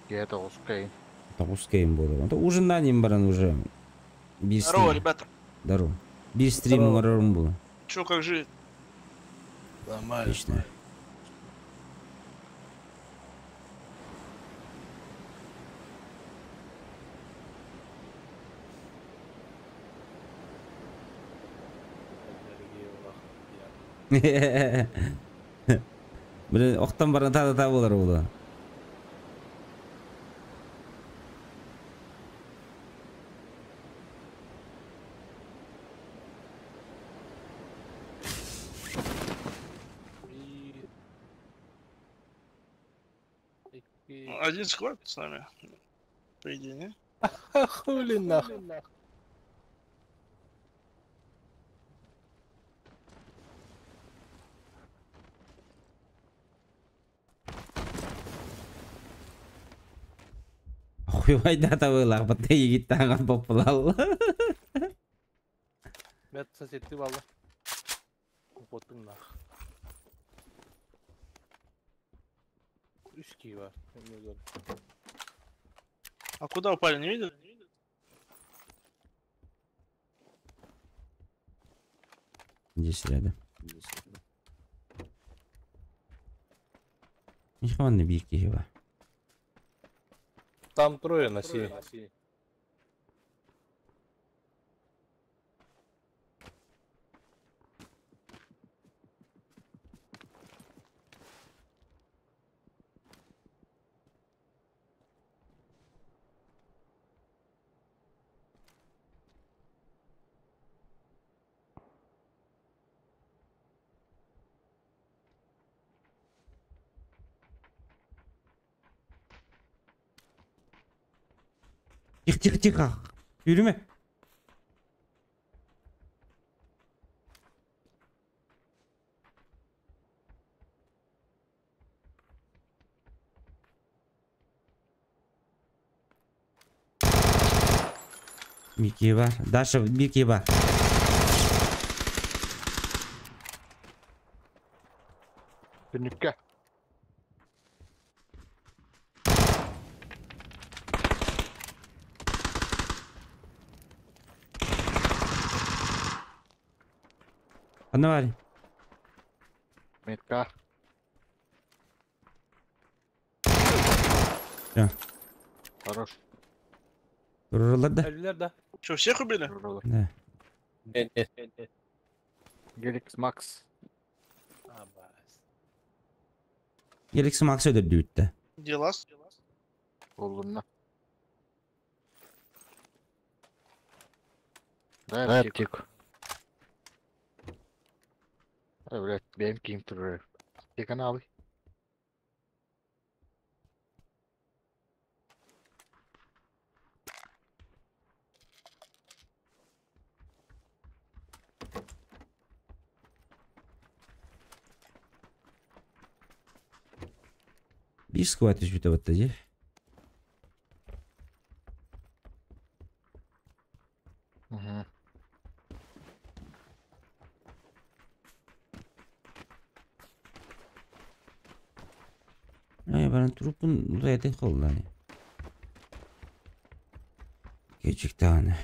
S2: Киһи тоҕус кэйин.
S3: 9 кэйин буолар. Онто ужиннаан им баран уже биир
S7: Здорово,
S3: стрим.
S7: ребята.
S3: Здорово. Биир стрим
S5: Здорово.
S3: оҥорорум буолар.
S7: Чё, как жизнь?
S5: Нормально.
S3: Отлично. Блин, охтон баран та та буолар буолар.
S5: Биир. Икки.
S7: Один схват с нами. По идее, не?
S5: Хули нахуй.
S3: Хуйвайда табылах, батты егиттаңан популал.
S5: Мет соседти балла. Употтум нах. Үс киһи бар.
S7: А куда упали, не видели?
S3: Здесь рядом. Нихуя биир киһи бар.
S5: Там трое на синей.
S3: Тихо, тихо, тихо. Yürüme. Микки бар. Даша, Микки бар.
S2: Түннүккэ.
S3: Ханна баарый.
S2: Метка.
S3: Всё.
S2: Хорош.
S3: Тураллар да?
S5: Өллүлэр да?
S7: Что, всех убили?
S3: Да.
S5: Нет, нет, нет.
S2: Геликс Макс.
S5: Абас.
S3: Геликс Макс өлөрдүбүттэ.
S7: Где ласт?
S2: Буоллунна. Дай аптеку. Ай, блядь, бэйэм киим турар. Аптеканы алый.
S3: Биир сквад түспүтэ батта дии.
S2: Угу.
S3: Ай, баран трупун луяты холланы. Кечиктаны.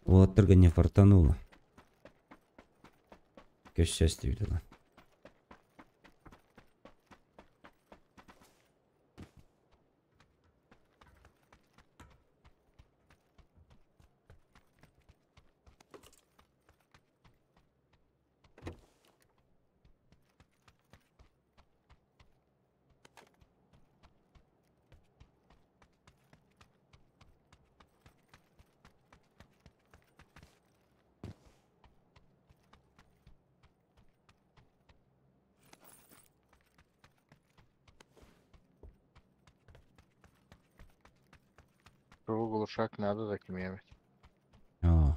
S3: Уолаттарга не фартануло. К счастью, видела.
S2: Глушак надо да кимиэбит.
S3: Оо.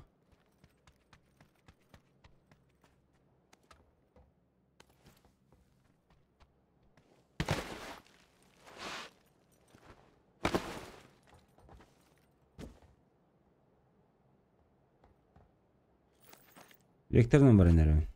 S3: Векторынан баран эрэбин.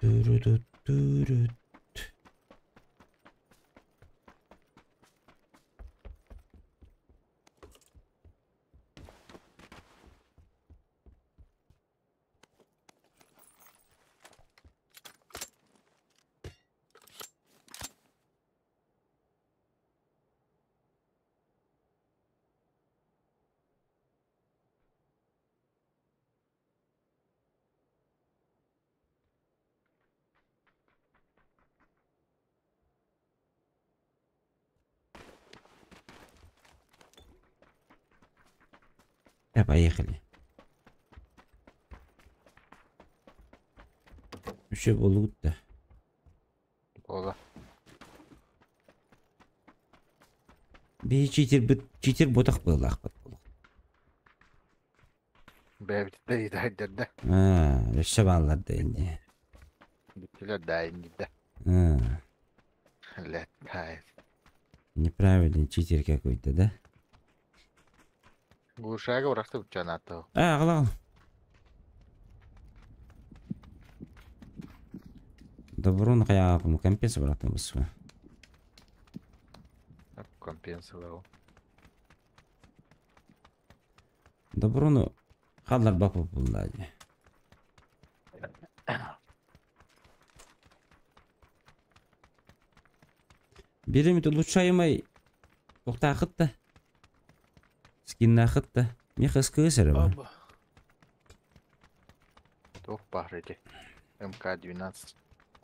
S3: Түрү-тү-түрүт. Да, поехали. Вообще болут-то.
S2: Буолла.
S3: Биһи читер читер ботах быылаахпыт буолуох.
S2: Бэйэбититтэн итэҕэйдэрдэ.
S3: Аа, өссө бааллар да инди.
S2: Бүттүлэр да иннидэ.
S3: Аа,
S2: Лет
S3: неправильный читер какой-то, да?
S2: Глушага урахты бучанаатта.
S3: Аа, аҕал Доброн хайаапым компенс баратын бысва.
S2: Компенсировал.
S3: Доброну халлар бапы булла дии. Биримит улучшаемый туохтаахыт да скиннаахыт да миэхэ СКС эрэ баар.
S5: Аба.
S2: Туох баар ити? МК-12.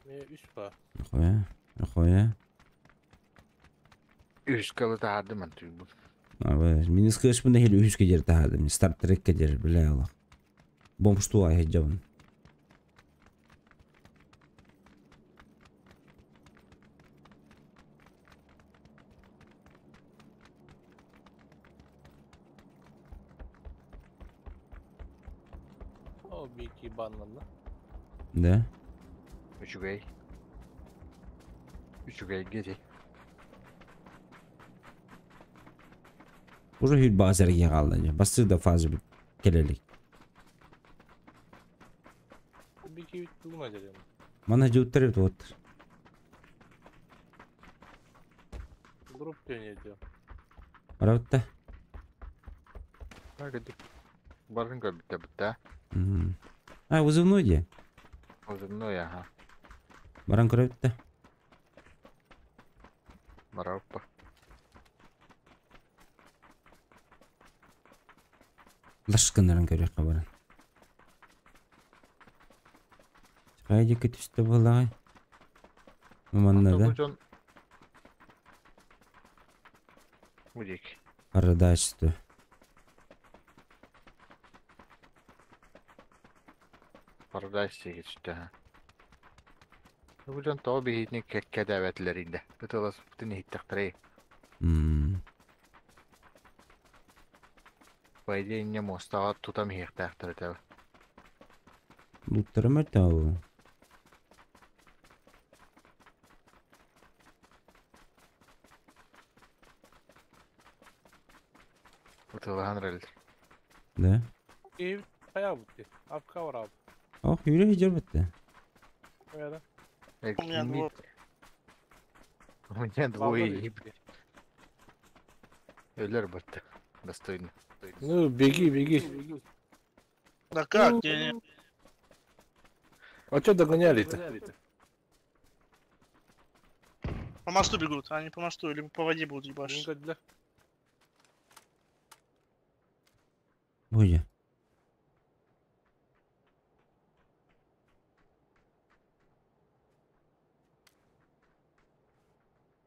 S5: Мэ үс ба.
S3: Охуя, охуя.
S2: Үс кылы таһаардым антыйбын.
S3: Мин СКС-пын нэһиилэ үһүскэ диэри таһаардым. Стартреккэ диэри, бля олох. Бомжтуу айһыдьабын.
S5: О, бики баннанна.
S3: Да?
S2: Үчүгэй. Үчүгэйгэ ити.
S3: Уже хүл баҕа сэргиэ хаалла дии. Бастыыр да фаза кэлэ илик.
S5: Бики тугуна дьэрем.
S3: Манна дьууттар эбит уоттар.
S5: Дроп төнүөтү.
S3: Барабытта.
S2: Так ити. Барын көрбүттэ бутта.
S3: А, вызывной дии.
S2: Озымной аха.
S3: Баран көрөбүттэ.
S2: Бараппа.
S3: Лаш гыннаран көрүөххэ баран. Хайа диэки түстэ буоллаҕай? Манна да?
S2: Бу дьон Бу диэки.
S3: Парадачество.
S2: Парадайс диэки түстэ аха. Бу дьон тоҕо биһиитини кэккэдээбэтилэр инде. Ытыласпытын иһиттэхтэрэй. По идее инньэ муостаҕа тутан иһиэхтээхтэр этэ.
S3: Луттара мөлтөө.
S2: Ытылаһан эрэллэр.
S3: Да?
S5: Киһи хайаабыт Апка бараабыт.
S3: Ох, юрэ хиджер битте.
S5: Хайада.
S7: У меня двое.
S2: У меня двое. Өлөр бытты. Достойно.
S5: Ну, беги, беги.
S7: Да как? Я не...
S5: А чё догоняли-то?
S7: По мосту бегут, они по мосту или по воде будут ебашить.
S5: Для.
S3: Будет.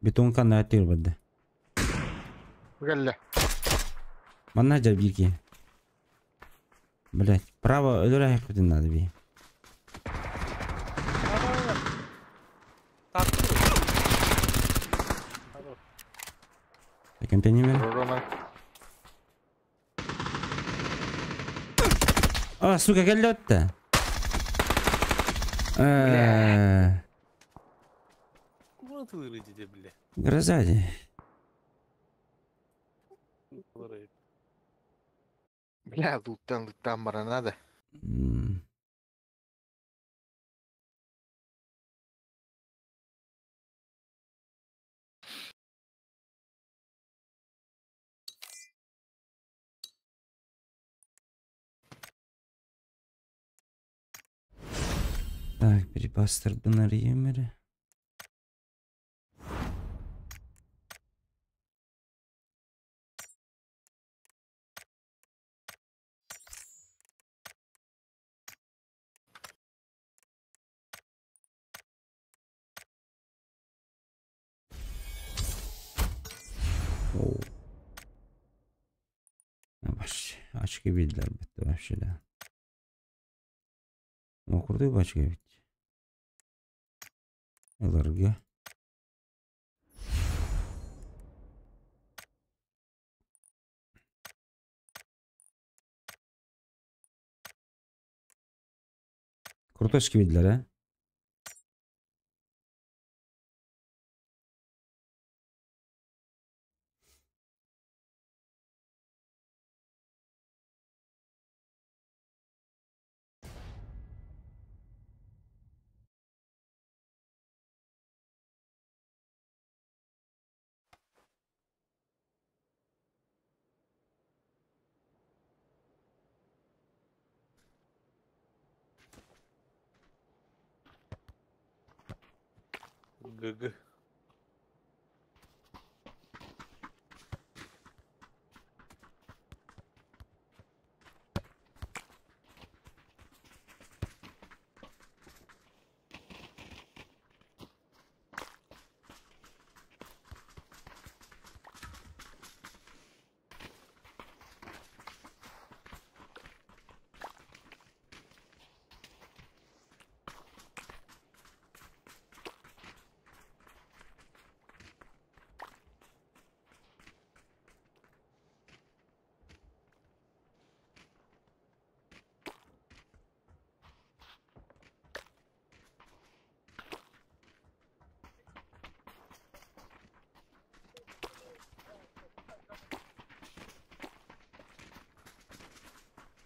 S3: Бетонка на атыр барды.
S2: Кэллэ.
S3: Манна жар бирки. Блять, право өлөр аяқпытын надо би.
S5: Так. Хорош.
S3: Контейнер.
S2: Рома.
S3: А, сука, кэллэ
S5: Куда ты вылетите, бля?
S3: Гроза ди.
S2: Бля, луттан луттан бара надо.
S3: Так, перепастер бинарьемере. О. Вообще, очки видели, вообще, да. О, крутой бачка ведь. ЛРГ. Крутой видели, а?
S5: ГГ.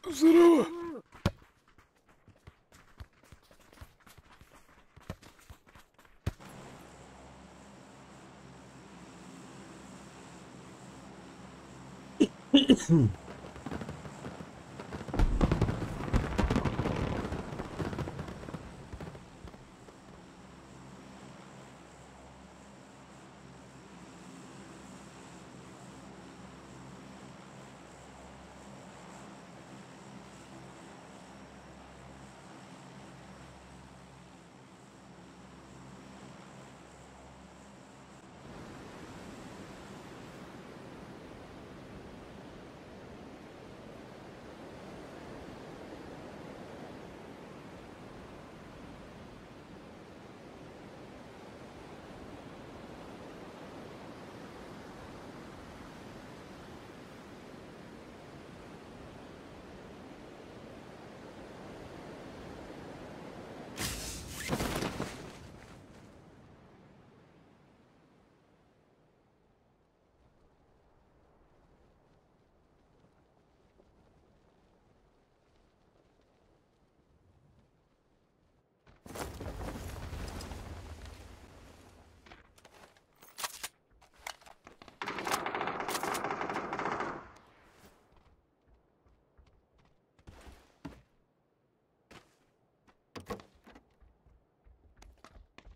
S5: Здорово!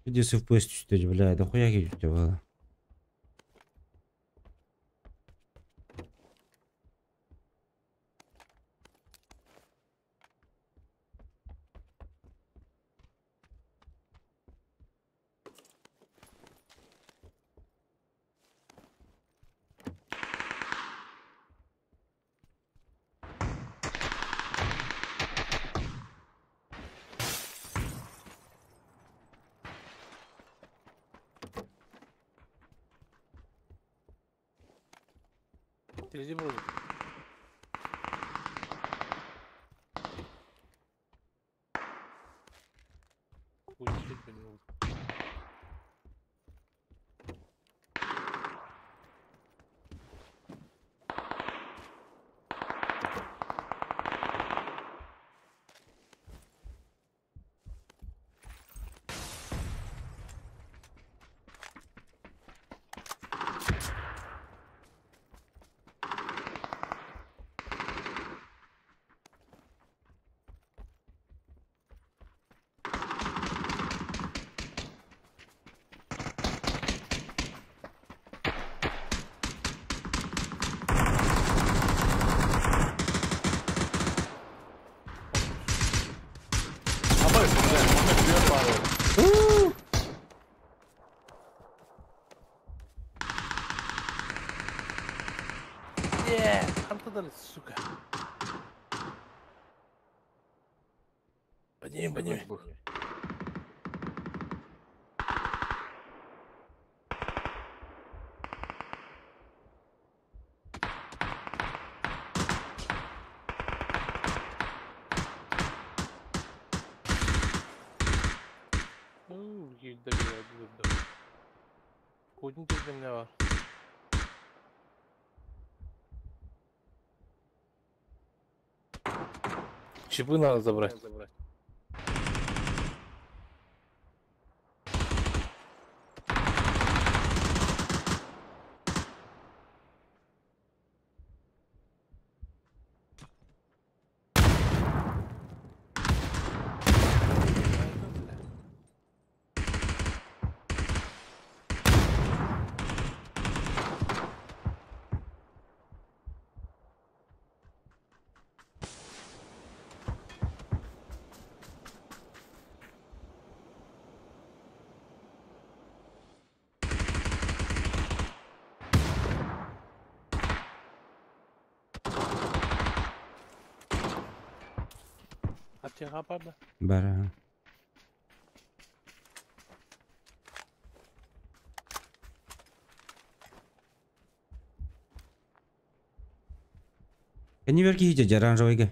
S3: Где FPS түстэ, бля, да хуя киирдэ буолла.
S5: Впереди вроде. Хуй, блин,
S2: Абай, бля, манна күөр баар ол.
S5: Е, хантадан, сука. Подними, подними. Ну, добил. Кудин ты меня var. Чипы надо забрать. Аптека бар да?
S3: Бара. Кэннибэр киһи дьэ оранжевыйга.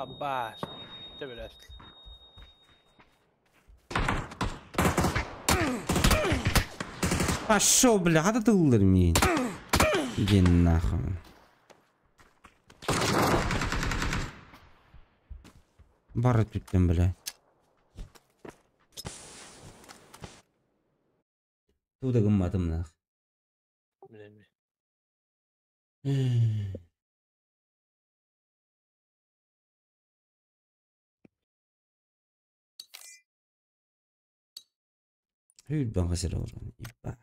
S5: А, баш. Тебе
S3: Пошел, бля, хата тыллар мин. Иди нахуй. Бары түттем, бля. Туда гымматым нах.
S5: Билем.
S3: Hur хасыр олорон. Ебать.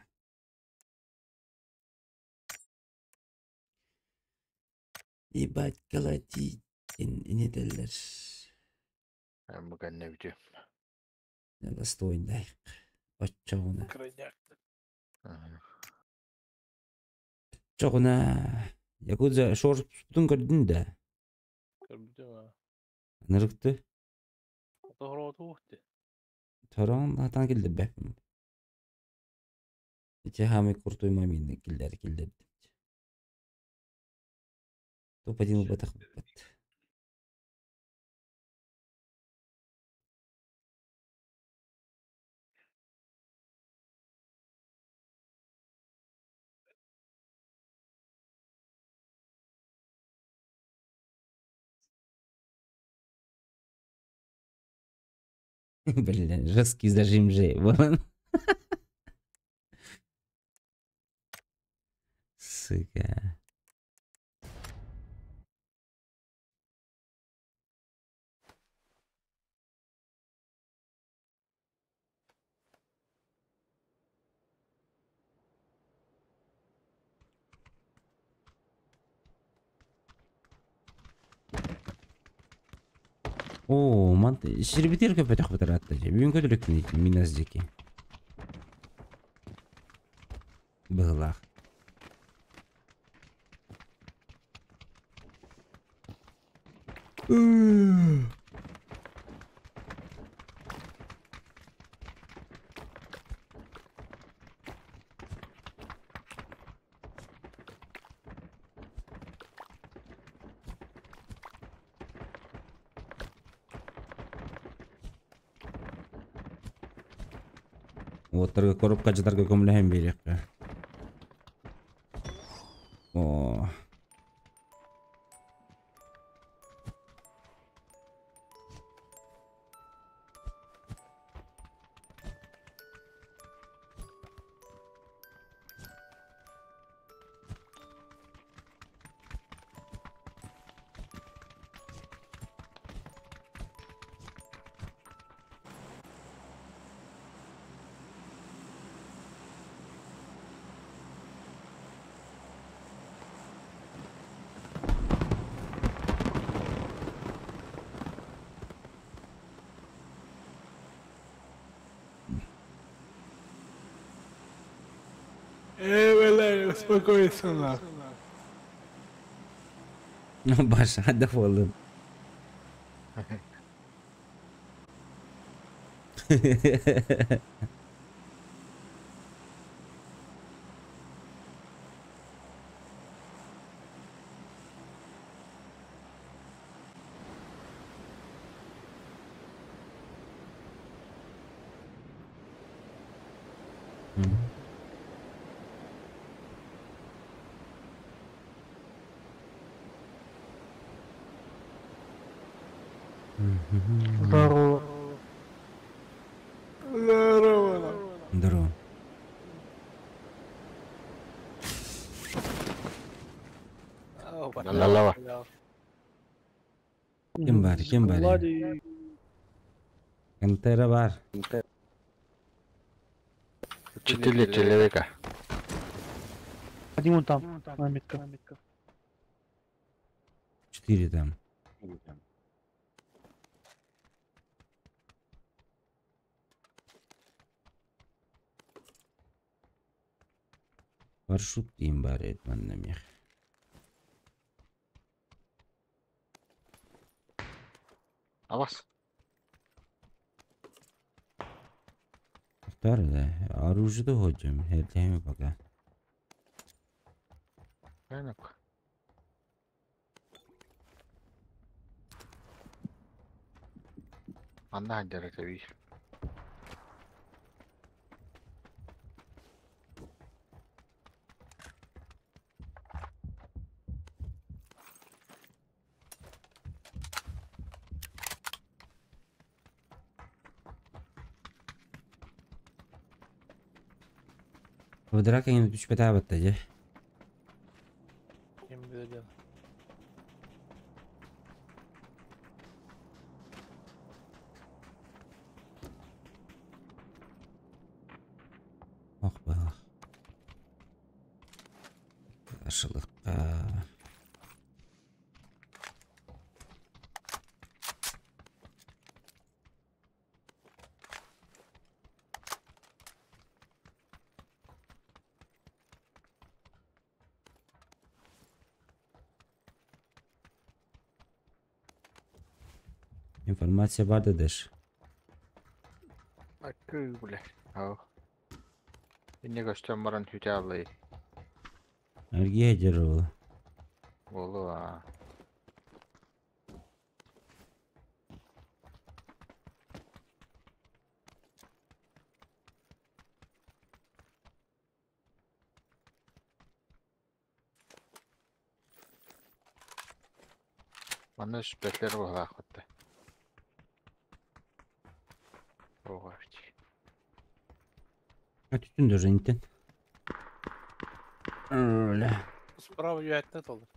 S3: Ебать, колотить. Инетеллер.
S2: Бу кэннэ бүтүө.
S3: Достойный. Оччоҕуна.
S5: Крайняк.
S3: Оччоҕуна. Якудза шорт көрдүн да.
S5: Көрбүтүм а.
S3: Нырыкты.
S5: Тоһороо ухты.
S3: Таран хатан килде бэппин. Ити хамы куртуй мамины киллер киллер. Топ-1 батах бат. Блин, жесткий зажим же буолан. Сука. Оо, ман сирбитигэр көпөтөхпүт ыраатта дии. Бүгүн көтүрүкпүн минас диэки. Быһылаах. Уоттарга коробка дьатарга көмөлөһөн биэриэххэ. Оо.
S5: Эй, Валерий, успокойся нахуй.
S3: Баша, доволен.
S7: Здорово.
S5: Здорово.
S3: Здорово.
S2: Ла-ла-ла.
S3: Ким бар, ким бар? Контера бар.
S2: Четыре человека.
S7: Один вон там, на метках.
S3: Четыре там. Парашют им бар манна мех.
S2: А вас?
S3: Второе, оружие доходим, это пока.
S2: Рынок. Она держит, видишь.
S3: Драка не түспэтээбэтта дьэ.
S5: Ким билэр.
S3: Ох баҕах. Ашылыкка. Информация бар да дэш.
S2: Акы, бля. Ау. Инне көстөн баран хүтэ аллай.
S3: Аргия дерова.
S2: Болу а. Манна сүппэтлэр буолаахпытта.
S3: А түтүн даже интен. Öyle.
S5: Справа үөһэттэн толор.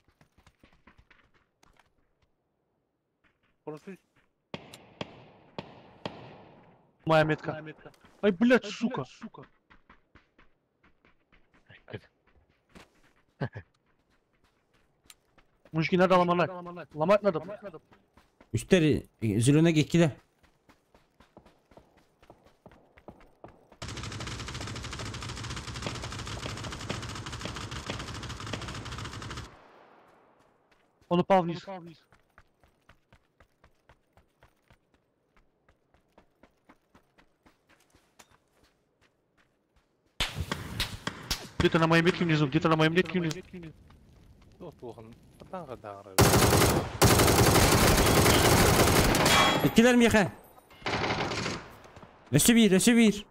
S5: Просто
S7: Моя метка. Ай, блядь, сука. Мужики, надо ломать. Ломать надо.
S3: Үстер зеленый иккиле.
S7: Он упал вниз. Где-то на моей метке внизу, где-то на моей метке внизу.
S5: туох туохан атаҥха даҕара.
S3: Иккилэр миэхэ. Өссө биир, өссө биир.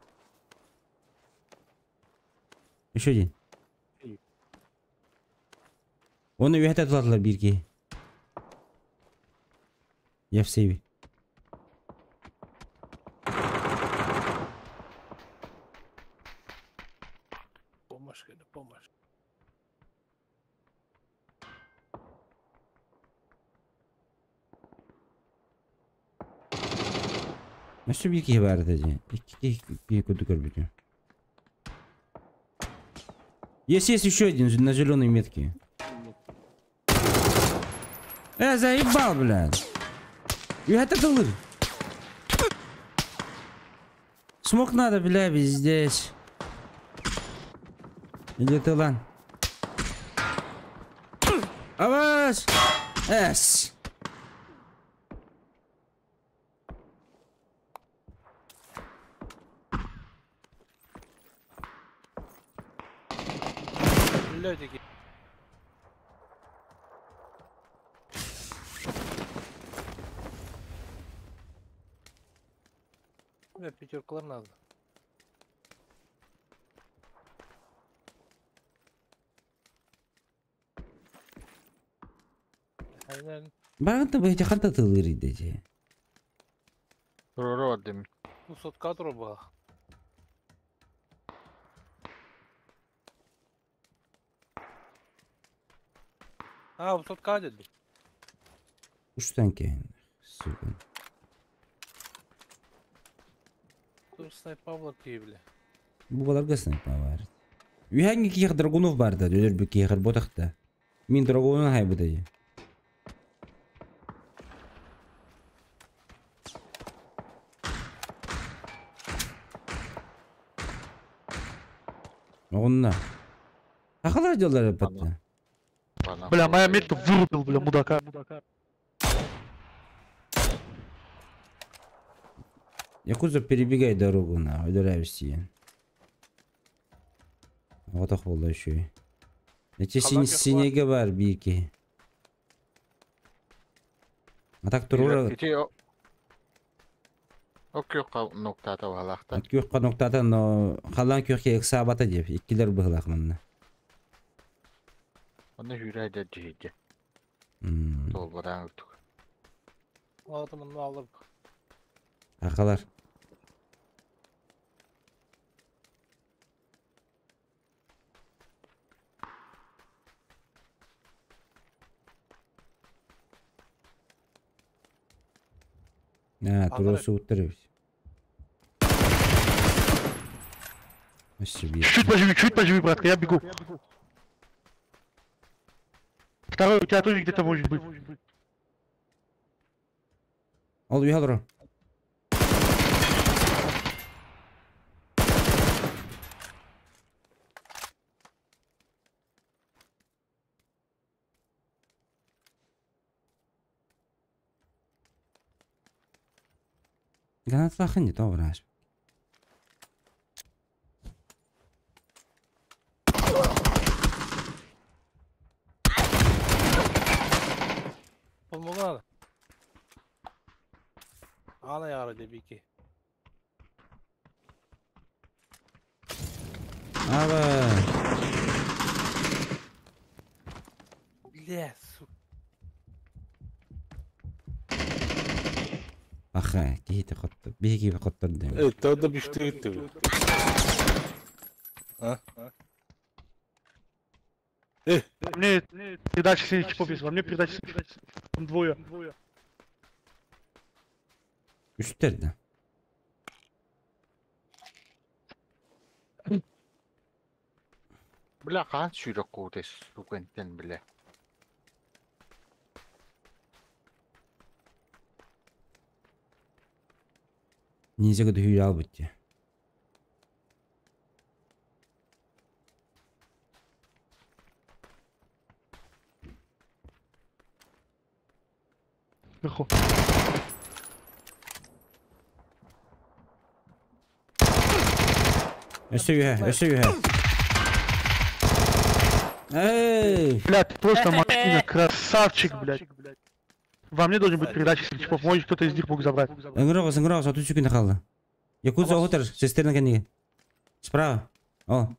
S3: Еще один. Оны үөһэтэ тулатылар биир киһи. Я в сейве.
S5: Помощь, кэлэ, помощь.
S3: Өссө биир киһи баар этэ дии. Икки киһи киһи курдук көрбүтүм. Есть, есть еще один на зеленой метке. Заебал, блядь. Это дылыр. Смок надо, бля, здесь. Или ты лан? Авас! Эс!
S5: Блядь, ики. Бля, пятеркалар надо. Айнан,
S3: Баранта бы эти ханта тылыр дети.
S2: Туруору
S5: ну сотка труба. А, бу сотка деді.
S3: Уштан кейин. Сука.
S5: Тут снайпа кии, бля.
S3: Бу баларга снайпа бар. Үһәңге киһи драгунов бар да, өлөр бу киһи ботахта. Мин драгунун хай бу дии. Онна. Ахалар делар батта.
S7: Бля, моя метка вырубил, бля, мудака.
S3: Якуза перебегай дорогу на, өлөрәбис. Вот болду еще. Эти синеге бар бики. А так турура
S2: Ити Ок ноктата балахта.
S3: От күөх ноктата, но халан күөхке ыксаабата деп, иккилер быһылах манна.
S2: Оны хүрәйдә дийде. Толбадан үрдүк.
S5: Алтымын алып.
S3: Ахалар. А, турусы уттырыбыз. Себе.
S7: Чуть поживи, братка, я бегу. Второй у тебя тоже где-то может быть.
S3: Ал уялыр. Гранатлахын не то враж.
S5: Olmalı. Ana yara debi ki.
S3: Ава.
S5: Бля, сука.
S3: Аха, кихити хотто. Биги хотто дем.
S5: Это да бифтырты. А?
S7: Мне передача синих чипов есть, во мне передача синих чипов. Там двое.
S3: Үстер да.
S2: Бля, хаан сүүрэ куутес, сука, интен, бля.
S3: Ниндзя көтө ал бутти.
S7: Вверху.
S3: Өссө үһэ, өссө үһэ. Эй!
S7: Блядь, просто машина, красавчик, блядь. Во мне должен быть передача синих чипов, может кто-то из них мог забрать.
S3: Ыҥырыгыз, ыҥырыгыз, 30 секунд қалды. Якудза отыр, цистерна кэннигэ. Справа. О.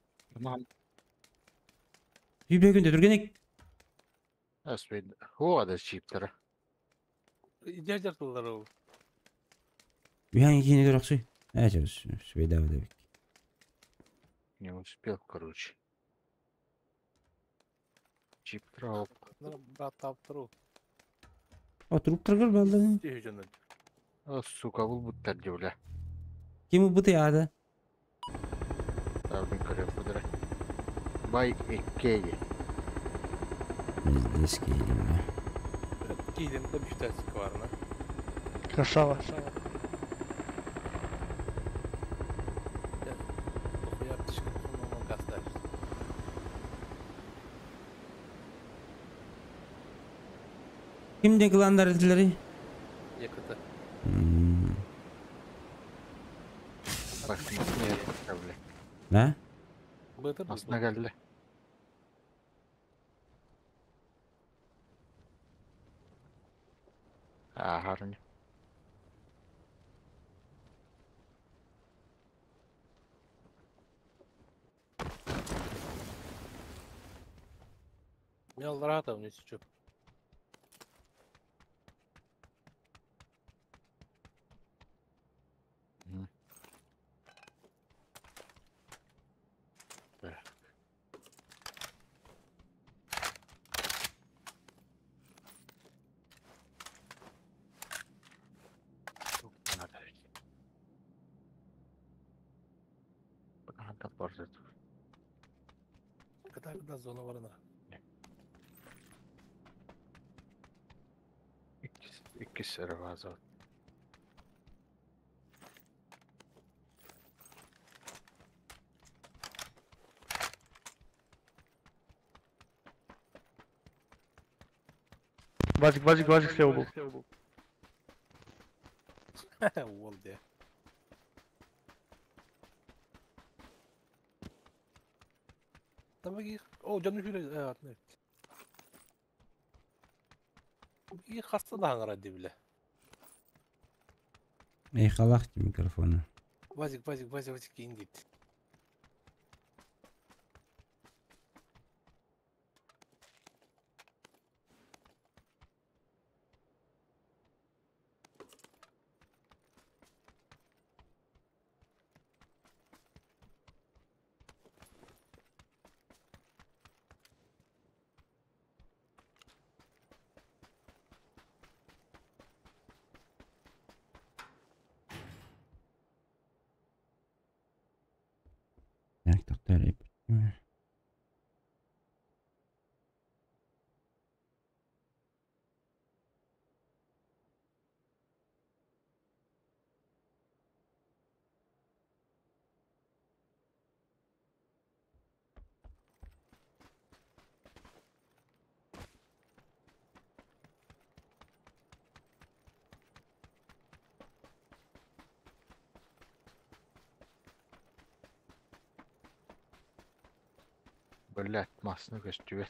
S3: Үйбе күнде түргенек.
S2: Аспен, хуа да чиптері.
S5: Дядя ол.
S3: Үйән кейіне көрөксүй. Ә, свейда деп.
S2: Не успел, короче. Чиптер алып.
S5: Брат таптыру.
S3: Отуруп тұргыр балды.
S2: О, сука, бұл бұттар де, бля.
S3: Ким бұты ады?
S2: Табын көріп бұдыра. Бай эккеге.
S3: Здесь кейдім, бля.
S5: Кейдем да bir var на.
S7: Красава.
S5: Дохуя птичка, ну, газ дальше.
S3: Кимде кландар ettileri?
S5: Якыты.
S2: Башмасына yaptık бля.
S3: Да?
S5: Бытыр
S2: Астына келді. Ахарны.
S5: Мен рата мне сейчас.
S2: Надо ведь. Надо борзать.
S5: Когда когда зона варна.
S2: Икки сыры.
S7: Вазик, Вазик, Вазик слева был.
S5: Уол де. Тамаги, о, жаны хүрэ, атны. И хаста да аңара бile.
S3: Эй, халахти микрофона.
S5: Вазик, Вазик, Вазик, Вазик кейин дейт.
S3: Так, так, так.
S2: Блять, масны көстүбэт.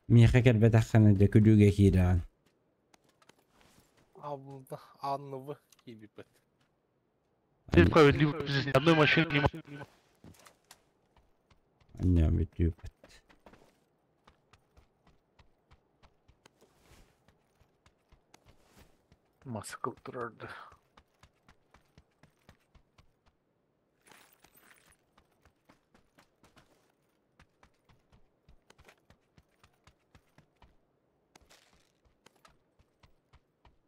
S3: Миха кэлбэтаххана дэ күлүүгэ киирaan.
S5: Абында анныбы кийбиппет.
S7: Здесь справедливо, здесь ни одной машины не
S3: Анням бүтүүпэт.
S2: Маскыл турарды.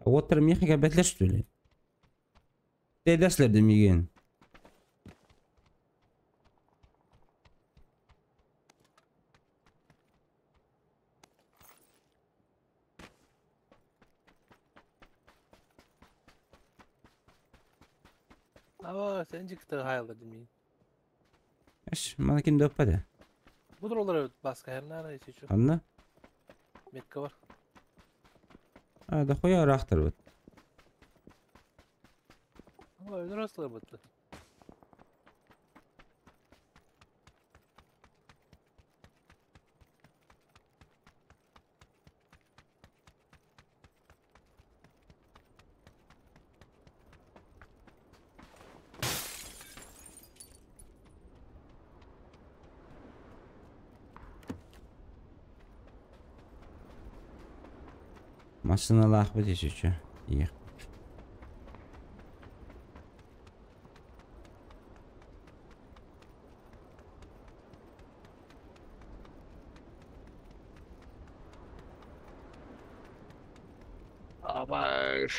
S3: Уоттар миэхэ кэлбэтилэр что ли? Тэдэслэр да миигин.
S5: Ава, sen çıktı hayalda demeyin.
S3: Эш, мана ким да ыппат.
S5: Budur olur баска her nere içi
S3: Анна?
S5: Metka var.
S3: А, да хуя ыраахтарбыт.
S5: Ama öyle rastlar battı.
S3: Массыыналаахпыт исүччү. Иэх.
S2: Абаш.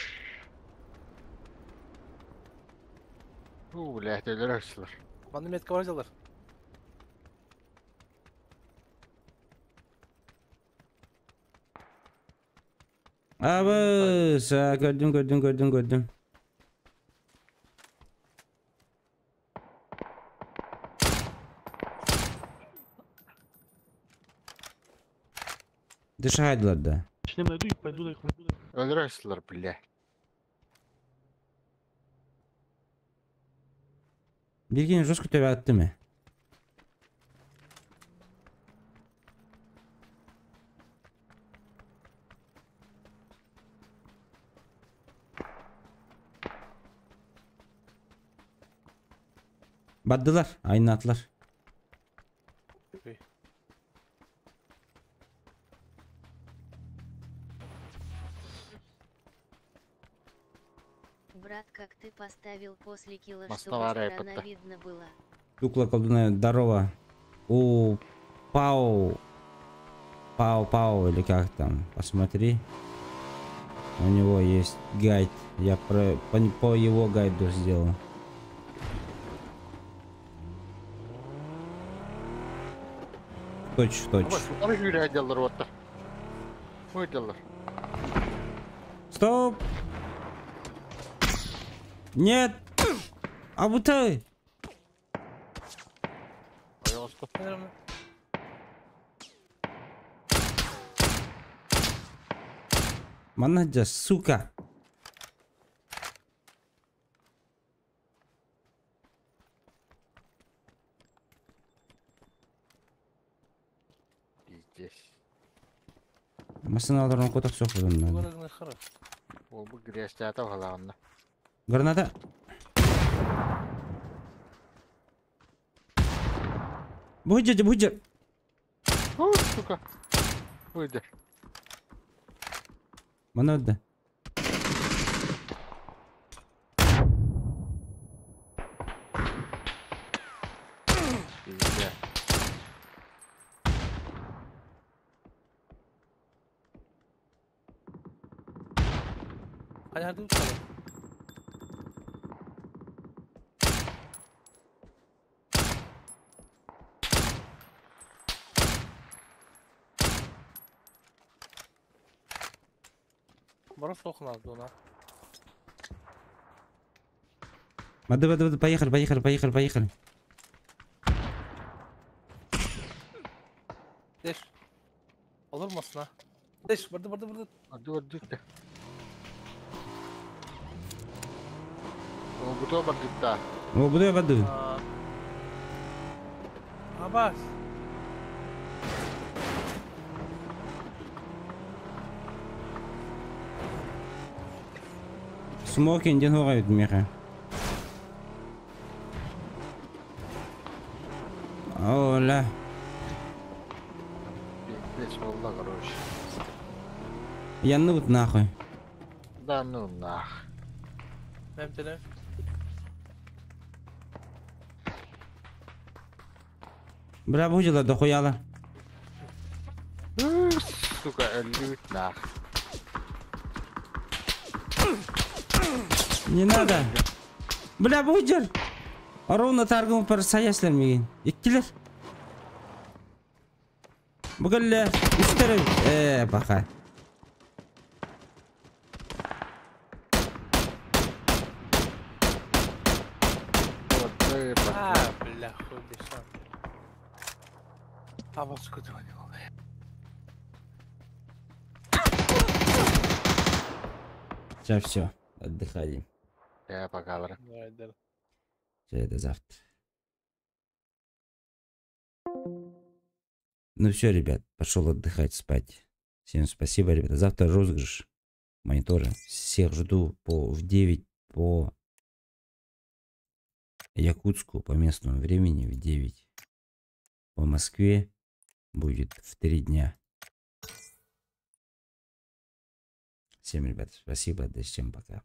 S2: Уу, блядь, өлөр
S5: Bana metka var çalar.
S3: Абыс, көрдүм, көрдүм, көрдүм, көрдүм. Дышайдылар да.
S7: С ним найду и пойду на их.
S2: Өлөр бля.
S3: Биргин жестко төбө атты ме? Баддылар, айнатылар.
S5: Okey.
S4: Брат, как ты поставил после килла, чтобы
S2: Основа
S4: сторона видно было.
S3: Кукла колдуна здорово. У Пау. Пау Пау или как там. Посмотри. У него есть гайд. Я по его гайду сделал. Точь в точь. Стоп! Нет! Абутай! Манадя, сука!
S2: Пиздец.
S3: Машиналарын коток все надо.
S2: Ол бу грязь главное.
S3: Граната! Будет, будет!
S2: О, сука. Выйди.
S3: Манада.
S2: Пиздец.
S5: Hadi hadi uçalım. Бара соқнады ona.
S3: Мады, мады, мады, поехали, поехали, поехали, поехали.
S5: Deş. Olur musun ha? Deş, burada burada burada.
S2: Hadi hadi. Ол бу то бардытта.
S3: О, буду я воды.
S5: Абас.
S3: Смокин ден хоғайд меха. Оля.
S2: Пиздец, волла, короче.
S3: Я ну нахуй.
S2: Да ну нах.
S5: Эмтэнэ.
S3: Бля, будила дохуяла.
S2: Сука, лют нах.
S3: Не надо. Бля, будер. Ровно таргым пар саяслар мигин. Иккилер. Бүгілі үстері. Э, баха.
S2: Вот ты,
S5: А, бля, хуй бешан. А вот сколько
S3: Сейчас все. Отдыхаем.
S2: Я пока, бра.
S5: Давай, да.
S3: Все, до завтра. Ну все, ребят, пошел отдыхать, спать. Всем спасибо, ребята. Завтра розыгрыш монитора. Всех жду по в 9 по Якутску по местному времени в 9. По Москве будет в 3 дня. Всем, ребят, спасибо. До всем пока.